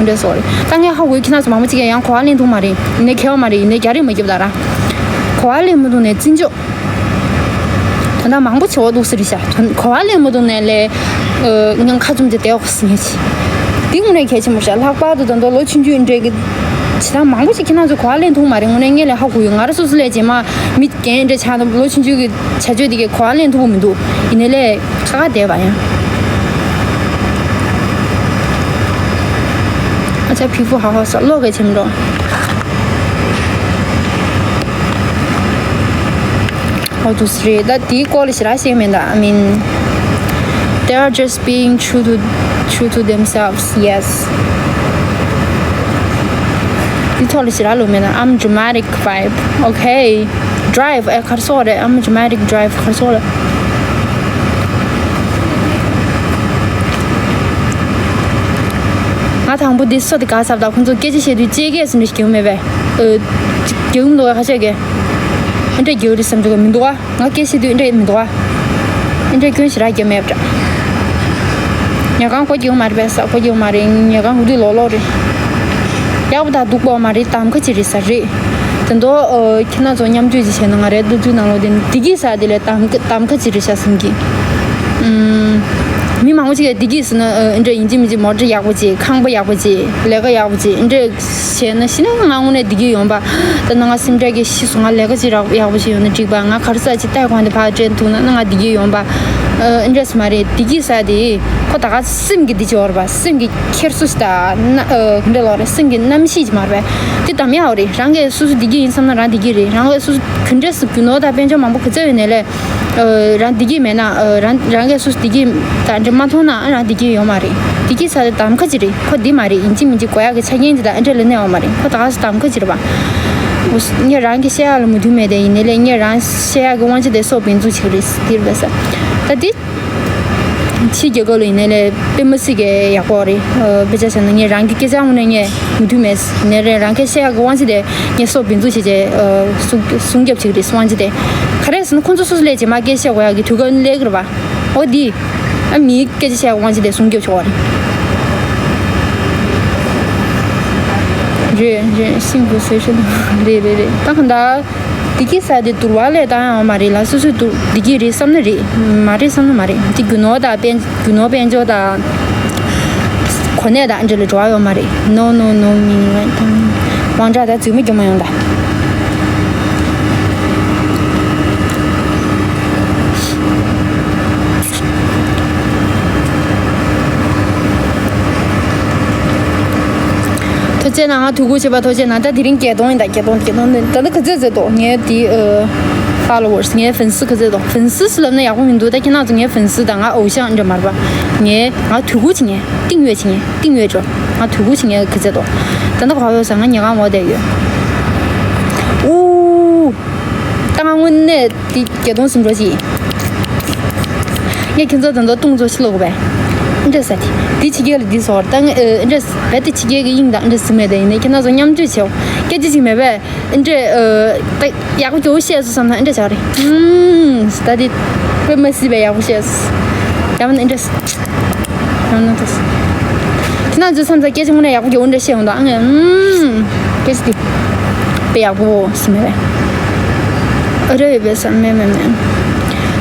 འདྲ་སོགས་རེད། ད་ངས་ཧ་གོ་ཡོད་ཁྱེད་རང་ཚོ་མང་པོ་གཅིག་ཡང་གོ་བ་ལེན་ཐུབ་མ་རེད། ཡིན་ནའི་ཁྱད་པར་མ་རེད། ཡིན་ནའི་རྒྱ་རིགས་མ་རྒྱབ་ད་ར། གོ་བ་ལེན་མི་ཐུབ་ནའི་བརྩི་འཇོག་ད་ལྟ་མང་པོ་བྱེད་འོ་འདུག་ཟེར་རེད་ཤག་གོ་བ་ལེན་མི་ཐུབ་ནའི་ལས། ངང་ཁ་བཙུམ་དེ་བསྡད་འོ་ཟེར་ངེས་ཅི། འདི་དངོས་གནས་གལ་ཆེན་པོ་ཤག་ལྷག་པར་དུ་ད་ལྟ་ལོ་ཆུང་ཆུང་འདྲ་གི། བྱེད་སྟངས་མང་པོ་ཞིག་ཁྱེད་རང་ཚོ་གོ་བ་ལེན་ཐུབ་མ་རེད། དངོས་གནས་ངས་ལས་ཧ་གོ་ཡོད། ང་རང་སོ་སོ་ལས་རྗེས་མ་མི་རྒན་འདྲ་ཆགས་ན་ལོ་ཆུང་ཆུང་གི་བྱ་སྤྱོད་དེ་གས་གོ་བ་ལེན་ཐུབ་པོ་མི་འདུག་ཡིན་ནའི་ལས་ཁ་ཁ་བསྡད་པ་ཡང་། ཨ་ཅག་ཕི་ཕུ་ཧ་ཧ་ས་ལོ་གལ་ཆེན་པོ་འགྲོ། འོ་འདུག་སེ་རེད། ད་དེའི་སྐོར་ལ་ཞེ་དྲག་ཤེས་མེད་ད། I mean, they are just being true to true to themselves. Yes. དེ་ཐོག་ལ་ཞེ་དྲག་ལོ་མེད་ན། I'm dramatic vibe. Okay. Drive. ཨེ་ག་རེ་ཟེར་རེད། I'm dramatic drive. ག་རེ་ཟེར་རེད། ང་དང་པོ་འདི་སོ་དེ་ག་ཟབ་ད་ཁོང་ཚོ་སྐད་ཆ་བཤད་དུས་ཅེ་གེ་སུ་འདྲ་ཞིག་གྱོན་མེད་པས། ཨ་གྱོན་འདུག་ག་ཁ་ཤས་ཀྱིས་ཨ་འདྲ་གྱོན་རེད་བསམ་གྱི་མི་འདུག་ག་ང་སྐད་བཤད་དུས་ཨ་འདྲ་མི་འདུག་ག་ཨ་འདྲ་སྐྱོན་ཞེ་དྲག་རྒྱབ་མེད་པ་འདྲ། ཉལ་ཁང་སྒོ་རྒྱག་མ་རེད་པས། སྒོ་རྒྱག་མ་རེད། ཉལ་ཁང་ཧུ་དུས་ལོག་ལོག་རེད། ཡག་པོ་དང་སྡུག་པོ་མ་རེད། གདམ་ཁ་ཅིག་རེད་ས་རེད། དེ་ཚོ་ཁྱེད་རང་ཚོ་མཉམ་སྤྱོད་ཅིག་བྱས་ན་ང་རའི་ལྟ་ཚུལ་ནང་ལོགས་དེ་ནི་བདེ་སྐྱིད་ཟེར་དེ་ལས་གདམ་གདམ་ཁ་ཅིག་རེད་ཤག་བསམ་གྱི། ཨུམ། མི་མང་པོ་ཅིག་གིས་བདེ་སྐྱིད་ཟེར་ན་ཨ་འདྲ་ཡིན་གཅིག་མིན་གཅིག་མོ་ཊ་ཡག་པོ་ཅིག་ཁང་པ་ཡག་པོ་ཅིག་ལས་ཀ་ཡག་པོ་ཅིག་ཨ་འདྲ་བྱས་ན་ཤི་ན་ང་དངོས་གནས་བདེ་སྐྱིད་ཡོང་པ། ད་ནང་ང་སེམས་ཁྲལ་གྱིས་ཤི་སོང་། ང་ལས་ཀ་ཅིག་རག་ཡག་པོ་ཅིག་ཡོང་ན་འགྲིག་པ། ང་ག་རེ་ཟ་ཅིག་ལྟ་དགོས་འདི་ཕར་དྲན་ཐུབ་ན་ན་ང་བདེ་སྐྱིད་ཡོང་པ། ཨ་འདྲས་མ་རེད། བདེ་སྐྱིད་ཟེར་དེ་ཁོ་ད་ག་སེམས་ཀྱི་བདེ་སྐྱིད་ཡོད་རེད་པ། སེམས་ཀྱི་འཁྱེར་སོ་ཞིག་དང་ན་ཨ་ག་འདྲ་ལབ་རེད། སེམས་ཀྱི་རྣམ་ཤེས་ཀྱི་མ་རེད་པས། དེ་གདམ་ཡག་ཡོད་རེད། རང་གིས་སོ་སོ་བདེ་སྐྱིད་ཡིན་བསམ་ན་རང་བདེ་སྐྱིད་རེད། རང་གིས་སོ་སོ་ག་འདྲས་སུ་རྒྱུ་ནོར་དང་དཔལ་འབྱོར་མང་པོ་ག་ཚོད་ཡོད་ནའི་ལས་ཨ་རང་བདེ་སྐྱིད་མེད་ན་ཨ་རང་རང་གིས་སོ་སོ་བདེ་སྐྱིད་དང་འདྲ་མ་མཐོང་ན་རང་བདེ་སྐྱིད་ཡོད་མ་རེད། བདེ་སྐྱིད་ཟེར་དེ་གདམ་ཁ་ཅིག་རེད། ཁོ་འདི་མ་རེད། ཡིན་གཅིག་མིན་གཅིག་དགོས་ཡག་གི་ཆ་རྐྱེན་དེ་དང་ཨ་འདྲ་ལ་གནས་པ་མ་རེད། ཁོ་ད་ག་སེ་གདམ་ཁ་ཅིག་རེད་པ། ངས་རང་གི་བཤད་ཡག་ལ་མོས་མཐུན་མེད་དེ། ཡིན་ནའི་ལས་ངས་རང་བཤད་ཡག་གི་དབང་ཆ་དེ་སོགས་འབེན་ཚུགས་བྱེད་ཀྱི་རེད། འདིར་བས་ས་ད་འདི། ཕྱི་རྒྱལ་ཁབ་ལ་ཡིན་ནའི་ལས་དཔེ་མི་སྲིད་ཀྱི་ཡག་པོ་རེད། ཨ་དཔེ་ཆ་བཞག་ན་ངས་རང་གི་སྐད་ཆ་དངོས་གནས་ངས་མོས་མཐུན་མེད། ཡིན་ནའི་ལས་རང་གི་བཤད་ཡག་གི་དབང་ཆ་དེ་ངས་སོགས་འབེན་ཚུགས་བྱེད་ཀྱི་ཨ་སྲུང་སྲུང་སྐྱོབ་བྱེད་ཀྱི་རེད། དབང་ཆ་དེ་ག་རེ་ཟེར་ན་ཁོང་ཚོ་སོ་སོ་ལས་རྗེས་མ་སྐད་ཆ་བཤད་དགོས་ཡག་གི་དུས་སྐབས་སླེབས་ཀྱི་རེད་པ། འོ་འདི། ཨ་མིའི་སྐད་ཆ་བཤད་དབང་ཆ་དེ་སྲུང་སྐྱོབ་བྱེད་དགོས་རེད། རེད་རེད། སིམ་པལ་སོ་ལུ་ཤན། རེད་རེད་རེད། ད་གང་ལྟར། བདེ་སྐྱིད་ཟེར་དེ་དུར་བ་ལས་བཏང་ཡག་མ་རེད་ལ། སོ་སོས་དུ་བདེ་སྐྱིད་རེད་བསམ་ན་རེད། མ་རེད་བསམ་ན་མ་རེད། དེ་རྒྱུ་ནོར་དང་དཔལ་རྒྱུ་ནོར་དཔལ་འབྱོར་དང་གོ་གནས་དང་འདྲ་ལ་འགྲོ་བ་ཡོད་མ་རེད། No, no, no, me, right? དབང་གྲགས་དང་རྫུན་མ་རྒྱུ་མ་ཡོང་ད། ཐུགས་རྗེ་གནང་། ང་ཐུགས་ཁུར་ཆེ་བ་ཐུགས་རྗེ་གནང་། ད་དེ་རིང་བརྒྱད་སྟོང་ཡིན་ད། བརྒྱད་སྟོང་བརྒྱད་སྟོང་ནི་ད་ལྟ་ག་ཚོད་ཟེར་དོ། ངའི་དེ་ཨ་ཕོ་ལོ་ཝར་སི་ངའི་ཧྥན་སི་ག་ཚོད་དོ། ཧྥན་སི་ལབ་ན་ཡག་པོ་མི་འདུག་ད་ཁྱེད་རང་ཚོ་ངའི་ཧྥན་སི་དང་ང་ཨོ་ཞང་འདྲ་མ་རེད་པ། ངའི་ང་ཐུགས་ཁུར་ཆེ། ངའི་ཏིང་ཡོད་ཆེ། ངའི་ཏིང་ཡོད་ཅོ། ང་ཐུགས་ཁུར་ཆེ། ངའི་ག་ཚོད་དོ། ད་ལྟ་ག་པར་ཡོད་ཟེར། ང་ཉལ་ཁང་འོག་བསྡད་ཡོད། ཨུ། ད་ང་དངོས་གནས། འདི་བརྒྱད་སྟོང་ཟིན་འགྲོ་ཅི། ངས་ཁྱེད་ཚོ་ད་དུང་ལྟུང་ཚོ་ཕྱི་ལོག་པས། འདྲ་ས་དེ་འདི་ཕྱི་རྒྱལ་ལ་འདི་ཟོར་ད་ངས་འདྲ་བས་དེ་ཕྱི་རྒྱལ་གྱི་དབྱིངས་དང་འདྲ་ཟིན་མེད་དེ། ཡིན་ནའི་ཁྱེད་རང་ཚོ་མཉམ་སྤྱོད་བྱེད། སྐད་ཆ་ཅིག་མེད་པས་འདྲ། ད་ཡག་པོ་རྒྱོབ་བཤད་སོང་བསམ་ན་འདྲ་བྱ་རེད། ད་དེ་དཔེ་མ་སྲིད་པའི་ཡག་པོ་བཤད་སོང་། ཡང་ན་འདྲ། ཡང་ན་ད། ཁྱེད་རང་ཚོ་མཚམས་མཚམས་སྐད་ཆ་དངོས་གནས་ཡག་པོ་རྒྱག་འོ་འདྲ་བཤད་འོང་དང་ཨང་། སྐད་ཆ་དེ་དཔེ་ཡག་པོ་སུ་མེད་པས། ཨ་རེ་ཡོད་པས་ས་མེད་མེད་མེད།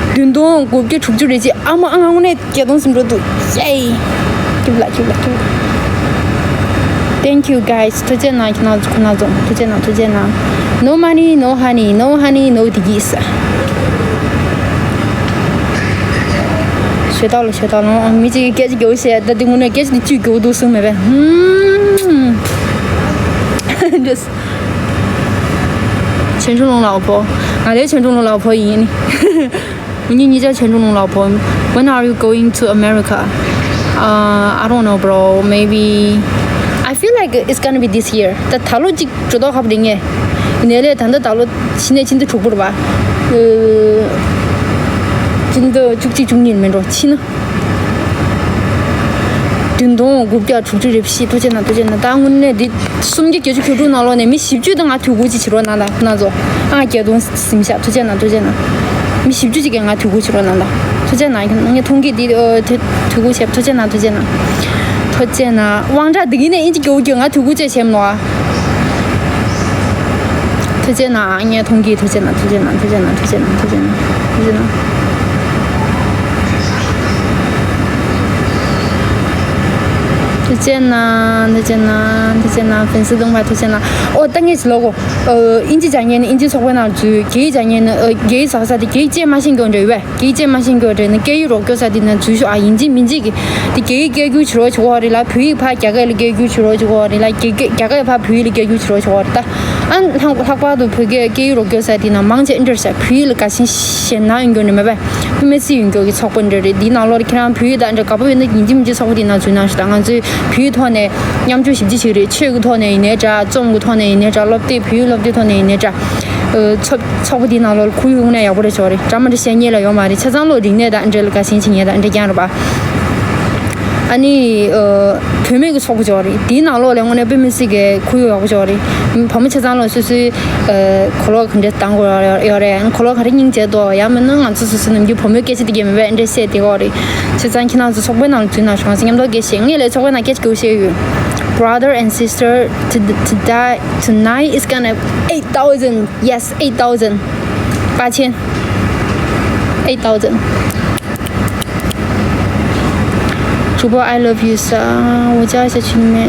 བདུན་སྟོང་དགུ་བརྒྱ་དྲུག་ཅུ་རེ་གཅིག་ཨ་མ་ཨ་ང་དངོས་གནས་བརྒྱད་སྟོང་ཟིན་འགྲོ་འདུག་ཡེ། སྐྱིད་ལ་སྐྱིད་ལ་སྐྱིད་ལ། Thank you guys. ཐུགས་རྗེ་གནང་། ཁྱེད་རང་ཚོ་ཁོ་ན་ཚོ་ཐུགས་རྗེ་གནང་། ཐུགས་རྗེ་གནང་། No money, no honey, no honey, no བདེ་སྐྱིད། ཞོ་ཏ་ལོ་ཞོ་ཏ་ལོ། མི་གཅིག་གིས་སྐད་ཆ་རྒྱོབ་བཤད། ད་འདི་དངོས་གནས་སྐད་ཆ་འདི་བཅུད་རྒྱོབ་འདུག་གསུངས་མེད་པས། ཧུམ། འདྲེས། ཆོས་འབྱུང་ལུང་ལ་བོ། ང་ལས་ཆོས་འབྱུང་ལུང་ལ་བོ་ཡིན། ངེད་གཉིས་ཆ་ཆོས་འབྱུང་ལུང་ལ་བོ། When are you going to America? Uh, I don't know, bro. Maybe. I feel like it's gonna be this year. ད་ད་ལོ་གཅིག་འགྲོ་ཐོག་ཁབ་རེད་ངས། ཡིན་ནའི་ལས་ད་ལྟ་ད་ལོ་ཕྱི་ནས་ཕྱི་ཟླ་དྲུག་པ་རེད་པ། ཨ། ཕྱི་ཟླ་བཅུ་གཅིག་བཅུ་གཉིས་མིན་འགྲོ་ཕྱི་ན། བདུན་སྟོང་དགུ་བརྒྱ་དྲུག་ཅུ་རེ་བཞི། ཐུགས་རྗེ་གནང་། ཐུགས་རྗེ་གནང་། ད་དངོས་གནས་འདི་སུམ་བརྒྱ་བརྒྱད་ཅུ་གྱ་དྲུག་ནང་ལོགས་ནས་མི་བཞི་བཅུ་དང་ང་ཐུགས་ཁུར་ཅིག་བྱེད་རོགས་གནང་། ད་ཁོ་ན་ཚོ་ཨང་བརྒྱད་སྟོང་ཟིན་ཤག་ཐུགས་རྗེ་གནང་། ཐུགས་རྗེ་གནང་། མི་བཞི་བཅུ་ཅིག་གིས་ང་ཐུགས་ཁུར་བྱེད་རོགས་གནང་། ད་ཐུགས་རྗེ་གནང་། ངས་མཐོང་གི་འདི་ཨ་ཐུ་ཐུགས་ཁུར་བྱེད། ཐུགས་རྗེ་གནང་། ཐུགས་རྗེ་གནང་། ཐུགས་རྗེ་གནང་། དབང་གྲགས་འདི་གིན་ནས་ཨིན་ཇི་རྒྱོབ་རྒྱོབ་ང་ཐུགས་ཁུར་ཅིག་བྱེད་མ་ནོ་ཨ། ཐུགས་རྗེ་གནང་། ངས་མཐོང་གི་ཐུགས་རྗེ་གནང་། ཐུགས་རྗེ་གནང་། ཐུགས་རྗེ་གནང་། ཐུགས་རྗེ་གནང་། ཐུགས་རྗེ་གནང་། ཐུགས་རྗེ་གནང་། ཐུགས་རྗེ་གནང་། ཐུགས་རྗེ་གནང་། ཐུགས་རྗེ་གནང་། ཧྥན་སི་སྟོང་པ་ཐུགས་རྗེ་གནང་། ཨོ་ད་ངས་ལོ་གོ་ཨ་ཨིན་ཇི་སྦྱང་མཁན་ནི་ཨིན་ཇི་ཚོགས་པའི་ནང་འཛུལ། རྒྱ་ཡིག་སྦྱང་མཁན་ནི་ཨ་རྒྱ་ཡིག་ཟ་ས་དེ་རྒྱ་ཡིག་བཅས་མ་ཤེས་མཁན་འདྲ་ཡོད་པས། རྒྱ་ཡིག་བཅས་མ་ཤེས་མཁན་འདྲ་ནི་སྐད་ཡིག་རོགས་སྐྱོར་ས་དེ་ནང་འཛུལ་ཤོག་ཨ། ཡིན་གཅིག་མིན་གཅིག་གི་དེ་རྒྱ་ཡིག་སྐད་སྒྱུར་བྱེད་རོགས་བྱེད་དགོས་རེད་ལ། བོད་ཡིག་ཕར་རྒྱ་སྐད་ལ་སྐད་སྒྱུར་བྱེད་རོགས་བྱེད་དགོས་རེད་ལ། རྒྱ་སྐད་རྒྱ་སྐད་ཕར་བོད་ཡིག་ལ་སྐད་སྒྱུར་བྱེད་རོགས་བྱེད་དགོས་རེད་ད། ཨ་ལྷག་ལྷག་པར་དུ་བོད་སྐད་སྐད་ཡིག་རོགས་སྐྱོར་ས་དེ་ནང་མང་ཆེ་འདྲ་ཞིག་བོད་ཡིག་ལ་དགའ་ཞེན་ཞེད་སྣང་ཡོད་མཁན་འདྲ་མེད་པས། ཕ་མེས་སི་ཡོད་མཁན་གྱི་ཚོགས་པ་འདྲ་རེད། འདིའི་ནང་ལོགས་ལ་ཁྱེད་རང་བོད་ཡིག་དང་འདྲ་དགའ་པོ་ཡོད་ན་ཡིན་གཅིག་མིན་གཅིག་ཚོགས་པ་འདིའི་ནང་འཛུལ་གནང་ཞུ་དང་། ང་ཚོས་བོད་ཡིག་ཐོག་ནས་མཉམ་སྤྱོད་ཞིབ་ཕྲ་བྱེད་ཀྱི་རེད། ཆོས་ཀྱི་ཐོག་ནས་ཡིན་ནའི་འདྲ། རྩོམ་གྱི་ཐོག་ནས་ཡིན་ནའི་འདྲ། སློབ་དེབ་བོད་ཡིག་སློབ་དེབ་ཐོག་ནས་ཡིན་ནའི་འདྲ། ཨ་ཚོགས་ཚོགས་པ་འདིའི་ནང་ལོགས་ལ་ཁོར་ཡུག་དངོས་གནས་ཡག་པོ་རེད་ཤག་རེད། འདྲ་མི་འདྲ་བཤད་མཁན་ལ་ཡོད་མ་རེད། ཆ་ཚང་ལོ་རིག་གནས་དང་འབྲེལ་དགའ་ཞེན་བྱེད་མཁན་དང་འདྲ་རྐྱང་རེད་པ། ཨ་ནི་ཨ་བུད་མེད་ཀྱི་ཚོགས་པ་ཅིག་ཡོད་རེད། དེའི་ནང་ལོགས་ལ་དངོས་གནས་དཔེ་མི་སྲིད་ཀྱི་ཁོར་ཡུག་ཡག་པོ་ཅིག་ཡོད་རེད། བུ་མོ་ཆ་ཚང་ལ་སོ་སོའི་ཨ་གོས་ལོག་ག་འདྲས་གཏོང་དགོས་ཡོད་རེད། གོས་ལོག་ག་རེ་སྙིང་རྗེ་འདུག་ཡང་མིན་ན་ང་ཚོ་སོ་སོའི་ནམ་རྒྱུན་བུ་མོའི་སྐད་ཆ་དེ་གས་མེད་པས་འདྲ་བཤད་བསྡད་ཀྱི་ཡོད་རེད། བྱས་ཙང་ཁྱེད་རང་ཚོ་ཚོགས་པའི་ནང་ལ་འཛུལ་གནང་ཤོག་ང་ཚོ་མཉམ་དུ་སྐད་ཆ་བཤད། ངས་ལས་ཚོགས་པའི་ནང་སྐད་ཆ་དགོས་བཤད་ཡོད། Brother and sister, to- today, tonight is gonna eight thousand. Yes, eight thousand. 八千. Eight thousand. 主播 I love you. 我家小青梅.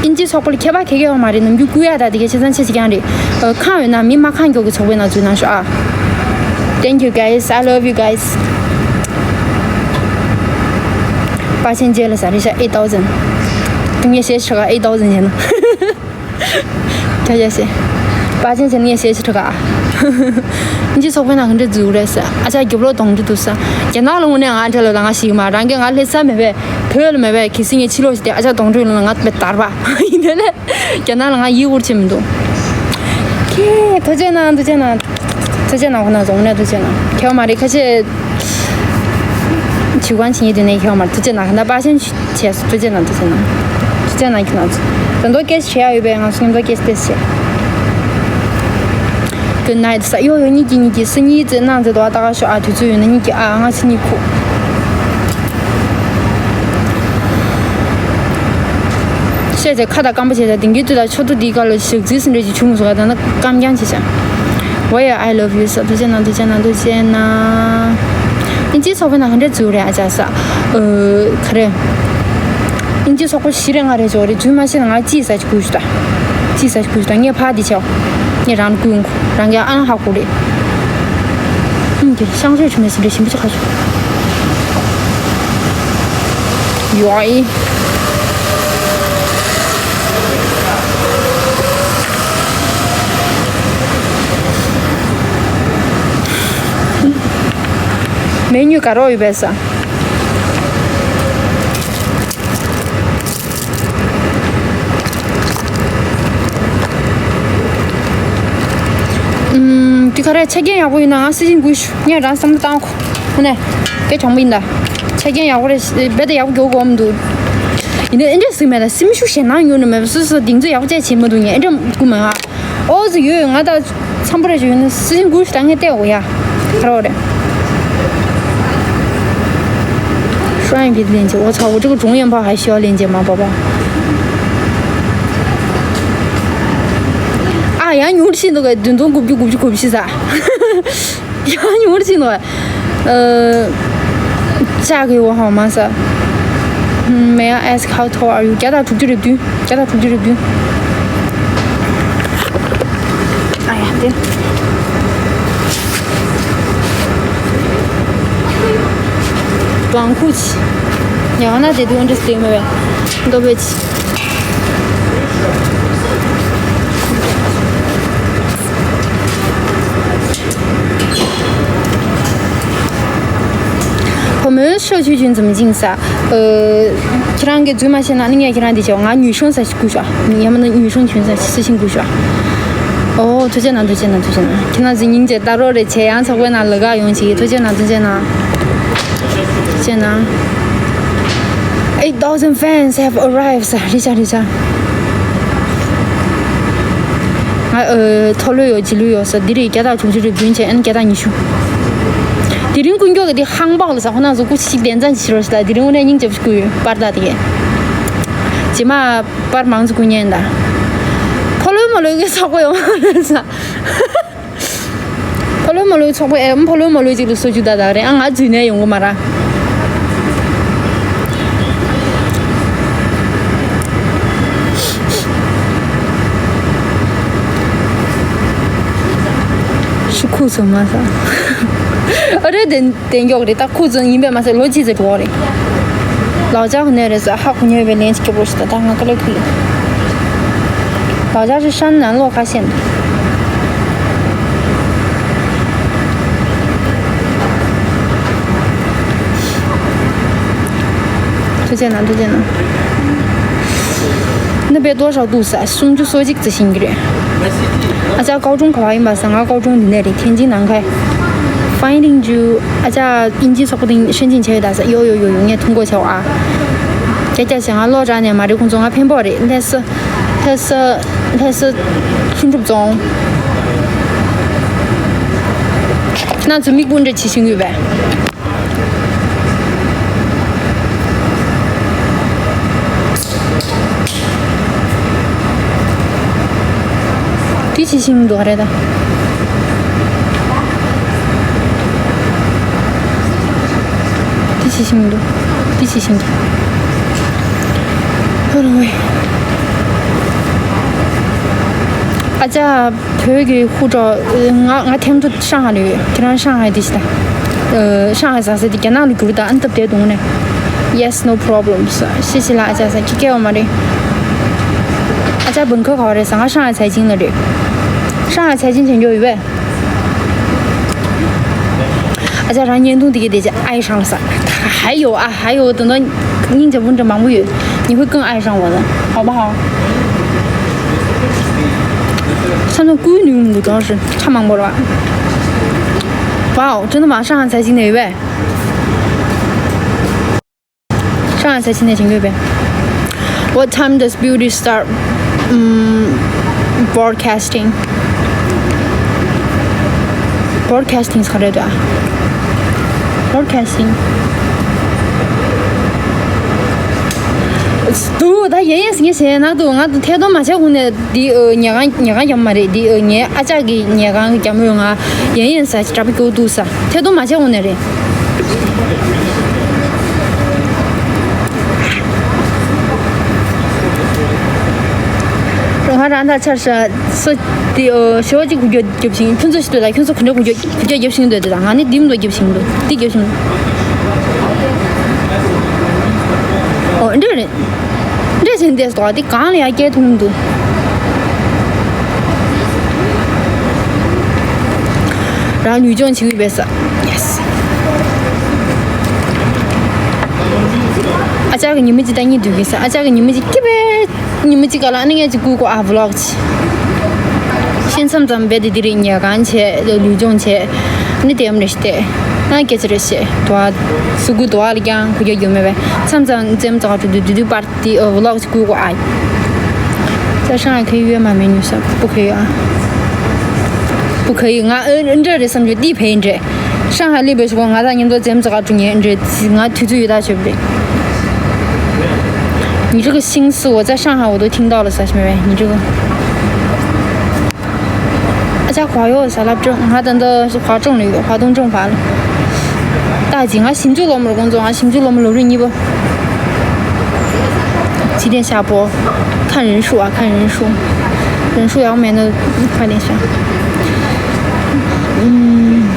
ཨིན་ཇི་ཚོགས་པ་ལ་ཁྱད་པར་ག་གེ་ཡོད་མ་རེད། ནམ་རྒྱུན་བསྐུལ་ཡག་དང་དེ་ག་ཆ་ཚང་ཆ་གཅིག་རྐྱང་རེད། ཨ་ཁག་ཡོད་ན་མི་མ་ཁག་མགྱོགས་ཀྱི་ཚོགས་པའི་ནང་འཛུལ་གནང་ཤོག་ཨ། Thank you guys. I love you guys. པ་ཆེན་རྗེས་ལ་ཟ་རེ་ཤ་eight thousand། དུང་ངས་ཤེས་ཆོག་ག eight thousand་ཡིན་ན། ཁྱོད་ཡ་ཤེས། པ་ཆེན་ཆེན་ངས་ཤེས་ཆོག་ག་ཨིན་ཇི་ཚོགས་པའི་ནང་ག་འདྲ་འཛུལ་རེད་ཟ། ཨ་ཅག་རྒྱབ་ལོགས་གདོང་འདྲ་འདུག་ཟ། རྒྱ་ནག་ལ་དངོས་གནས་ང་འདྲ་ལ་ང་ཞིག་མ་རང་གི་ང་ལྷ་ས་མེད་པས་བོད་ལ་མེད་པས་གལ་སྲིད་ངས་ཕྱི་ལོགས་ཤིག་དེ་ཨ་ཅག་གདོང་འདྲ་ལ་ང་དཔེ་དར་བ་ཡིན་དེ་ལས། རྒྱ་ནག་ལ་ང་ཡིད་འུར་ཆེ་མི་འདུག་ཁྱེད་ཐུགས་རྗེ་གནང་། ཐུགས་རྗེ་གནང་། ཐུགས་རྗེ་གནང་། ཁོ་ན་བཟུང་ནས་ཐུགས་རྗེ་གནང་། ཁྱེད་མ་རེད་ཁ་ཆེ། བྱིའུ་ཁང་ཕྱི་ཉིན་དུས་ནས་ཁྱེད་མ་རེད་ཐུགས་རྗེ་གནང་། ཁ་ན་པ་ཆེན་བྱས་སོ་ཐུགས་རྗེ་གནང་། ཐུགས་རྗེ་གནང་། ཐུགས་རྗེ་གནང་ཁྱེད་གནང་། ད་དུང་སྐད་ཆ་བཤད་ཡ་ཡོད་པས་ང་ཚོ་མཉམ་དུ་སྐད་ཆ་དེ་བཤད། Good night ས་ཡོ་ཡོ་གཉིས་ཀྱི་གཉིས་ཀྱི་སི་གཉིས་ཙེ་གནང་ཙེ་དོ་ཨ་ཏ་ག་ཤོ་ཨ་དུས་ཚོད་ཡོད་ན་གཉིས་ཀྱི་ཨ་ང་ཚོ་གཉིས་ཁུག་བཤད་ཚེ་ཁ་དང་སྐམ་པོ་བྱས་ཚེ་དེང་གི་དུས་ད་ཆོ་ཏུ་འདི་ག་ལ་ཞག་རྩིས་སུ་འདྲ་ཅིག་བྱུང་སོང་ད་ན་སྐམ་རྐྱང་བྱེད་བྱ། Why I love you ས་ཐུགས་རྗེ་གནང་། ཐུགས་རྗེ་གནང་། ཐུགས་རྗེ་གནང་། ཨིན་ཇིའི་ཚོགས་པའི་ནང་ག་འདྲས་འཛུལ་རེད་ཨ་ཅག་ས། ཨ་ག་རེ། ཨིན་ཇིའི་ཚོགས་པ་བཞི་རེ་ལྔ་རེ་འཇོག་རེད་འཛུལ་མ་ཤེས་ན་ང་ཅིའི་ས་ཅིག་བསྐུར་ཞུ་ད། ཅིའི་ས་ཅིག་བསྐུར་ཞུ་ད་ངས་ཕ་འདི་ཆའོ། ངས་རང་བསྐུར་ཡོང་གོ་རང་གིས་ཨ་ཧ་གོ་རེད། ཨུམ་དེ་ཤང་ཤོས་ཆུ་མེད་སི་འདྲ་ཞིམ་པོ་ཅིག་ཁ་ཤོ། ཡོའི། མེ་ཉུ་ག་རོ་ཡོད་པས་ས། ཨུམ། འདི་ག་རེ་ཆ་རྐྱེན་ཡག་པོ་ཡིན་ན་ང་སྲི་ཞིང་འགུལ་ཞུ་ངས་རང་བསམ་བློ་བཏང་གོ་ཧུ་ནས། དེ་དྲང་པོ་ཡིན་ད། ཆ་རྐྱེན་ཡག་པོ་རེད་རྦད་དེ་ཡག་པོ་རྒྱག་དགོས་མི་འདུག་ཡིན་ནའི་ཨེ་འདྲས་ཟིག་མེད་ད་སེམས་ཤུགས་ཞེ་ནང་ཉུང་ནི་མེད་པ་སོ་སོ་གདེང་ཚོད་ཡག་པོ་བཅས་བྱེད་མི་འདུག་ངས་ཨེ་འདྲས་དགོས་མ་ཧ། ཨོ་ཙི་ཡོད་ང་ད་འཚམ་པོ་རེ་ཞིག་ཡོད་ན་སྲི་ཞིང་འགུལ་ཞུ་ད་ངས་བལྟས་འོ་ཡ། ག་རེ་རེད། ཧྲ་ཡང་གི་ལན་ཅེ་ཨོ་ཚ་འོ་ཙི་ག་གྲུང་ཡན་པ་ཧ་ཤི་ཡ་ལན་ཅེ་མ་པ་པ། ཨ་ཡང་ཉུང་ཤི་འདུག་ག་བདུན་སྟོང་དགུ་བཅུ་དགུ་བཅུ་གོ་བཞི་ས། ཡང་ཉུང་རུ་ཕྱིན་ནོ། ཨ། ལྕགས་ཀྱི་འོ་ཧོ་མ་ས། May I ask how tall are you? བརྒྱ་དང་དྲུག་ཅུ་རེ་བདུན། བརྒྱ་དང་དྲུག་ཅུ་རེ་བདུན། ཨ་ཡ་དེ། བང་ཁུ་ཆི། ཡང་ན་དེ་དུས་འདྲི་སྟེ་མེད་པས། འདོ་བེ་ཆི། 我们社区群怎么进行啊？呃，ཁྱེད་རང་གིས་འཛུལ་མ་ཤེས་ན་ནི་ངས་ཁྱེད་རང་འདི་བྱའོ། ང་女生ས་ཞིག་བསྐུར་ཤོག་ཡང་མིན་ན་女生群ས་ཞིག་སྲི་ཞིང་བསྐུར་ཤོག་ཨོ་ཐུགས་རྗེ་གནང་ཐུགས་རྗེ་གནང་ཐུགས་རྗེ་གནང་། ཁྱེད་རང་ཚོ་སྙིང་རྗེ་ལྟ་རོགས་རེ་བྱས་ཡང་ཚོགས་པའི་ནང་ལ་ག་ཡོང་ཅིག་ཐུགས་རྗེ་གནང་ཐུགས་རྗེ་གནང་། ཐུགས་རྗེ་གནང་། Eight thousand fans have arrived ས་རི་ཅག་རི་ཅག་ང་ཨ་མཐོ་ལོས་ཡོད་རྗེས་ལོས་ཡོད་ས་འདི་རེད། བརྒྱ་དང་དྲུག་ཅུ་རེ་བདུན་བྱས་ཨན་བརྒྱ་དང་ཉི་ཤུ། དེ་རིང་ཀུན་མགྱོགས་ཀྱི་དེ་ཧང་བག་ལ་ས་ཁོ་ན་ཚོ་སྐུ་ཞིག་བདེན་ཙང་ཞིག་རོ་ཞིག་ད་དེ་རིང་དངོས་གནས་སྙིང་རྗེ་པོ་ཞིག་བསྐུར་ཡོད་པར་ད་དེ། རྗེས་མ་པར་མང་ཚོ་སྐུ་ཉན་ད། ཕོ་ལོས་མོ་ལོས་ཀྱི་ཚོགས་པ་ཡོང་ས། ཕོ་ལོས་མོ་ལོས་ཚོགས་པ་ཨེ་ཕོ་ལོས་མོ་ལོས་ཅིག་ལ་སོ་རྒྱུ་ད་ད་རེད་ཨ་ང་འཛུལ་ནས་ཡོང་གི་མ་ར། ཤི་ཁུག་སོང་མ་ས། ཨ་རེད་དེ། གདེང་འཇོག་རེད་ད་ཁུ་ཙམ་ཡིན་པས་མ་ཟད་ལོ་གཅིག་ཙམ་འགྲོ་བ་རེད། ལག་ཆ་ག་ནས་རེད་ཟེར་ཧ་གོ་ཉེ་བའི་ལན་ཅིག་སྐྱོབ་རོགས་ཞུ་ད་ད་ང་དཀའ་ལས་ཁུལ། ལག་ཆ་ཞིག་ཧྲན་ནང་ལོག་ཁ་ཤས། ཐུགས་རྗེ་གནང་ཐུགས་རྗེ་གནང་། 那边多少度ས་སུམ་ཅུ་སོ་གཅིག་ཙམ་ཕྱིན་གྱི་རེད། ཨ་ཅག་高中ག་པར་ཡིན་པ་ས་ང་高中འདི་ནས་རེད་天津南开། Finding you ཨ་ཅག་དབྱིན་ཇིའི་ཚོགས་པ་དེ་深圳བྱས་ཡོད་ད་ས་ཡོ་ཡོ་ཡོ་ཡོ་ངས་ཐུག་གོ་བྱའོ་ཨ། ཀྱ་ཀྱ་བྱས་ང་ལོག་དྲགས་ནས་མ་རེད་ཁོང་ཚོ་ང་ཕན་པོ་རེད་ལྷ་ས། ལྷ་ས། ལྷ་ས། ལྷུན་གྲུབ་རྫོང་། ཁྱེད་རང་ཚོ་མིག་དཔུང་འདྲ་བྱེད་བཞིན་ཡོད་པས། དེ་ཅི་ཤིང་འདུག་རེད་ད། དེ་ཅི་ཤིང་འདུག་དེ་ཅི་ཤིང་འདུག་ཧོ་རུ་ཝེ། ཨ་ཅག་བོད་ཀྱི་ཧུ་ཀྲོག་ང་ང་ཐེམ་ཐུ་ཧྲང་ཧའེ་ལ་ཡོད། ཁྱེད་རང་ཧྲང་ཧའེ་དེ་ཤི་ད། ཧྲང་ཧའེ་ཟ་ཟེར་དེ་རྒྱ་ནག་ལ་བསྒྱུར་ད་ཨན་སྟབས་བདེ་འདུག་ནས། Yes, no problems. 谢谢啦， ཨ་ཅག་ས་ཁྱི་སྐྱེ་བ་མ་རེད། 阿家本科考 རེད་ས། ང上海财经 ལ་རེད། 上海财经 བྱེད་འགྱོ་ཡོད་པས། 阿家 རང་བརྙན་ཐུང་དེ་གའི་དེ་ཅི་ཨའི་ཧྲང་ལ་ས། 还有啊，还有 等到 སྙིང་རྗེ་པོ་འདྲ་མང་པོ་ཡོད། 你会更爱上我的，好不好？ ས་ནང་ཀུའི་ནུས་མི་འདུག །གང་ཧྲི་ཁ་མང་པོ་ར། 哇哦，真的吗？上海财经 ནས་ཡོད་པས། 上海财经 ནས་བྱེད་འགྱོ་པས། What time does beauty start, um, broadcasting? Broadcasting ག་རེ་རེད། Broadcasting. དུ་ད་ཡིན་ཡིན་ཟིན་ངེས་ཟིན་ན་དུ་ང་དུ་ཐད་གཏོང་མ་བྱས་གོང་ནས། འདི་ཨ་ཉལ་ཁང་ཉལ་ཁང་རྒྱབ་མ་རེད། འདི་ཨ་ངའི་ཨ་ཅག་གི་ཉལ་ཁང་གི་རྒྱབ་མོ་ཡོད། ང་ཡིན་ཡིན་ཟ་ཅིག་དྲག་པོ་སྐྱོ་འདུག་ས། ཐད་གཏོང་མ་བྱས་འོང་ནས་རེད། ང་རང་ད་ཆར་ཤ་སོ། འདི་ཨ་ཞོ་གཅིག་གུ་རྒྱོ་རྒྱབ་ཤིང་ཁྱོད་ཚོ་ཞིག་ལྟོས་ད། ཁྱོད་ཚོ་ག་འདྲ་གུ་རྒྱོ་གུ་རྒྱོ་རྒྱབ་ཤིང་འདུག །དེ་ད་ང་ནི་འདི་མི་འདུག་རྒྱབ་ཤིང་འདུག །འདི་རྒྱབ་ཤིང་འདུག །ཨོ་འདི་རེད། འདྲེ་ཟིན་ཏེ་སྟོ་དེ་གང་ལ་ཡ་སྐྱེ་ཐུབ་མི་འདུག །རང་ལུས་སྦྱོང་བྱེད་ཀྱི་ཡོད་པས་ས། Yes. ཨ་ཅག་གི་ཉི་མ་གཅིག་ལྟ་སྙིང་འདོད་ཀྱི་ས། ཨ་ཅག་གི་ཉི་མ་གཅིག་སྐྱིད་པའི་ཉི་མ་གཅིག་ག་ལ་ཨ་ནི་ངས་ཅིག་བསྐུལ་གོ །ཨ་ཝི་ལོག་ཅིག་ཤེས་མཚམས་ཙམ་རྦད་དེ་འདི་རིགས་ཉལ་ཁང་བྱས། ལུས་སྦྱོང་བྱས། ནི་དེ་མ་རེད་ཤི་དེ། ང་སྐད་ཆ་རེད་ཤེས། དུ་བ་སུ་གུ་དུ་བ་ལ་ཀྱང་གུ་རྒྱག་རྒྱུ་མེད་པས། མཚམས་མཚམས་རྩེད་མོ་རྩེ་ག་འགྲོ་དུས་དུས་དུས་པར་དེ་ཨ་ཝི་ལོག་ཅིག་བསྐུལ་གོ་ཨ། ད་上海可以约吗？美女ས། 不可以啊。 不可以。 ང་ཨ་འདྲ་རེད་བསམ་རྒྱུ་འདི་ཕན་འདྲེ། 上海 ལི་བེ་ཤུ་གོ་ང་དང་མཉམ་དུ་རྩེད་མོ་རྩེ་ག་འགྲོ་ཉན་འདྲེ། ང་དུས་ཚོད་ཡོད་ད་ཆོད་པ་རེད། 你这个心思我在上海我都听到了，啥什么？你这个。 ཨ་ཅག་གོ་ཡོད་ས། སློབ་གྲོགས་ང་ད་ལྟ་ཧྭ་ཀྲུང་ལ་ཡོད། ཧྭ་ཏུང་ཀྲུང་བར་ལ། ད་ཅི་ང་ཞིབ་འཇུག་སློབ་མར་ཀོང་ཙོ། ང་ཞིབ་འཇུག་སློབ་མ་ལོ་རིམ་གཉིས་པ། 几点下播？ 看人数啊，看人数。 人数要没那快点下。 ཨུམ།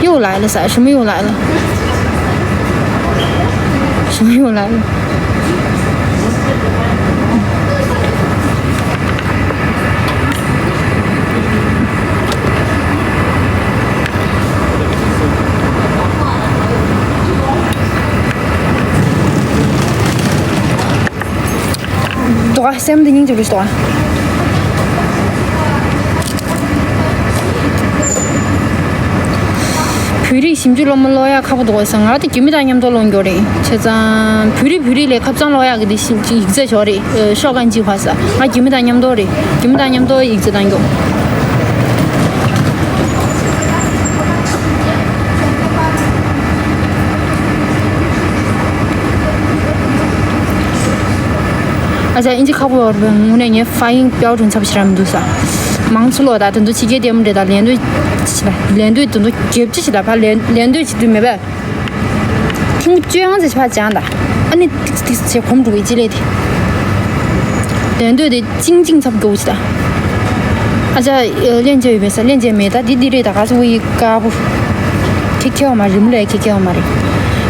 又来了啥？什么又来了？什么又来了？ དོ་སེམས་འདི་སྙིང་རྗེ་པོ་ཞིག་དོ། བོད་རིགས་ཞིབ་འཇུག་སློབ་མ་ཀློག་ཡག་ཁག་པོ་འདུག་ཟེར། ང་དེ་རྒྱུད་མི་དང་མཉམ་དུ་ཀློག་འགྱོ་རེད། བྱས་ཙང་བོད་རིགས་བོད་རིགས་ལས་ཁ་བྱང་ཀློག་ཡག་གི་དེ་ཤིང་ཡིག་ཚད་ཞོག་རེད། ཤོག་གང་ཅི་ཧ་ས། ང་རྒྱུད་མི་དང་མཉམ་དུ་རེད། རྒྱུད་མི་དང་མཉམ་དུ་ཡིག་ཚད་བཏང་འགྱོ། ཨ་ཅག་ཨིན་ཇི་ཁག་པོ་ཡོད་རེད། དངོས་གནས་ངའི་发音标准ཚ་པོ་ཞིག་རང་མི་འདུག་ས། མང་ཚོགས་ལོ་ད་དེ་ཚོ་ཕྱི་རྒྱལ་ལྟད་མོ་འདྲ་དང་ལན་ལྟོས་ལན་ལྟོས་དེ་ཚོ་རྒྱབ་ཅི་ཞིག་ལ་ཕ་ལན་ལན་ལྟོས་བྱེད་དུས་མེད་པས། ཐེངས་བཅོ་ཡང་ཚེ་ཕ་ཅང་ད། ཨ་ནི་ཏིག་ཏིག་ཚེ་གོམ་འགྲོ་བའི་ཅི་ལས་དེ། ལན་ལྟོས་དེ་ཅིང་ཅིང་ཚབ་དགོས་ཞིག་ད། ཨ་ཅག་ལན་ཅེ་ཡོད་པས་ས། ལན་ཅེ་མེད་ད་དེ་འདི་རེད། ད་ག་ཚོད་བུ་ཡི་དཀར་པོ། ཁེ་ཁེ་བ་མ་རེད། མུ་ལས་ཁེ་ཁེ་བ་མ་རེད།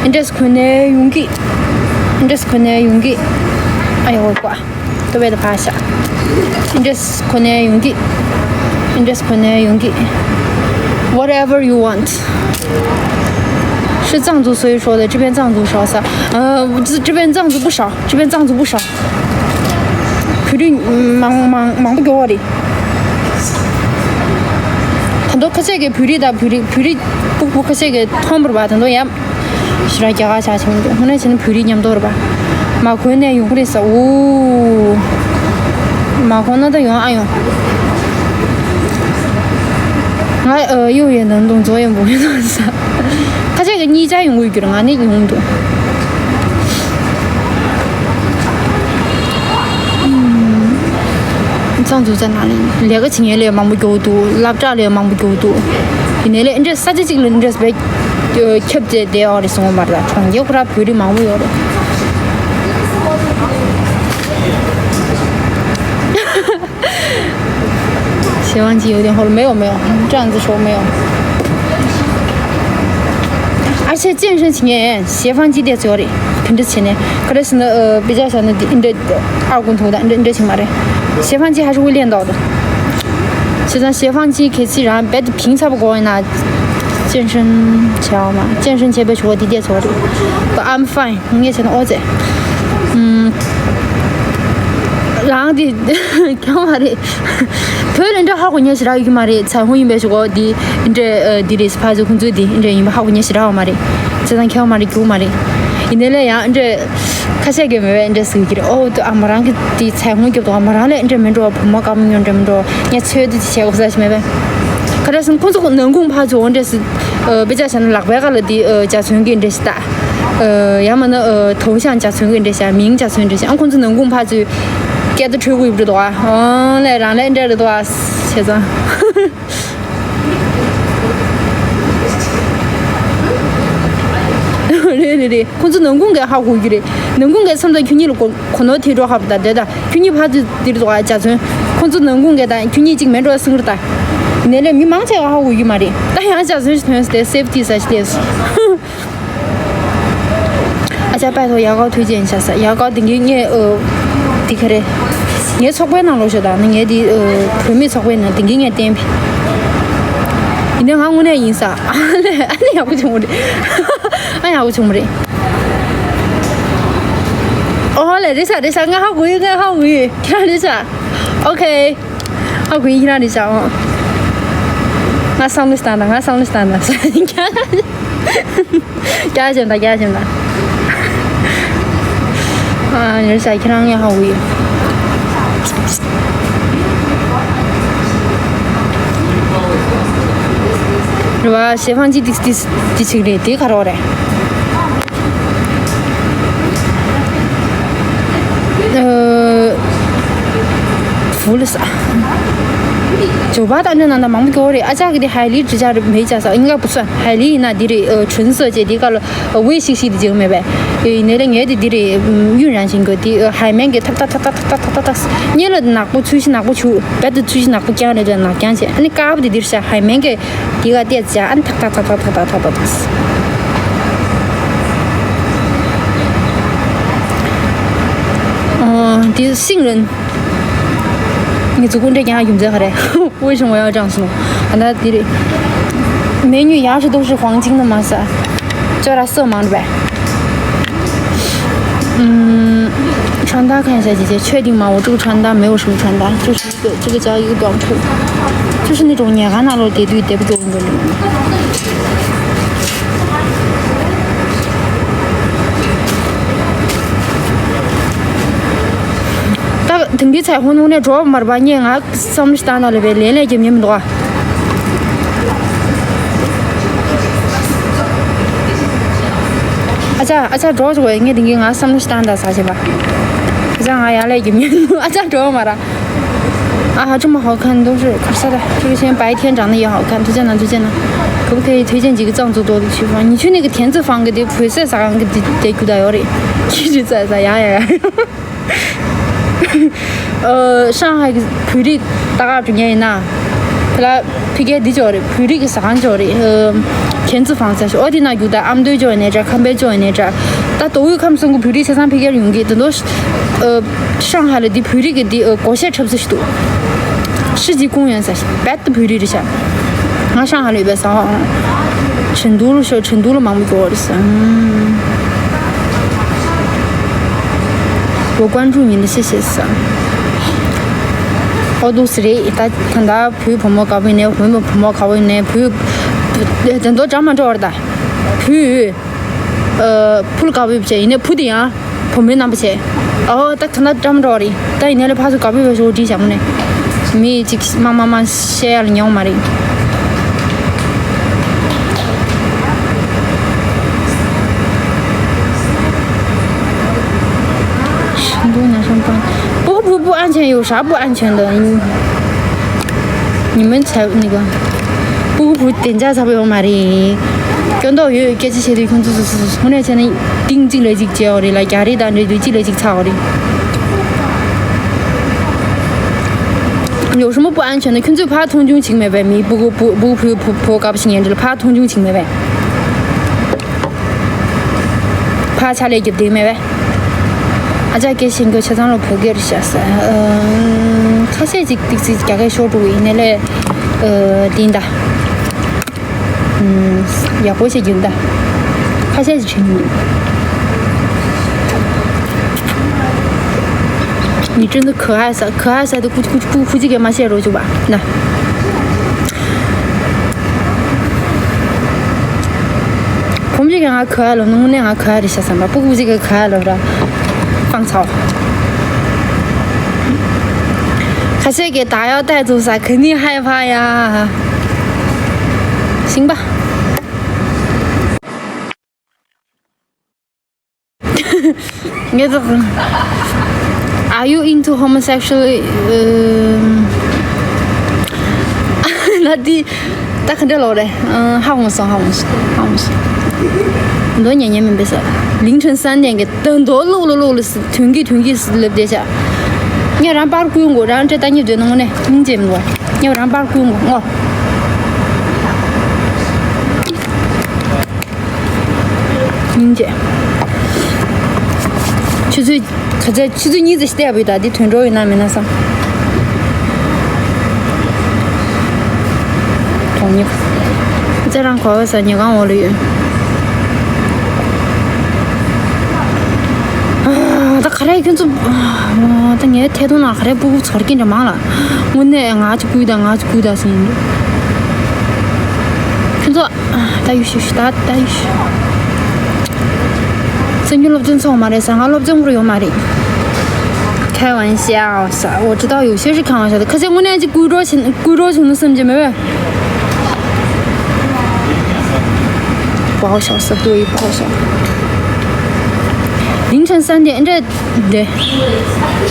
ཨིན་ཏྲེས་ཁོ་ནས་ཡོང་གི། ཨིན་ཏྲེས་ཁོ་ནས་ཡོང་གི། ཨ་ཡོ་ཀ་ཏོ་བེ་ད་ཕ་ཤ། ཨིན་ཏྲེས་ཁོ་ནས་ཡོང་གི། ཨིན་ཏྲེས་ཁོ་ནས་ཡོང་གི། Whatever you want. 是藏族所以说的，这边藏族少撒。呃，这这边藏族不少，这边藏族不少。 བོད་རིགས་མང་མང་མང་པོ་འགྱོ་བ་རེད། ད་དུང་ཁ་ཤས་ཀྱིས་བོད་རིགས་དང་བོད་རིགས་བོད་རིགས་སྤུ་སྤུ་ཁ་ཤས་ཀྱིས་མཐོང་བ་རེད་པ། ད་དུང་ཡང་ཞེ་དྲག་རྒྱ་གར་ཆགས་ཕྱིན་འདུག །ཧོ་ན་བྱས་ན་བོད་རིགས་མཉམ་དུ་རེད་པ། མ་གོ་ནས་ཡོང་གི་རེད་ས། འོ། མ་གོ་ན་ད་ཡོང་ཨ་ཡོང་། ང་ཨ་ཡོ་ཡོད་ན་འདུག །ཛོ་ཡོད་འབུ་ཡོད་འདུག་ས། ཁ་ཤས་ཀྱིས་གཉིས་ཆ་ཡོང་གི་ཡོད་རྒྱུ་རེད། ང་ནི་ཡོང་འདུག་ཚང་འཛུགས་ས་ནང་ནས་ལས་ཀ་བྱེད་མཁན་ལས་མང་པོ་རྒྱུག་འདུག །སློབ་གྲྭ་ལས་མང་པོ་རྒྱུག་འདུག །ཡིན་ནའི་ལས་འདྲེ་ས་ཆ་གཅིག་ལ་འདྲེ་བས་ཁྱབ་བྱས་བསྡད་ཡོད་རེད་གསུང་གི་མ་རེད། གྲོང་ཁྱེར་ཁོ་ར་བོད་རིགས་མང་པོ་ཡོད་རེད། 有点后了，没有没有，这样子说没有。而且健身期间斜方肌得罪了，肯定是前年，可能是那呃比较小的，你这二公头的，你这你这行吧，这斜方肌还是会练到的。现在斜方肌可以自然别的平常不过那健身桥嘛，健身前辈说的得罪了，but I'm fine。 ངས་བྱས་ན་ཨོ་ཙེ། ཨུམ། རང་འདི་ཁྱོད་མ་རེད། བོད་ལ་འདྲ་ཧ་གོ་མཁན་ཞེ་དྲག་ཡོད་ཀྱི་མ་རེད། ཚ་ཧུང་ཡིན་པའི་ཞུ་གོ་འདི་འདྲ་འདི་རེད། ཕ་ཚོ་ཁོང་ཚོས་འདི་འདྲ་ཡིན་པ་ཧ་གོ་མཁན་ཞེ་དྲག་ཡོད་མ་རེད། བྱས་ཙང་ཁྱོད་མ་རེད། རྒྱུག་མ་རེད། ཡིན་ནའི་ལས་ཡང་འདྲ་ཁ་ཤས་ཀྱིས་མེད་པའི་འདྲ་ཟེར་གྱི་རེད། ཨོ་དུ་ཨ་མ་རང་གི་འདི་ཚ་ཧུང་རྒྱབ་དུ་ཨ་མ་རང་ལས་འདྲ་མི་འགྲོ། བུ་མོ་དཀར་མོ་ཉོ་འདྲ་མི་འགྲོ། ངས་ཚོད་འདི་བྱས་གོ་ས་ཞིག་མེད་པས། ཁ་ར་སང་ཁོང་ཚོ་ནང་ཁུངས་ཕ་ཚོ་འོ་འདྲ་ཟེར། ཨ་དཔེ་ཆ་བཞག་ན་ལག་པའི་ཁ་ལ་འདི་ཨ་འཇའ་ཚོན་གྱི་འདྲ་ཞིག་བཏགས། ཨ་ཡང་མིན་ན་ཨ་头像འཇའ་ཚོན་གྱི་འདྲ་ཞིག་མིང་འཇའ་ཚོན་འདྲ་ཞིག་ཨ་ཁོང་ཚོ་ནང་ཁུངས་ཕར་ཚུར་སྐད་བརྡ་འཕྲོད་དགོས་ཡོད་འགྲོ་འདུག་ཨ་ཨོ་ལས་རང་ལས་འདྲ་རེད་འདུག་ཨ་བྱས་ཙང་། རེད་རེད་རེད། ཁོང་ཚོ་ནང་ཁུངས་གས་ཧ་གོ་གི་རེད། ནང་ཁུངས་གས་མཚམས་མཚམས་ཁྱོད་གཉིས་ལ་གོ་གོ་ནོར་ཐེབས་འགྲོ་ཧ་པ་ད་དེ་ད་ཁྱོད་གཉིས་ཕར་ཚུར་འདིར་འདུག་ཨ་འཇའ་ཚོན། ཁོང་ཚོ་ནང་ཁུངས་གས་ད་ཁྱོད་གཉིས་གཅིག་མེད་འགྲོ་སྲིང་རེད་ད། ནས་ལས་མི་མང་ཆེ་བ་ཧ་གོ་གི་མ་རེད། ད་ཡང་འཇའ་ཚོན་ཞིག་ཐོན་སྟེ་སེབ་ཏི་ས་ཞིག་ལས་སོང་། 啊，加拜托牙膏推荐一下噻。牙膏 དེང་གི་ངས་ཨ་དེ་ག་རེ། ངའི་ཚོགས་པའི་ནང་ལོགས་ཤོག་དང་ངས་དེ་ཨ་བུད་མེད་ཚོགས་པའི་ནང་དེང་གི་ངས་བསྟན་པའི། ཡིན་ནའི་ང་དངོས་གནས་ཡིན་ས། ཨ་ལས་ཨ་ནི་ཡག་པོ་བྱུང་བ་རེད། ཨ་ཡག་པོ་བྱུང་བ་རེད། ཨོ་ལས་རེད་ས་རེད་ས། ང་ཧ་གོ་ཡོད། ང་ཧ་གོ་ཡོད། ཁྱེད་རང་རེད་ས། ཨོ་ཁེ། ཨ་ཁུ་ཡིན་ཁྱེད་རང་རེད་ཤག་ཨོ། ང་བསམ་བློ་བཏང་དང་། ང་བསམ་བློ་བཏང་དང་། རྒྱག་བཞིན་དང་རྒྱག་བཞིན་དང་། ཨ་རེད་ཤག་ཁྱེད་རང་ངས་ཧ་གོ་ཡོད། རེད་བ། ཞེ་ཧྥང་ཅི་ཏིག་ཏིག་ཏིག་ཅིག་རེད། དེ་ག་རེ་རེད། ཨ། བུ་ལ་ས། ཇོ་བ་དང་འདྲ་ན་ད་མང་པོ་སྐྱོ་རེད། ཨ་ཅག་གི་དེ་ཧའེ་ལི་འདྲ་ཅག་རེད། མེད་ཅག་ས་ཨིན་ག་བུ་སོན་ཧའེ་ལི་ཡིན་ན་འདི་རེད། ཨ། ཁྲུན་སོ་ཅེ་དེ་ག་ལ་ཝེ་ཤིག་ཤིག་དེ་བྱེད་མེད་པས། ཨེ་ནས་ལས་ངས་དེ་འདི་རེད། ཡུན་རང་བཞིན་གི་དེ་ཧའེ་མན་གི་ཐག་ཐག་ཐག་ཐག་ཐག་ཐག་ཐག་ཐག་ཐག་གཉིད་ལ་ནག་པོ་ཚུལ་ཤི་ནག་པོ་ཆུ་བད་དུ་ཚུལ་ཤི་ནག་པོ་རྐྱང་རེད། ད་ནག་རྐྱང་བྱས། ཨ་ནི་དཀར་པོ་དེ་འདིར་ཤ་ཧའེ་མན་གི། དེ་ག་བལྟས་ཙང་ཨ་ནི་ཐག་ཐག་ཐག་ཐག་ཐག་ཐག་ཐག་ཐག་ཐག་ཨོ། དེ་ཤིང་རན། ངའི་གཟུགས་པོ་འདྲ་རྐྱང་རྒྱུ་མཚན་ག་རེ། 为什么要这样说？ ཨ་ན་དེ་རེད། 美女牙齿都是黄金的吗？ ས། 叫啥色盲的呗。嗯，穿搭看一下，姐姐，确定吗？我这个穿搭没有什么穿搭，就是 对，这个叫一个短裤，就是那种年轻人那种叠对叠不中的那种。ད་དེང་གི་ཚེ་ཧོན་ཧོན་ནས་འགྲོ་བ་མར་པ་ཉེ་ང་བསམ་བློ་ཞིག་བཏང་ན་ལས་པའི་ལན་ལས་རྒྱབ་ཉེ་མི་འདུག་ཨ། ཨ་ཅག་ཨ་ཅག་འགྲོ་བ་ཞིག་ངས་དེང་གི་ང་བསམ་བློ་ཞིག་བཏང་ད་ས་བྱེད་པ། ཨ་ཅག་ང་ཡར་ལས་རྒྱབ་ཉེ་མི་འདུག་ཨ་ཅག་འགྲོ་བ་མ་ར། 啊，还这么好看，都是卡萨的，这个像白天长得也好看，推荐呢，推荐呢。可不可以推荐几个藏族多的地方？你去那个田子坊给的普塞萨港给的给古代有的，一直在在呀呀呀。呃，上海个普里大概中间呢，他那皮给的叫的，普里个啥叫的，呃，田子坊在说，我的那古代俺们都叫那只，看北叫那只，但都有看不上个普里，才上皮给用的，等到是，呃。 上海了的普里个的呃国学差不多是多。世纪公园啥是别的普里的啥。俺上海里边啥，成都了说成都了忙不过的是，嗯。我关注你的，谢谢是。我都是的，他他那普普莫搞不呢，普普莫搞不呢，普，等到咱们这儿的，普。 ཨ། ཕུལ་དཀར་པོའི་བྱས་ཡིན་ནའི་ཕུ་དེ་ཡང་བུ་མོའི་རྣམ་པ་བྱས། ཨོ་ད་ཁ་ན་ཀྲམ་འགྲོ་རེད། ད་ཡིན་ནའི་ལ་ཕ་ཚོ་དཀར་པོའི་བ་ཞོ་བྲིས་བྱ་མོ་ནས། མི་གཅིག་མ་མ་མ་བཤད་ཡ་ལ་ཉོ་མ་རེད། ཤིན་ཏུ་ན་ཤམ་པ། 不不不安全，有啥不安全的？你们才那个。 不不不，等价差不多嘛哩。跟到有有这些的工资是是是，后来才能定进来就接我的了，家里单位就进来就操的。有什么不安全的？ ཁྱོད་ཚོས་ཕར་མཐོང་ཆུང་བྱེད་མེད་པས། མི་སྤུ་གུ་སྤུ་སྤུ་གུ་ཕུ་ཕུ་ཕོ་སྐབས་ཤིག་ཉན་འདྲི་ལ་ཕར་མཐོང་ཆུང་བྱེད་མེད་པས། ཕར་ཕྱག་ལས་རྒྱབ་བསྡད་མེད་པས། ཨ་ཅག་སྐད་ཤེས་མཁན་ཆ་ཚང་ལ་བོད་སྐད་རེད་ཤག་ས། ཨ། ཁ་ཤས་ཅིག་ཏིག་ཙི་རྒྱ་སྐད་ཤོར་འགྲོ་གི་ཡིན་ནའི་ལས། ཨ། དེ་ཡིན་ད། ཡག་པོ་བྱེད་རྒྱུ་འདའ། ཁ་ཤས་ཀྱི་ཆེན་ཡིན། 你真的可爱死，可爱死的，估计估计估估计给马谢柔就吧，那。 ཁོང་གིས་ང་ག་ལོ་ནང་ནས་ང་ག་རེ་བྱ་བསམ་པ་སྤུ་གུ་གཅིག་གི་ག་ལོ་ར་སྤང་ཚོགས། ཁ་ཤས་ཀྱིས་ད་ཡག་ཏའི་ཚུགས་ས་ཁ་ནི་ཧའི་ཕ་ཡ། ཤིང་པ། ངས་ད། Are you into homosexual? ལ་དེ་ད་ག་འདྲ་ལོག་རེད། ཧ་ཧོང་སོང་། ཧ་ཧོང་སོང་། ཧ་ཧོང་སོང་། མདོ་ཉན་ཉན་མིན་པས་ས། 凌晨三点གི་ད་མདོ་ལུག་ལུག་ལུག་ལུག་ཐོན་གི་ཐོན་གི་ལབ་བསྡད་ཤག་ངས་རང་པར་བསྐུལ་འགོ་རང་འདྲ་ལྟ་ཉིད་འདོད་ནོ་ངོ་ནས་སྙིང་རྗེ་མི་འདུག་ངས་རང་པར་བསྐུལ་འགོ་ངོ་། སྙིང་རྗེ། ཆུ་ཚོད་ག་ཚད་ཆུ་ཚོད་གཉིས་ཙམ་ཞིག་བལྟས་པ་ཡིན་ད། འདི་དོན་འགྲོ་ཡོད་ན་མེད་ན་བསམ། གྲོང་ཉེ། ཙེ་རང་གོ་བ་ས་ཉེ་གང་འོག་ལ་ཡོད། ཨ། ད་ག་རེ་ཁྱོད་ཚོ། ཨ། ད་ངའི་ཐད་གཏོང་ནང་ག་རེ་སྤུ་གུ་ཚོར་གྱིན་འདྲ་མང་ལ། དངོས་གནས་ང་ཅིག་བསྐུལ་དང་ང་ཅིག་བསྐུལ་དང་ཟེར་ཡིན། ཁྱོད་ཚོ། ད་ཡུ་ཤུ་ཤུ་ད་ད་ཡུ་ཤུ། སེམས་ཀྱི་སློབ་ཚན་ཚོགས་མ་རེད་ཟེར། ང་སློབ་ཚན་ཁུར་ཡོང་མ་རེད། 开玩笑 ས། 我知道有些是开玩笑的。 ཁ་ཤས་དངོས་གནས་ཀྱི་ཀུའི་ཀྲོ་བྱེད་ཀུའི་ཀྲོ་བྱུང་ན་སེམས་ཀྱི་མེད་པས། 不好笑 ས། 对，不好笑。 凌晨三点 འདྲ། འདི།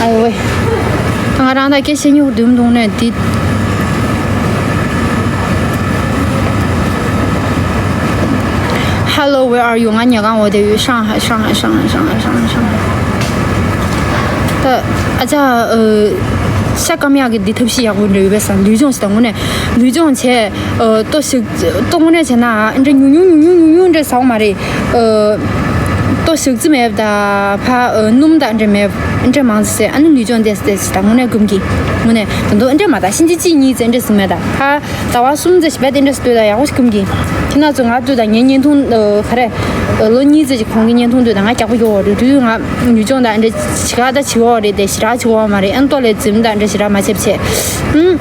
ཨ་ཡོ་ཝེ། ང་རང་ད་སྐད་བཤད་སྙིང་རྡུམ་རྡུམ་ནས་འདི། Hello, where are you? ང་ཉལ་ཁང་འོག་དེ་ཡོད། 上海，上海，上海，上海，上海，上海。 ད། ཨ་ཅག་ཨ། ཤ་སྐམ་ཡག་གི་འདི་ཐབས་ཤེས་ཡག་པོ་འདྲ་ཡོད་པས་ས། ལུས་སྦྱོང་ཞིག་དང་དངོས་གནས་ལུས་སྦྱོང་བྱས། ཨ། ལྟོ་ཞིག་ལྟོ་དངོས་གནས་བྱས་ན་ཨ་འདྲ་ཉུང་ཉུང་ཉུང་ཉུང་ཉུང་ཉུང་འདྲ་ཟ་བ་མ་རེད། ཨ། ལྟོ་ཞག་རྩི་མེད་པ་དང་ཕ། ཨ། སྣུམ་དང་འདྲ་མེད་པ་འདྲ་མང་ཙམ་ཟས། ཨ་ནི་ལུས་སྦྱོང་ཏོག་ཙམ་ཏོག་ཙམ་དང་དངོས་གནས་སྐམ་གི། དངོས་གནས་ད་དུང་འདྲ་མ་དང་ཕྱིན་ཆད་གཅིག་གཉིས་ཙམ་འདྲ་ཟིན་མེད་དང་ཕ། ཟླ་བ་གསུམ་ཙམ་ཞིག་བས་དེ་འདྲ་ཟེར་ལྟོས་དང་ཡག་པོ་ཞིག་སྐམ་གི། ཁྱེད་རྣམ་ཚོ་ང་ལྟོས་དང་ངའི་བརྙན་ཐུང་། ཨ། ག་རེ། ཨ། ལོ་གཉིས་ཙམ་ཞིག་གོང་གི་བརྙན་ཐུང་ལྟོས་དང་ང་རྒྱག་པོ་ཡོད་རེད། དུས་ང་ལུས་སྦྱོང་དང་འདྲ་ཞིག་ག་ད་བྱེད་འོག་རེད་དེ་ཞེ་དྲག་བྱེད་འོག་མ་རེད། ཨ་ནི་ལྟོ་ལས་རྫིམ་དང་འདྲ་ཞེ་དྲག་མ་བྱེད་བྱེད། ཨུམ།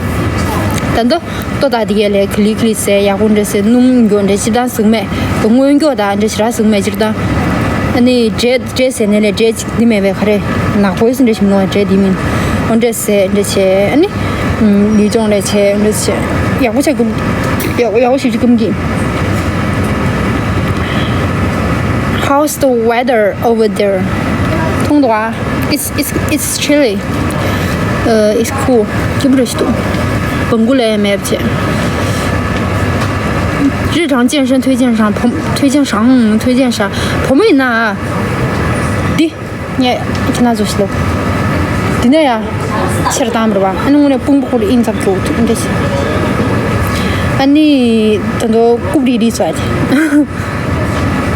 ད་འདོ། ལྟོ་དང་དེ་གས་ལས་ཁི་ལི་ཁི་ལི་ཟས་ཡག་པོ་འདྲ་ཟས། སྣུམ་མགྱོགས་འདྲ་ཅི་ལྟར་ཟིན་མེད། སྔོ་མགྱོགས་དང་འདྲ་ཞེ་དྲག་ཟིན་མེད་སྤྱིར་བཏང་། ཨ་ནི་འབྲས་འབྲས་ཟས་ནས་ལས་འབྲས་ཅིག་འདི་མེད་པའི་ག་རེ། ནག་པོའི་སུ་འདྲ་ཞིམ་ནོ་འབྲས་འདི་མིན། འོ་འདྲ་ཟས་འདྲ་བྱས། ཨ་ནི་ལུས་སྦྱོང་ལས་བྱས་འདྲ་བྱས། ཡག་པོ་བྱས་སྐམ། ཡག་པོ་ཡག་པོ་ཞིབ་ཞིབ་སྐམ་གི། How's the weather over there? མཐོང་འདུག་ཨ། It's, it's, it's chilly. Uh, it's cool. སྐྱིད་པོ་རེད་ཞིག་འདུག་བོང་གུ་ལས་མེད་བྱས། 日常健身推荐上 བོ། 推荐上 推荐上 བུ་མོ་ཡིན་ན་ཨ། འདི། ངས་ཁྱེད་རྣམ་ཚོ་ཞིག་ལོ། འདི་ནས་ཡ། ཕྱིར་བཏང་བར་བ། ཨ་ནི་དངོས་གནས་དཔུང་པ་ཁོ་རེ་ཨིན་ཚབ་འགྲོ་ཐུབ་འདྲ་ཞིག་ཨ་ནི། ད་དུང་རྐུབ་རིལ་རིལ་ཚོ་ཨ་ཅེ།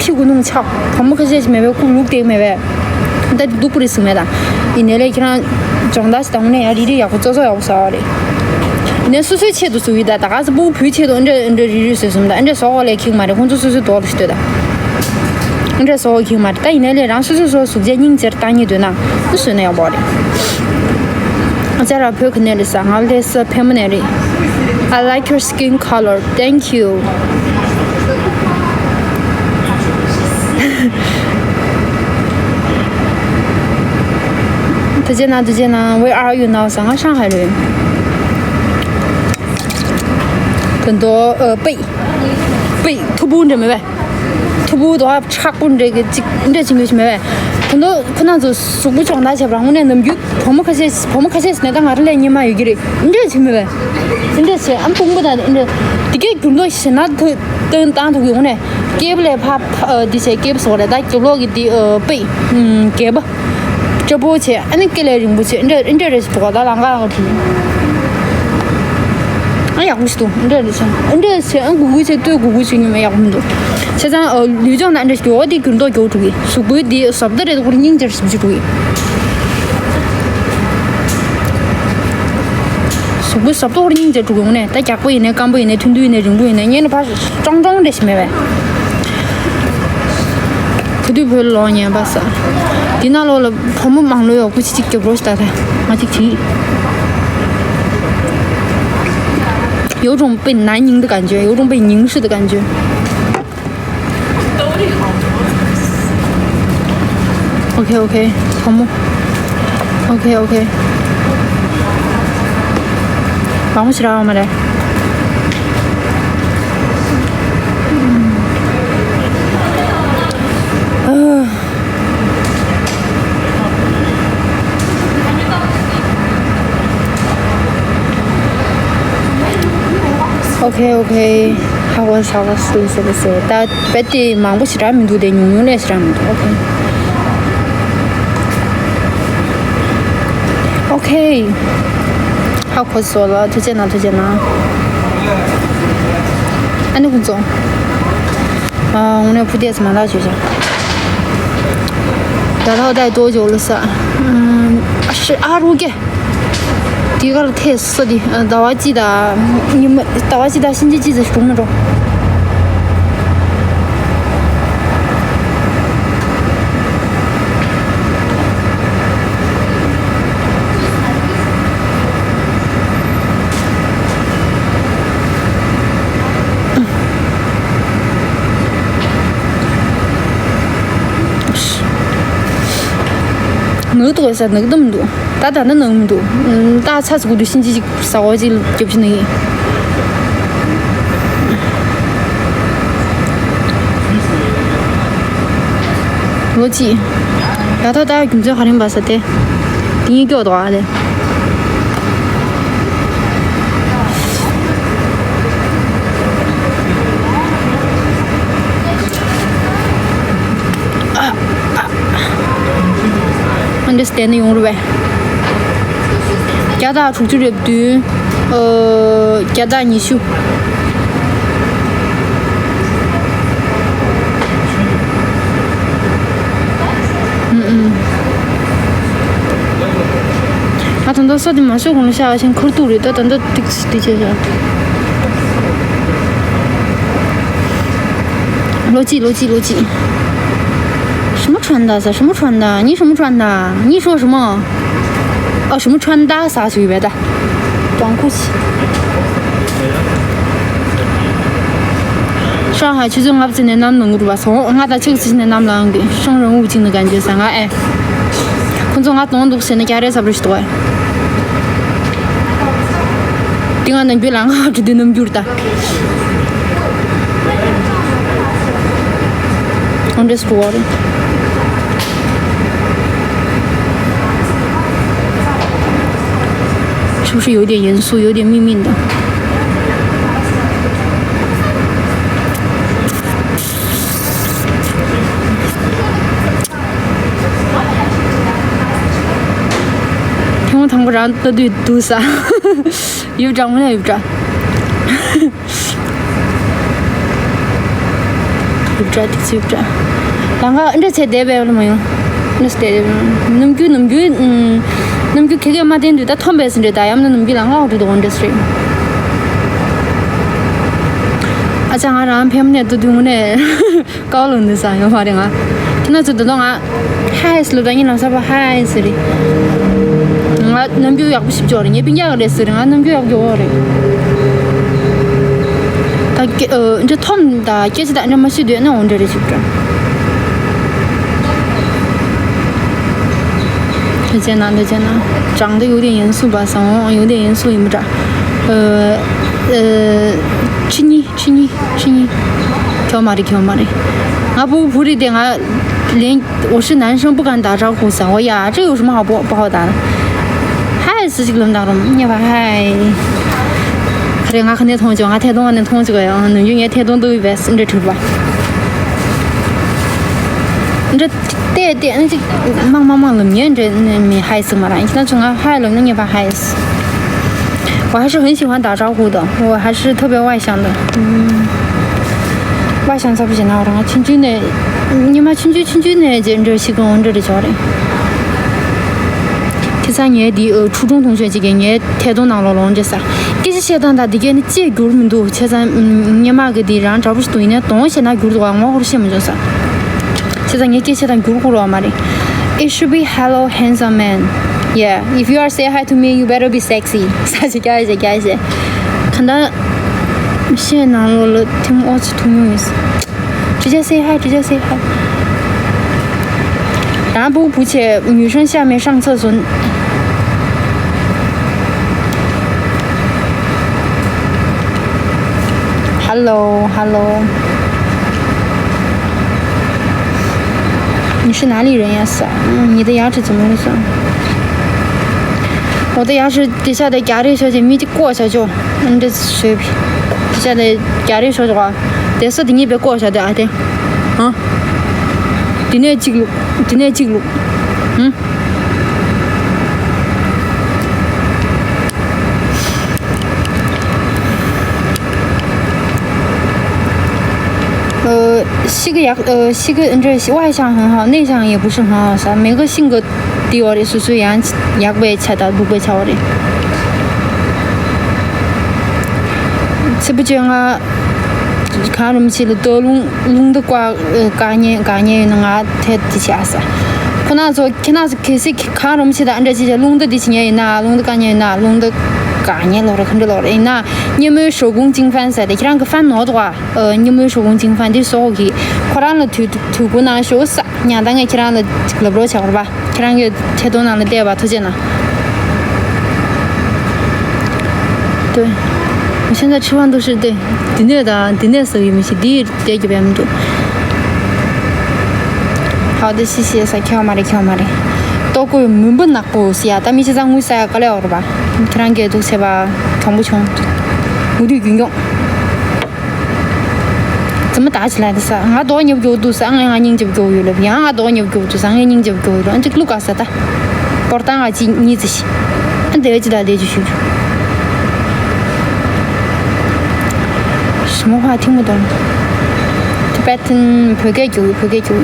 ཕི་གུ་ནུང་ཆག་བུ་མོ་ཁ་ཤས་ཤིག་མེད་པའི་རྐུབ་ལུག་སྟེགས་མེད་པས། ད་འདི་སྡུག་པོ་རེད་ཟིན་མེད་ད། ཡིན་ནའི་ལས་ཁྱེད་རང་སྦྱོང་བརྡར་ཞིག་དང་ནས་ཡང་རིལ་རིལ་ཡག་པོ་ཙོག་ཙོག་ཡག་པོ་ཟ་བ་རེད། ཡིན་ནའི་སོ་སོའི་ཆེད་དུ་བཟོ་གི་ད། ད་ག་ཚོད་སྤུ་གུ་བུའི་ཆེད་དུ་འདྲ་འདྲ་རིལ་རིལ་བཟོས་སོང་ད། འདྲ་བཟོ་བ་ལས་ཁེག་མ་རེད། ཁོང་ཚོ་སོ་སོའི་དོག་ལ་ཞིག་ལྟོས་ད། འདྲ་བཟོ་བ་ཁེག་མ་རེད་ད། ཡིན་ནའི་ལས་རང་སོ་སོའི་བཟོ་གཟུགས་བྱད་སྙིང་རྗེར་བཏང་སྙིང་འདོད་ན་འདི་བཟོས་ན་ཡག་པོ་རེད། ཨ་ཅག་ར་བོད་ག་ནས་རེད་ས། ང་ལྷ་ས་ཕལ་མོ་ནས་རེད། I like your skin color. Thank you. ཐུགས་རྗེ་གནང་། ཐུགས་རྗེ་གནང་། Where are you now? ས། ང་ཧྲང་ཧའེ་ལ་ཡོད། ད་དུང་ཨ་པེ། པེ་ཐུ་བུ་འདྲ་མེད་པས། ཐུ་བུ་དོ་ཧ་མཁྲེགས་པོ་འདྲ་གི་ཅིག་འདྲ་ཅིག་ཡོད་ཞིག་མེད་པས། ད་དུང་ཁོ་ན་ཚོ་གཟུགས་པོ་སྦྱོང་བརྡར་བྱས་པ་རང་ངོས་ནས་ནམ་རྒྱུན་བུ་མོ་ཁ་ཤས་བུ་མོ་ཁ་ཤས་ནས་ད་ང་རང་ལས་སྙན་མ་ཡོད་ཀྱི་རེད། འདྲ་ཅིག་མེད་པས། འདྲ་བྱས་ཨ་དཔུང་པ་དང་འདྲ་དེ་གའི་འགྱུར་ལྡོག་ཞེ་ན་ཐུག་སྟོན་བཏང་ཐུབ་ཀྱི་འོང་ནས། སྐེད་པ་ལས་ཕ་ཕ་ཨ་འདི་བྱས་སྐེད་པ་སོགས་རེད། ད་རྒྱབ་ལོགས་ཀྱི་འདི་ཨ་པེ་ཨུམ་སྐེད་པ། སྤྱི་པོ་བྱས་ཨ་ནི་སྐེ་ལས་རིང་པོ་བྱས་འདྲ་འདྲ་རེ་ཞིག་འདུག་ག་ད་ལང་ཀ་ལང་ཀ་བྱུང་། ཡག་པོ་ཞིག་འདུག་འདྲ་རེད་ཤག་འདྲ་བྱས་ཨང་གུ་གུ་བྱས་ལྟོས་གུ་གུ་བྱས་ཉོ་མ་ཡག་པོ་མི་འདུག་བྱས་ཙང་ལུས་སྦྱོང་དང་འདྲ་ཞིག་འདུག་འོ་དེ་འགྱུར་ལྡོག་རྒྱག་འགྲོ་གི། གཟུགས་པོའི་དེ་ཟབ་ཏོ་རེད། ཁོར་སྙིང་རྗེ་ཞིག་འགྲོ་གི། གཟུགས་པོའི་ཟབ་ཏོ་ཁོར་སྙིང་རྗེ་འགྲོ་གི། ངོ་ནས་ད་རྒྱགས་པོ་ཡིན་ནའི་སྐམ་པོ་ཡིན་ནའི་ཐུང་ཐུང་ཡིན་ནའི་རིང་པོ་ཡིན་ནའི་སྙན་ནས་ཕར་ཀྲོང་ཀྲོང་འདྲ་ཞིག་མེད་པས། བུ་དུས་བོད་ལ་ལོག་ཉན་པ་ས། འདི་ན་ལོག་ལ་བུ་མོ་མང་ལོས་ཡོག་པོ་ཅིག་ཅིག་རྒྱབ་རོགས་ཞིག་ད་ད་ང་ཅིག་བྲིས། 有种被男人的感觉，有种被凝视的感觉。OK OK，好吗？OK OK。 ལག་མོ་ཞེ་དྲག་ཡོད་མ་རེད། Okay, okay. How was, how was, please, please, please. ད་བེད་དེ་མང་པོ་ཞེ་དྲག་མི་འདུག་དེ་ཉུང་ཉུང་ལས་ཞེ་དྲག་མི་འདུག Okay. Okay. ཧ་གོ་སོང་ལ། ཐུགས་རྗེ་གནང་། ཐུགས་རྗེ་གནང་། ཨ་ནི་ཁོང་ཚོ། ཨ། དངོས་གནས་ཕུ་ཏེས་མ་ལག་བྱོས་ཤག་ད་ཐོག་ད་ཏོ་ཇོ་ལ་ས། ཨ་ཧྲི་ཨ་རུ་ཀེ། དེ་ག་ལ་ཐེ་ས་དེ་ཟླ་བ་གཅིག་དང་ཉི་མ། ཟླ་བ་གཅིག་དང་ཕྱིན་ཆད་གཅིག་ཙམ་སྒྲུང་མ་འགྲོ། ནུ་ཏོ་ས་ནུ་དུམ་འདུག་ད་ད་ནི་ནང་མི་འདུག་ད་ཚ་ཚ་གུ་དུ་ཤིན་ཅི་ཅིག་ས་འོ་ཅིག་རྒྱབ་ཅི་ནི་ཡིན། ལོ་གཅིག་ཡ་ཐོག་ད་རྒྱུ་མཚན་ག་རེ་ཡིན་པ་ས་དེ། དེ་གཉིས་སྐྱོ་དོ་ཨ་ལེ། Understand ཡོང་རུ་བས། བརྒྱ་དང་དྲུག་ཅུ་རེ་བདུན། ཨ། བརྒྱ་དང་ཉི་ཤུ། ཨུམ་ཨུམ། ང་ད་ལྟ་ས་དེ་མ་ཤོག་གོང་ལ་ཤ་ཞིང་ཁུར་དུ་རེད། ད་ད་ལྟ་ཏིག་ཏིག་བྱས་བྱས། 罗记，罗记，罗记。什么穿搭？什么穿搭？你什么穿搭？你说什么？哦，什么穿搭？啥随便的。短裤。上海去就我自己那男能够吧，从我的这个自己那男人的，生人勿近的感觉，三个哎。 ཁོང་ཚོ་ང་དོན་འདུག་ཟེར་ན་རྒྱ་རེ་ཟབ་རེ་ཞིག་འདུག་ཨེ། དེ་ང་ནམ་རྒྱུན་ལ་ང་འགྲོ་དུས་ནམ་རྒྱུན་ད། འོ་འདྲ་ཞིག་འདུག་ཨ་རེ། 是不是有点严肃，有点秘密的？ ཐེངས་མ་དང་པོ་རང་ལྟ་དུས་སྡུག་ས། ཡུལ་གྲང་མོ་ན་ཡུལ་གྲང་། ཡུལ་གྲང་ཏིག་ཙི་ཡུལ་གྲང་། ལང་ཀ་འདྲ་ཚེ་བསྡད་པའི་ལ་མ་ཡོང་། འདྲ་ཚེ་བསྡད་ནམ་རྒྱུན་ནམ་རྒྱུན་ནམ་རྒྱུན་ག་གེ་མ་བསྟན་དུས་ད་ཐོམ་པས་འདྲ་ད་ཡམ་ན་ནམ་རྒྱུན་ལ་ང་འོ་འདྲ་འདུག་འདྲ་ཚེ་རེད། ཨ་ཅག་ང་རང་ཕེབས་ནས་ལྟ་དུས་དངོས་གནས། ཀའོ་ལུང་འདི་ས་ཡོད་མ་རེད་ང་། ཁྱེད་རྣམ་ཚོ་འདི་ལོ་ང་། ཧའི་སི་ལོ་ད་ངའི་ལམ་སང་ཕ་ཧའི་སི་རེད། ང་རྣམ་འགྱུར་ཡག་པོ་ཞིག་ཅོག་རེད། ངའི་སྤུན་ཀྱག་རེད་ཟེར་རེད། ང་རྣམ་འགྱུར་ཡག་པོ་ཅོག་རེད། ད་སྐད་འདྲ་ཐོམ་ད་སྐད་ཆ་ད་འདྲ་མ་ཤེས་དུས་ན་འོ་འདྲ་རེད་ཞིག་འདྲ། 再见了，再见了。长得有点严肃吧，嗓音有点严肃，也不长。呃呃，吃你。 ཕྱི་ཉིན། ཕྱི་ཉིན། ཁྱོད་མ་རེད། ཁྱོད་མ་རེད། ང་བུ་བུ་རེད་དེ་ང་ལན། 我是男生，不敢打招呼ཟེར། 我呀，这有什么好不不好打的？ ཧའི་ཟེར་ཅིག་ལབ་ན་རུང་ཉེ་བ་ཧའི། ཁ་རེ་ང་ཁ་ནས་མཐོང་བྱུང་། ང་ཐད་གཏོང་ནས་མཐོང་བྱུང་ཡང་ནམ་རྒྱུན་ངས་ཐད་གཏོང་འདུག་བས་འདྲ་དྲིས་པ། འདྲ་བལྟས་བལྟས་ཨ་ཅིག་མང་མང་མང་ལབ་ཉན་འདྲ་ནས་མི་ཧའི་ཟེར་མ་རང་ཡིན་ན་ཆུང་ང་ཧའི་ལབ་ན་ཉེ་བ་ཧའི་ཟེར། 我还是很喜欢打招呼的，我还是特别外向的。嗯，外向才不行啊，我刚刚青春的，你妈青春青春的，简直是跟我这里交流。 ཁྱེད་ཚང་ངའི་འདི་ཨ་初中同学ཅིག་གིས་ངའི་ཐད་གཏོང་ནང་ལོགས་ལོང་རེད་ས། སྐད་ཆ་བཤད་སྟངས་དང་འདི་གས་ནི་ཅེས་འགྱུར་མི་འདུག་ཁྱེད་ཚང་ངའི་མ་གི་འདི་རང་འདྲ་པོ་ཞིག་འདུག་ཡིན་ན་གདོང་བཤད་ན་འགྱུར་འདུག་ག་ངོ་ཧོར་ཤེས་མི་འཇོག་ས། ཁྱེད་ཚང་ངའི་སྐད་ཆ་དང་འགྱུར་ཁུག་རོགས་མ་རེད། It should be hello handsome man. Yeah, if you are say hi to me, you better be sexy. ས་ཞིག་རྒྱ་ཞིག་རྒྱ་ཞིག་ག་འདྲ་བཤད་ནང་ལོགས་ལ་ཐིམ་ཨོ་ཚི་ཐུང་ཡོང་ཡིན། 直接 say hi，直接 say hi。 然后不不且女生下面上厕所。 Hello，Hello。 你是哪里人呀？是啊，嗯，你的牙齿怎么了？是啊，我的牙齿底下的牙肉小姐，没过小就，嗯，这水平，底下的牙肉小姐啊，得是你别过小的啊，对，啊，底内记录，底内记录，嗯。 呃，性格也呃，性格这外向很好，内向也不是很好啥，每个性格都有的，所以说也也被菜到不被菜的。这不讲啊，看我们去了多弄弄的瓜呃，干年干年那啊，太底下啥，可能说可能是开始看我们去的，按照这些弄的的去年那弄的干年那弄的干年了，很多了，那你们手工经翻啥的，让个翻脑的话。 呃，你们手工经翻的时候去，可能了推推过那时候啥，人家那个可能了，了不着巧吧，可能个太多那了对吧，推荐了。对，我现在吃饭都是对，对那的，对那时候也没去，对，对这边都。好的，谢谢，啥，看嘛的，看嘛的，都给我们不拿过去啊，但没去上我啥，搞了吧，可能给都去吧，看不穷，我对运用。 怎么打起来的是？俺多牛就都是俺俺人就就有了，别俺多牛就都是俺人就就有了，这个路高是的，波当啊几你这些，俺得知道的就去。什么话听不懂？Tibetan 不给就不给就，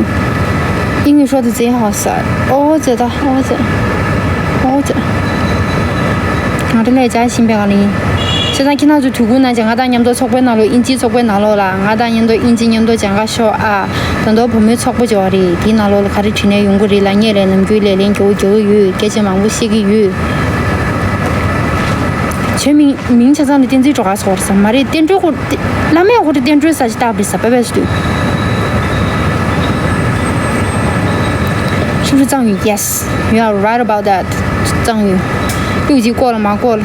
英语说的贼好是，哦，这的，哦，这，哦，这。 ང་རང་ལས་བྱ་བཞིན་པའི་ང་ལ་ཡིན། བྱས་ཙང་ཁྱེད་རང་ཚོའི་དུས་ཀུན་ནང་ང་དང་མཉམ་དུ་ཚོགས་པའི་ནང་ལོགས་དབྱིན་ཇིའི་ཚོགས་པའི་ནང་ལོགས་ལ་ང་དང་མཉམ་དུ་དབྱིན་ཇི་མཉམ་དུ་སྦྱང་ག་ཤོག་ཨ། ད་དུང་བུ་མོའི་ཚོགས་པ་ཅིག་ཡོད་རེད། དེའི་ནང་ལོགས་ལ་ག་རེ་དྲིས་ནས་ཡོང་གི་རེད་ལབ་ངས་ལས་ནམ་རྒྱུན་ལས་ལན་རྒྱག་རྒྱག་ཡོད། སྐད་ཆ་མང་པོ་བཤད་ཀྱི་ཡོད། ཁྱོད་མིང་མིང་ཆ་ཚང་ལ་བསྟན་འཛིན་གྲོགས་ཁ་ཚོར་ས་མ་རེད། བསྟན་སྒྲོལ་ཁོ་བླ་མས་ཁོ་རེ་བསྟན་སྒྲོལ་ས་ཞིག་བཏགས་པ་རེད་ས། པ་པས་སུ་དུས་ཤུགས་ཤུགས་གཙང་ཡོད། Yes, you are right about that. གཙང་ཡོད། ཀླུ་གཅིག་བཀོག་ལ་མ་བཀོག་ལ།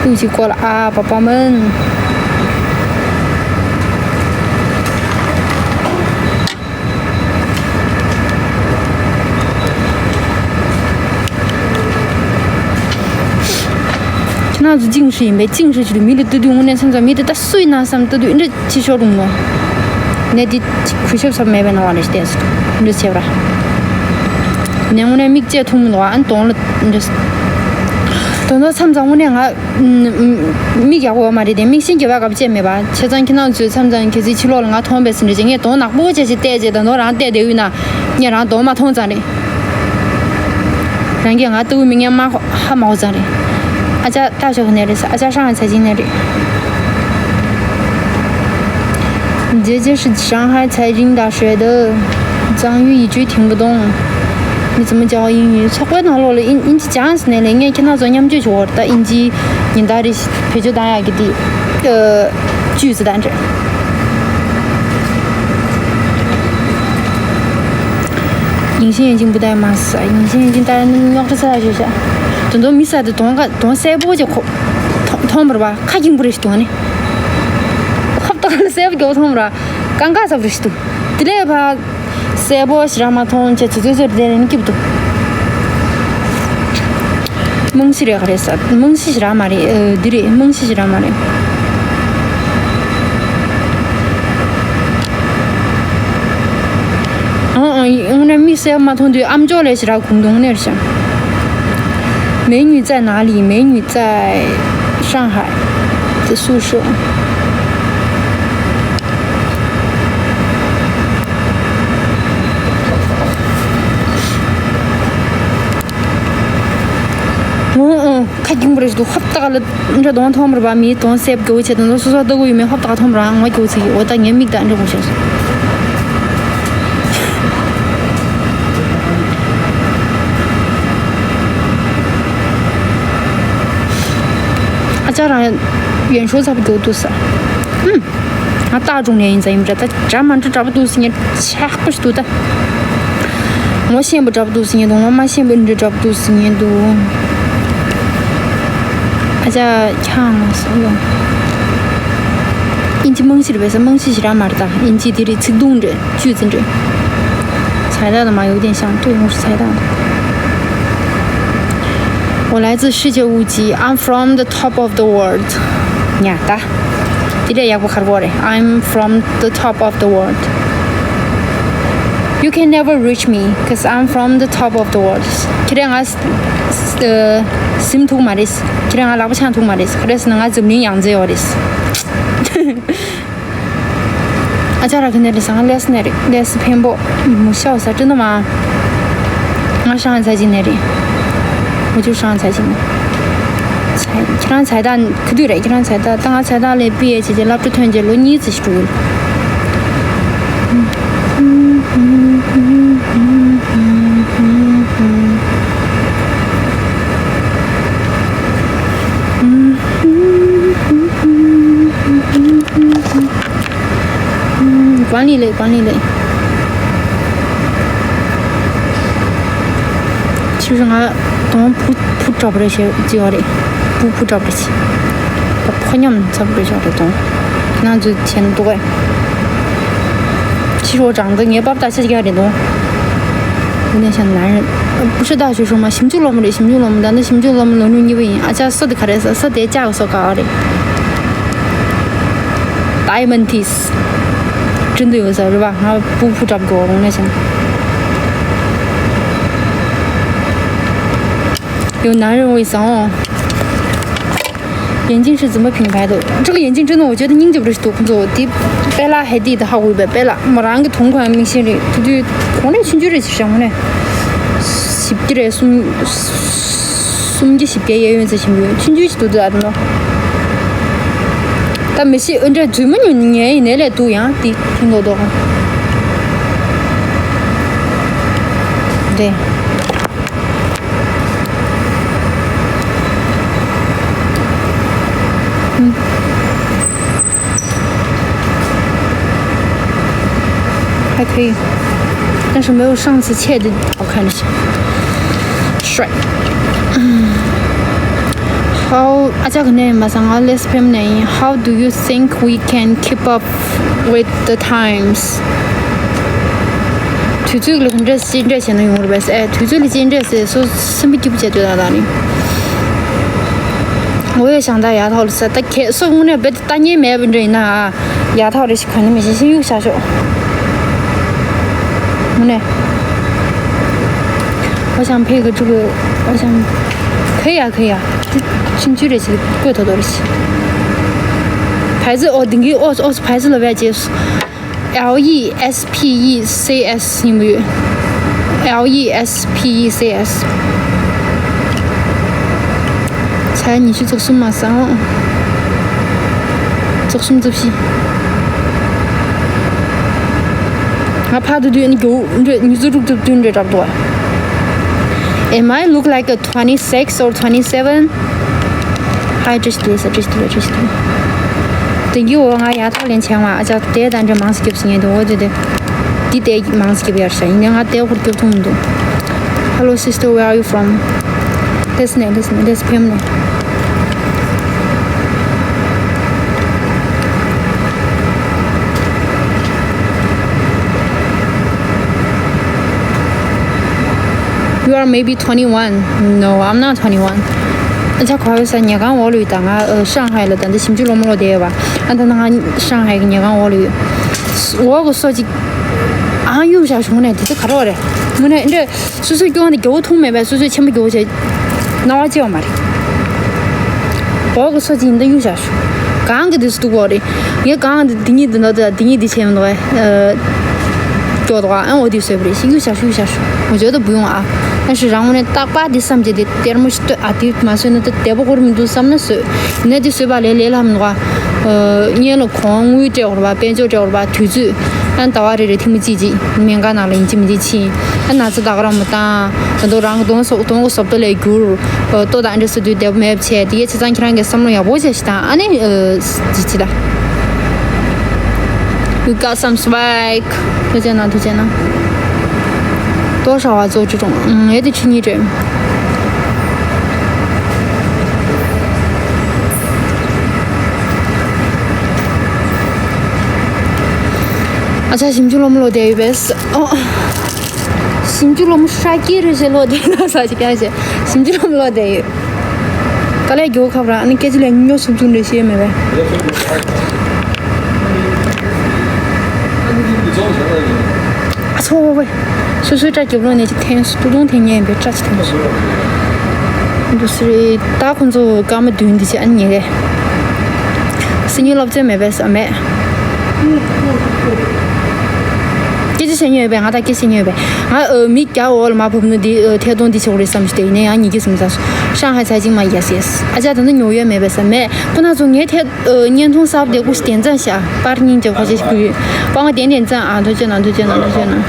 ཀླུ་གཅིག་བཀོག་ལ་ཨ་པ་པ་མིན། ཁྱེད་རང་ཚོ་ཅིང་ཧྲི་ཡིན་པས། ཅིང་ཧྲི་ཆུ་དུ་མི་ལ་ལྟ་དུས་དངོས་གནས་མཚམས་མཚམས་མི་དེ་ད་སུ་ཡིན་ན་བསམ་ལྟ་དུས་འདྲ་ཅི་ཤོར་འདུག་མོ། ནས་དེ་གུས་ཞབས་ཚབ་མེད་པའི་ནང་བ་ལས་བལྟས་སོང་། འདྲ་བྱས་པ་ར། ནས་དངོས་གནས་མིག་ཅེས་མཐོང་མི་འདུག་ཨ་ནི་གདོང་ལ་འདྲ། དོན་དག་མཚམས་མཚམས་དངོས་གནས་ང་མིག་ཡག་པོ་མ་རེད་དེ། མིག་ཤེལ་རྒྱབ་པ་གབ་ཅེས་མེད་པ། བྱས་ཙང་ཁྱེད་རང་ཚོས་མཚམས་མཚམས་གལ་སྲིད་ཕྱི་ལོགས་ལ་ང་མཐོང་པས་ཟིན་འདྲ་བྱས། ངས་གདོང་ནག་པོ་བྱས་ཤིག་བལྟས་རྗེས་ད་དུང་རང་བལྟས་བསྡད་ཡོད་ན། ངས་རང་གདོང་མ་མཐོང་ཙང་རེད། རང་གིས་ང་ལྟ་བུ་མི་ངན་མ་ཧ་མ་གོ་ཙང་རེད། ཨ་ཅག་ལྟ་ཞོག་ནས་རེད་ས། ཨ་ཅག་ཧྲང་ཚ་ཅིང་ནས་རེད། ཇེ་ཇེ་ཧྲི་ཧྲང་ཧའེ་ཚའེ་ཇིང་ད་ཧྲེ་ད། 藏语一句听不懂。你怎么教英语？ ཚོགས་པའི་ནང་ལོགས་ལ་དབྱིན་དབྱིན་ཇི་སྦྱངས་ནས་ལས་ངས་ཁྱེད་རང་ཚོ་མཉམ་སྤྱོད་བྱེད་འོར་ད་དབྱིན་ཇི་ཉིན་ལྟར་རེ་བེད་སྤྱོད་བཏང་ཡག་གི་དེ། 句子单词。 隐形眼镜不戴吗？是啊，隐形眼镜戴了那个 ཉོག་ཁྲ་ཚ་ཡ་ཞོ་ཤ། དོན་དུ་མི་ས་དེ་གདོང་ཁ་གདོང་གསལ་པོ་ཅིག་ཁོ་མཐོང་མཐོང་བར་བ་ཁ་སྐྱིང་པོ་རེ་ཞིག་གདོང་ནི། ཧབ་ཏོག་ལ་གསལ་པོ་རྒྱོབ་མཐོང་བར་བ་ཀང་ཀ་ཚབ་རེ་ཞིག་འདུག་དེ་ལས་བ་གསལ་པོ་ཞིག་ར་མ་མཐོང་ཅེས་ཚོད་ཚོད་ཚོད་དེ་ནི་སྐྱིབ་འདུག་རྨང་གཞི་རེད་ག་རེད་ས། རྨང་གཞི་ཞིག་ར་མ་རེད། ཨ་འདི་རེད། རྨང་གཞི་ཞིག་ར་མ་རེད། ཨང་ཨང་ཡིན་ན་མི། གསལ་པོ་མ་མཐོང་དུས་ཨམ་ཅོག་ལས་ཞེ་དྲག་གུང་གདུང་ནེར་ཤང་། 美女在哪里？美女在上海的宿舍。ཨང་ཨང་། ཁ་སྐྱེངས་པོ་རེད་ཞིག་འདུག་ཧོབ་ཏག་ལ་འདྲ་གདོང་མཐོང་མར་བ་མིའི་གདོང་གསེབ་དགེ་བོ་བྱེད་དང་སོ་སོ་ལྟ་གུ་ཡོད་མེད་ཧོབ་ཏག་མཐོང་མར་ངོ་དགེ་བོ་ཚིག་འོ་ད་ངའི་མིག་དང་འདྲ་པོ་བྱས་སོང་། ཨ་ཅག་རང་ཡན་ཤོ་ཚ་པོ་དགེ་བོ་འདུག་ས། ཨུམ། ང་སྟག་གྲོང་ནས་ཡིན་ཙང་ཡིན་པ་འདྲ། ད་འདྲ་མ་འདྲ་འདྲ་པོ་འདུག་ཟེར་ཉན་ཆག་པོ་ཞིག་འདུག་ད། ངོ་ཤེས་པ་འདྲ་པོ་འདུག་ཟེར་ཉན་འདུག་ངོ་མ་ཤེས་པ་འདྲ་འདྲ་པོ་འདུག་ཟེར་ཉན་འདུག་ཨ་ཅག་ཁྱང་ང་སོང་ཡོང་། ཨིན་ཇི་རྨང་གཞི་རེད་པས་ས། རྨང་གཞི་ཞེ་དྲག་མ་རེད་ད། ཨིན་ཇི་དེ་རེད། ཚིག་དུང་རེད། བཅུད་ཙམ་རེད། ཚ་ཡ་ད་མ་ཡོད་དེ་ཤང་ཏོ་ཡོང་ཚ་ཡ་ད། 我来自世界屋脊 I'm from the top of the world. ཉ་ད། དེ་འདྲ་ཡག་པོ་གར་པོ་རེད། I'm from the top of the world. You can never reach me, 'cause I'm from the top of the world. ཁྱེད་རང་ང་ཨ་ཟིན་ཐུབ་མ་རེད། ཁྱེད་རང་ང་ལག་པ་འཆང་ཐུབ་མ་རེད། ག་རེ་ཟེར་ན་ང་འཛམ་གླིང་ཡང་རྩེ་ཡོད་རེད། ཨ་ཅག་ར་གི་ནས་རེད་ཟེར། ང་ལས་སུ་ནས་རེད། ལས་སུ་འཕན་པོ་མུ་ཤའོ་ས་ཀྲི་ནི་མ། ང་ཧྲང་ཚ་ཅི་ནས་རེད། 我就上财经的。 ཁྱེད་རང་ཚ་དང་ག་དུས་རེད། ཁྱེད་རང་ཚ་དང་ད་ང་ཚ་དང་ལས་པི་ཨེ་ཆི་ཅི་སློབ་གྲྭ་ཐོན་རྗེས་ལོ་གཉིས་ཙམ་ཞིག་འགྲོ་གི་ཡོད། ཀོང་ལི་ལེ། ཀོང་ལི་ལེ། ཕྱི་རུ་ང་དོང་ཕུ་ཕུ་གྲབ་རེ་བྱེད་ཀྱི་ཡོད་རེད། ཕུ་ཕུ་གྲབ་རེ་བྱེད། ད་ཕོ་ཉམས་ཚབ་རེ་བྱོག་རེད་དོང་། ང་ཚོ་བྱེད་ན་འདུག་གས། ཕྱི་རུ་དྲང་དུ་ངའི་པབ་ད་ཆ་ཅིག་ཡོད་རེད་དོང་། 我那些男人，呃，不是大学生吗？ ཞིབ་འཇུག་སློབ་མ་རེད། ཞིབ་འཇུག་སློབ་མ། ད་ནི་ཞིབ་འཇུག་སློབ་མ་ལོ་ཉུང་གཉིས་པ་ཡིན། ཨ་ཅག་ས་དེ་ག་རེ་ཟ། ས་དེ་ལྕགས་སོ་ག་བ་རེད། Diamantes. ཀྲིན་དུ་ཡོད་ས་རེད་པ། ང་ཕུ་ཕུ་གྲབ་དགོས་རུང་ནས་ཞིང་། 有男人味 ཟེར་འོང་། 眼镜是怎么品牌的？这个眼镜真的，我觉得 ཉིང་རྒྱབ་རེ་ཞིག་འདུག་ཁོང་ཚོ་དེ་པེ་ལ་ཧེ་ཏི་དེ་ཧ་གོ་བས། པེ་ལ་མོ་རང་གི་དོང་ཁོང་མིག་ཤེས་རེད། དེ་དུས་གོང་རེ་ཆུང་ཆུང་རེ་ཞིག་བྱུང་ནས། བཞི་བརྒྱ་རེ་གསུམ། སུམ་བརྒྱ་བཞི་བརྒྱ་གཡས་གཡོན་ཙམ་ཞིག་ཡོད། ཆུང་ཆུང་ཞིག་འདུག་ད་ཨ་ནོ། ད་མི་ཤེས། ཨ་འདྲ་རྫུན་མ་ཉུང་ཉལ་ཡིན་ནའི་ལས་འདུག་ཡང་དེ་ཐུང་དོ་དོ། རེད། 还可以，但是没有上次切的好看一些。帅。How 啊，这个呢，马上啊，let's pay呢。How do you think we can keep up with the times? དུས་ཚོད་ལ་ག་འདྲ་ཅི་འདྲ་བྱས་ན་ཡོང་རེད་པས། ཨེ། དུས་ཚོད་ལ་ཅི་འདྲ་ཟེར་སོ་སེམས་པ་སྐྱིད་པོ་བྱས་སྡོད་ད་ད་ནི། 我也想到 ཡག་ཐོག་ལ་ས་ད་ཁྱེད་སོ་དངོས་གནས་རྦད་དེ་ལྟ་ཉན་མེད་པ་འདྲ་ཡིན་ན་ཨ། ཡག་ཐོག་རེ་ཞིག་གོན་ནི་མི་ཤེས། ཤེས་ཡུག་བྱ་ཤོག་དངོས་གནས། 我想配个这个，我想，可以啊，可以啊，这进去这些贵头多了些。牌子哦，等于哦哦，牌子了不要接受。 L E S P E C S 有没有？L E S P E C S。 才你去做什么生？做什么做戏？啊，怕的对你给我，你这你这这这对你这差不多。Am I look like a twenty-six or twenty-seven? Hi, just do this, just do it, just do it. Thank you. ང་ཡག་ཐོག་ལེན་ཆེན་བ་ཨ་ཅག་དེ་དང་འདྲ་མང་སྐྱབས་སུ་ཉན་དུ་འོ་དེ་དེ། འདི་དེ་མང་སྐྱབས་ཡར་ཤ་ཡིན་ནའི་ང་དེ་ཧུར་སྐྱོབ་ཐུབ་མི་འདུག Hello sister, where are you from? Listen, listen, listen, pay me. You are maybe twenty-one. No, I'm not twenty-one. ཨ་ཅག་ཁོ་ཡོད་ས་ཉལ་ཁང་འོག་ལ་ཡོད། ད་ང་ཨ་ཧྲང་ཧའེ་ལ་ད་འདི་ཞིབ་འཇུག་སློབ་མ་ལོ་དེ་ཡོད་པ། ཨ་ད་ང་ཧྲང་ཧའེ་གི་ཉལ་ཁང་འོག་ལ་ཡོད། འོག་གི་སོ་གཅིག་ཨང་གཡུག་བཞག་བྱུང་ནས་དེ་ཚོ་ག་རེ་བ་རེད། དངོས་གནས་འདྲ། སོ་སོའི་སྐྱོ་བ་འདི་རྒྱལ་པོ་མཐོང་མེད་པས། སོ་སོའི་ཆེན་པོ་རྒྱལ་པོ་བྱས། སྣང་བ་སྐྱེ་བ་མ་རེད། འོག་གི་སོ་ཅིག་ཡིན་ད་གཡུག་བཞག་ཤོག་གང་གི་དུས་སུ་སྡུག་པོ་རེད། ངས་གང་གི་འདི་གཉིས་འདི་འདྲ་འདི་གཉིས་འདི་བྱས་མི་འདུག་གས། སྐྱོ་འདུག་ག་ཨ་འོ་དེ་བཟོས་པ་རེད། ཤིག་གཡུག་བཞག་ཤོག་གཡུག་བཞག་ཤོག་ངོ་བྱོས་ད་བུ་ཡོང་ཨ། ཨ་ཞིག་རང་ངོས་ནས་རྟག་པར་འདི་བསམ་བྱས་ཏེ་ལྟད་མོ་ཞིག་ལྟོས་ཨ། དེ་མ་བཟོས་ན་ད་བདེ་པོ་འཁོར་མི་འདུག་བསམ་ན་བཟོས། ཡིན་ན་འདི་བཟོས་པ་ལས་ལས་སླ་མི་འདུག་ག་ཨ། སྔོན་ལ་གོང་དངུལ་སྤྲད་དགོས་རེད་པ། དཔལ་འབྱོར་སྤྲད་དགོས་རེད་པ། དུས་ཚོད། ཨ་ཟླ་བ་རེ་རེ་ཐེངས་མ་གཅིག་གཅིག་སྨན་ཁང་ནང་ལ་ཡིན་གཅིག་མིན་གཅིག་ཕྱིན། ཨ་ན་ཚ་ད་ག་རང་མ་བཏང་། ད་དུང་རང་གི་གདོང་སོགས་གདོང་གི་བཟོ་ལྟ་ལས་བསྒྱུར། ལྟོ་དང་འདྲ་ས་དུས་བདེ་པོ་མེད་པ་བྱས། དེ་གའི་བྱས་ཙང་ཁྱེད་རང་གིས་བསམ་བློ་ཡག་པོ་བྱས་ཤིག་དང་། ཨ་ནི་ཅི་ཅི་ད། You got some swag. ཐུགས་རྗེ་གནང་། ཐུགས་རྗེ་གནང་། ལྟོ་ཧྲ་བ་ཙོ་ཅི་ཀྲུང་ཨེ་དེ་ཆུ་གཉིས་རེད། ཨ་ཅག་ཞིམ་ཆུ་ལོ་མོ་ལོ་དེ་ཡོད་པས། ཨོ། ཞིམ་ཆུ་ལོ་མོ་ཧྲ་ཀེ་རེ་ཞེ་ལོ་དེ་ན་ས་ཅི་ཀྱང་ཞེ་ཞིམ་ཆུ་ལོ་མོ་ལོ་དེ་ཡོད། དཀའ་ལས་མགྱོགས་ཁབ་ར་ཨ་ནི་སྐད་ཆ་ལས་ཉོ་སུབ་ཚུགས་འདྲ་ཤེས་མེད་པས། ཨ་ཚོ་བོ་བོ། སོ་སོའི་སྐྲ་རྒྱབ་ལོགས་ནས་ཅིག་འཐེན་སོང་། ཏུ་ཏུང་འཐེན་མཁན་ཡིན་པའི་སྐྲ་ཅིག་འཐེན་སོང་། འདུག་སེ་རེད། ད་ཁོང་ཚོ་སྐར་མ་བདུན་འདི་ཅིག་ཨ་ནི་ཉལ་གས། སི་ཉིན་སློབ་ཚན་མེད་པས་ས་མེད། སྐད་ཆ་བཤད་མྱོང་ཡོད་པས། ང་དང་སྐད་བཤད་མྱོང་ཡོད་པས། ང་ཨ་མི་རྒྱ་འོག་ལ་མ་བབས་ན་འདི་ཨ་ཐད་གཏོང་འདི་བྱེད་དགོས་རེད་བསམ་ཞིག་དེ་ཡིན་ནའི་ཡང་ཉིད་ཀྱིས་བཟུང་ཚར་སོང་། ཧྲང་ཧའེ་ཚ་ཅིང་མ་ཡ་སེ་ཡ་སེ། ཨ་ཅག་ད་ནི་ཉོག་ཡོད་མེད་པས་ས་མེད། ཁོ་ན་ཚོ་ངའི་ཐད་ཨ་བརྙན་ཐུང་གསར་པ་དེ་ཀུ་ཤི་དེ་འཛིན་ཤག་པར་སྙིང་རྗེ་ཁོ་ཅེས་ཀུ་ཡོད། པང་བ་དེ་འདྲ་འཛིན་ཨ། ཐུགས་རྗེ་གནང་། ཐུགས་རྗེ་གནང་། ཐུགས་རྗེ་གནང་།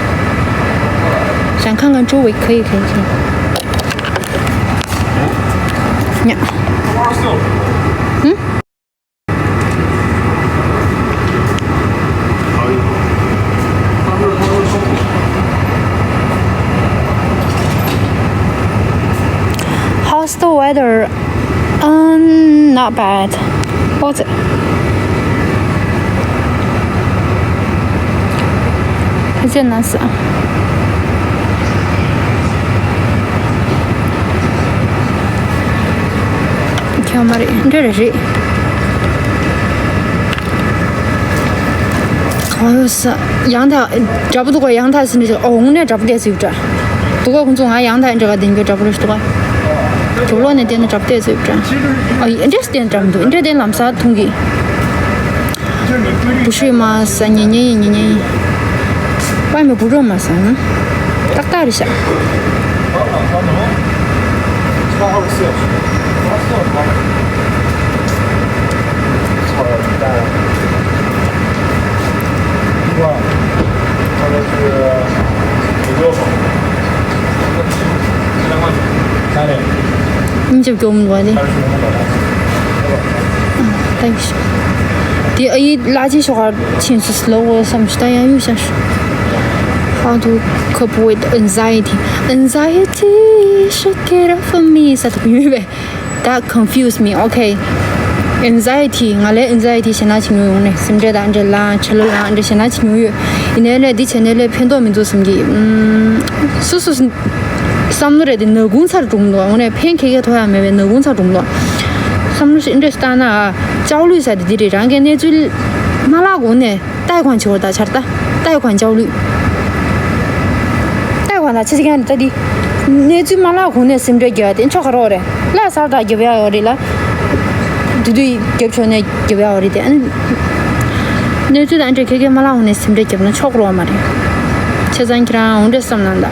想看看周围可以可以可以。呀。嗯？ How's the weather? Um, not bad. What's it? Is it nice? ཁྱོད་མ་རེད། འདྲ་རེད་རེད། གང་ཡོད་ས། ཡང་ཐག་འདྲ་པོ་འདུག་ག་ཡང་ཐག་ཟིན་འདྲ་ཅིག་ཨོ་འོང་ནས་འདྲ་པོ་བལྟས་ཚུལ་འདྲ། འདུག་ག་ཁོང་ཚོ་ང་ཡང་ཐག་འདྲ་ག་དེང་གི་འདྲ་པོ་རེད་འདུག་ག་གྱོབ་ལོག་ནས་བལྟས་ན་འདྲ་པོ་བལྟས་ཚུལ་འདྲ། ཨ་ཡི་འདྲ་སྟེ་འདྲ་མི་འདུག་འདྲ་དེ་ལམ་སང་མཐོང་གི། 不是吗？三年年一年年一。外面不热吗？三。大大的下。ཉིན་རྒྱབ་སྐྱོ་མོ་བ་ནི། ད་ཡིན་ཤག་དེ་ཨ་ཡི་བླ་ཆེན་ཤོག་ག་ཕྱིན་སོང་ལོ་བསམ་ཞིག་ད་ཡང་ཡོད་ཤག How to cope with anxiety? Anxiety should get off of me. ས་ཐུབ་ཡོད་པས། That confuse me. Okay. Anxiety. ང་ལ་anxiety ཞེད་སྣང་ཅིག་ཡོང་ནས་སེམས་ཁྲལ་དང་འདྲ་ལངས་ཆ་ལ་ལངས་འདྲ་ཞེད་སྣང་ཅིག་ཡོང་ཡོད། ཡིན་ནའི་ལས་འདི་བྱས་ནའི་ལས་ཕན་ཐོགས་མི་འདུག་བསམ་གྱི། ཨུམ། སོ་སོ་བསམ་བློ་རེད་དེ་ནག་ཁུང་ཚར་འགྲོ་གི་འདུག་དངོས་གནས་ཕན་ཁེ་ཁེ་ཐོགས་ཡ་མེད་པའི་ནག་ཁུང་ཚར་འགྲོ་གི་འདུག་བསམ་བློ་ཞིག་འདྲ་ཞིག་བཏང་ན་ཨ། ལྕགས་ལུད་ཟེར་དེ་འདི་རེད། རང་གི་གནས་ཚུལ་མ་ལྷག་གོང་ནས་ལྟ་ཡ་གང་བྱེད་བར་ད་ཆར་ལྟ་ལྟ་ཡ་གང་ལྕགས་ལུད། ལྟ་ཡ་གང་ད་ཆི་ཟིག་ཡང་ལྟ་དེ། གནས་ཚུལ་མ་ལྷག་གོང་ནས་སེམས་ཁྲལ་རྒྱག་ཡ་དེ་ཆོ་ག་རོགས་རེད། ལྷག་ཚར་ད་རྒྱབ་ཡ་ཡོད་རེད་ལ། དེ་དུས་རྒྱབ་ཆོག་ནས་རྒྱབ་ཡ་ཡོད་རེད་དེ་ཨ་ནི། གནས་ཚུལ་དང་འདྲ་ཁེ་ཁེ་མ་ལྷག་གོང་ནས་སེམས་ཁྲལ་རྒྱབ་ན་ཆོག་རོགས་མ་རེད། བྱས་ཙང་ཁྱེད་རང་འོང་འདྲ་བསམ་ན་ད།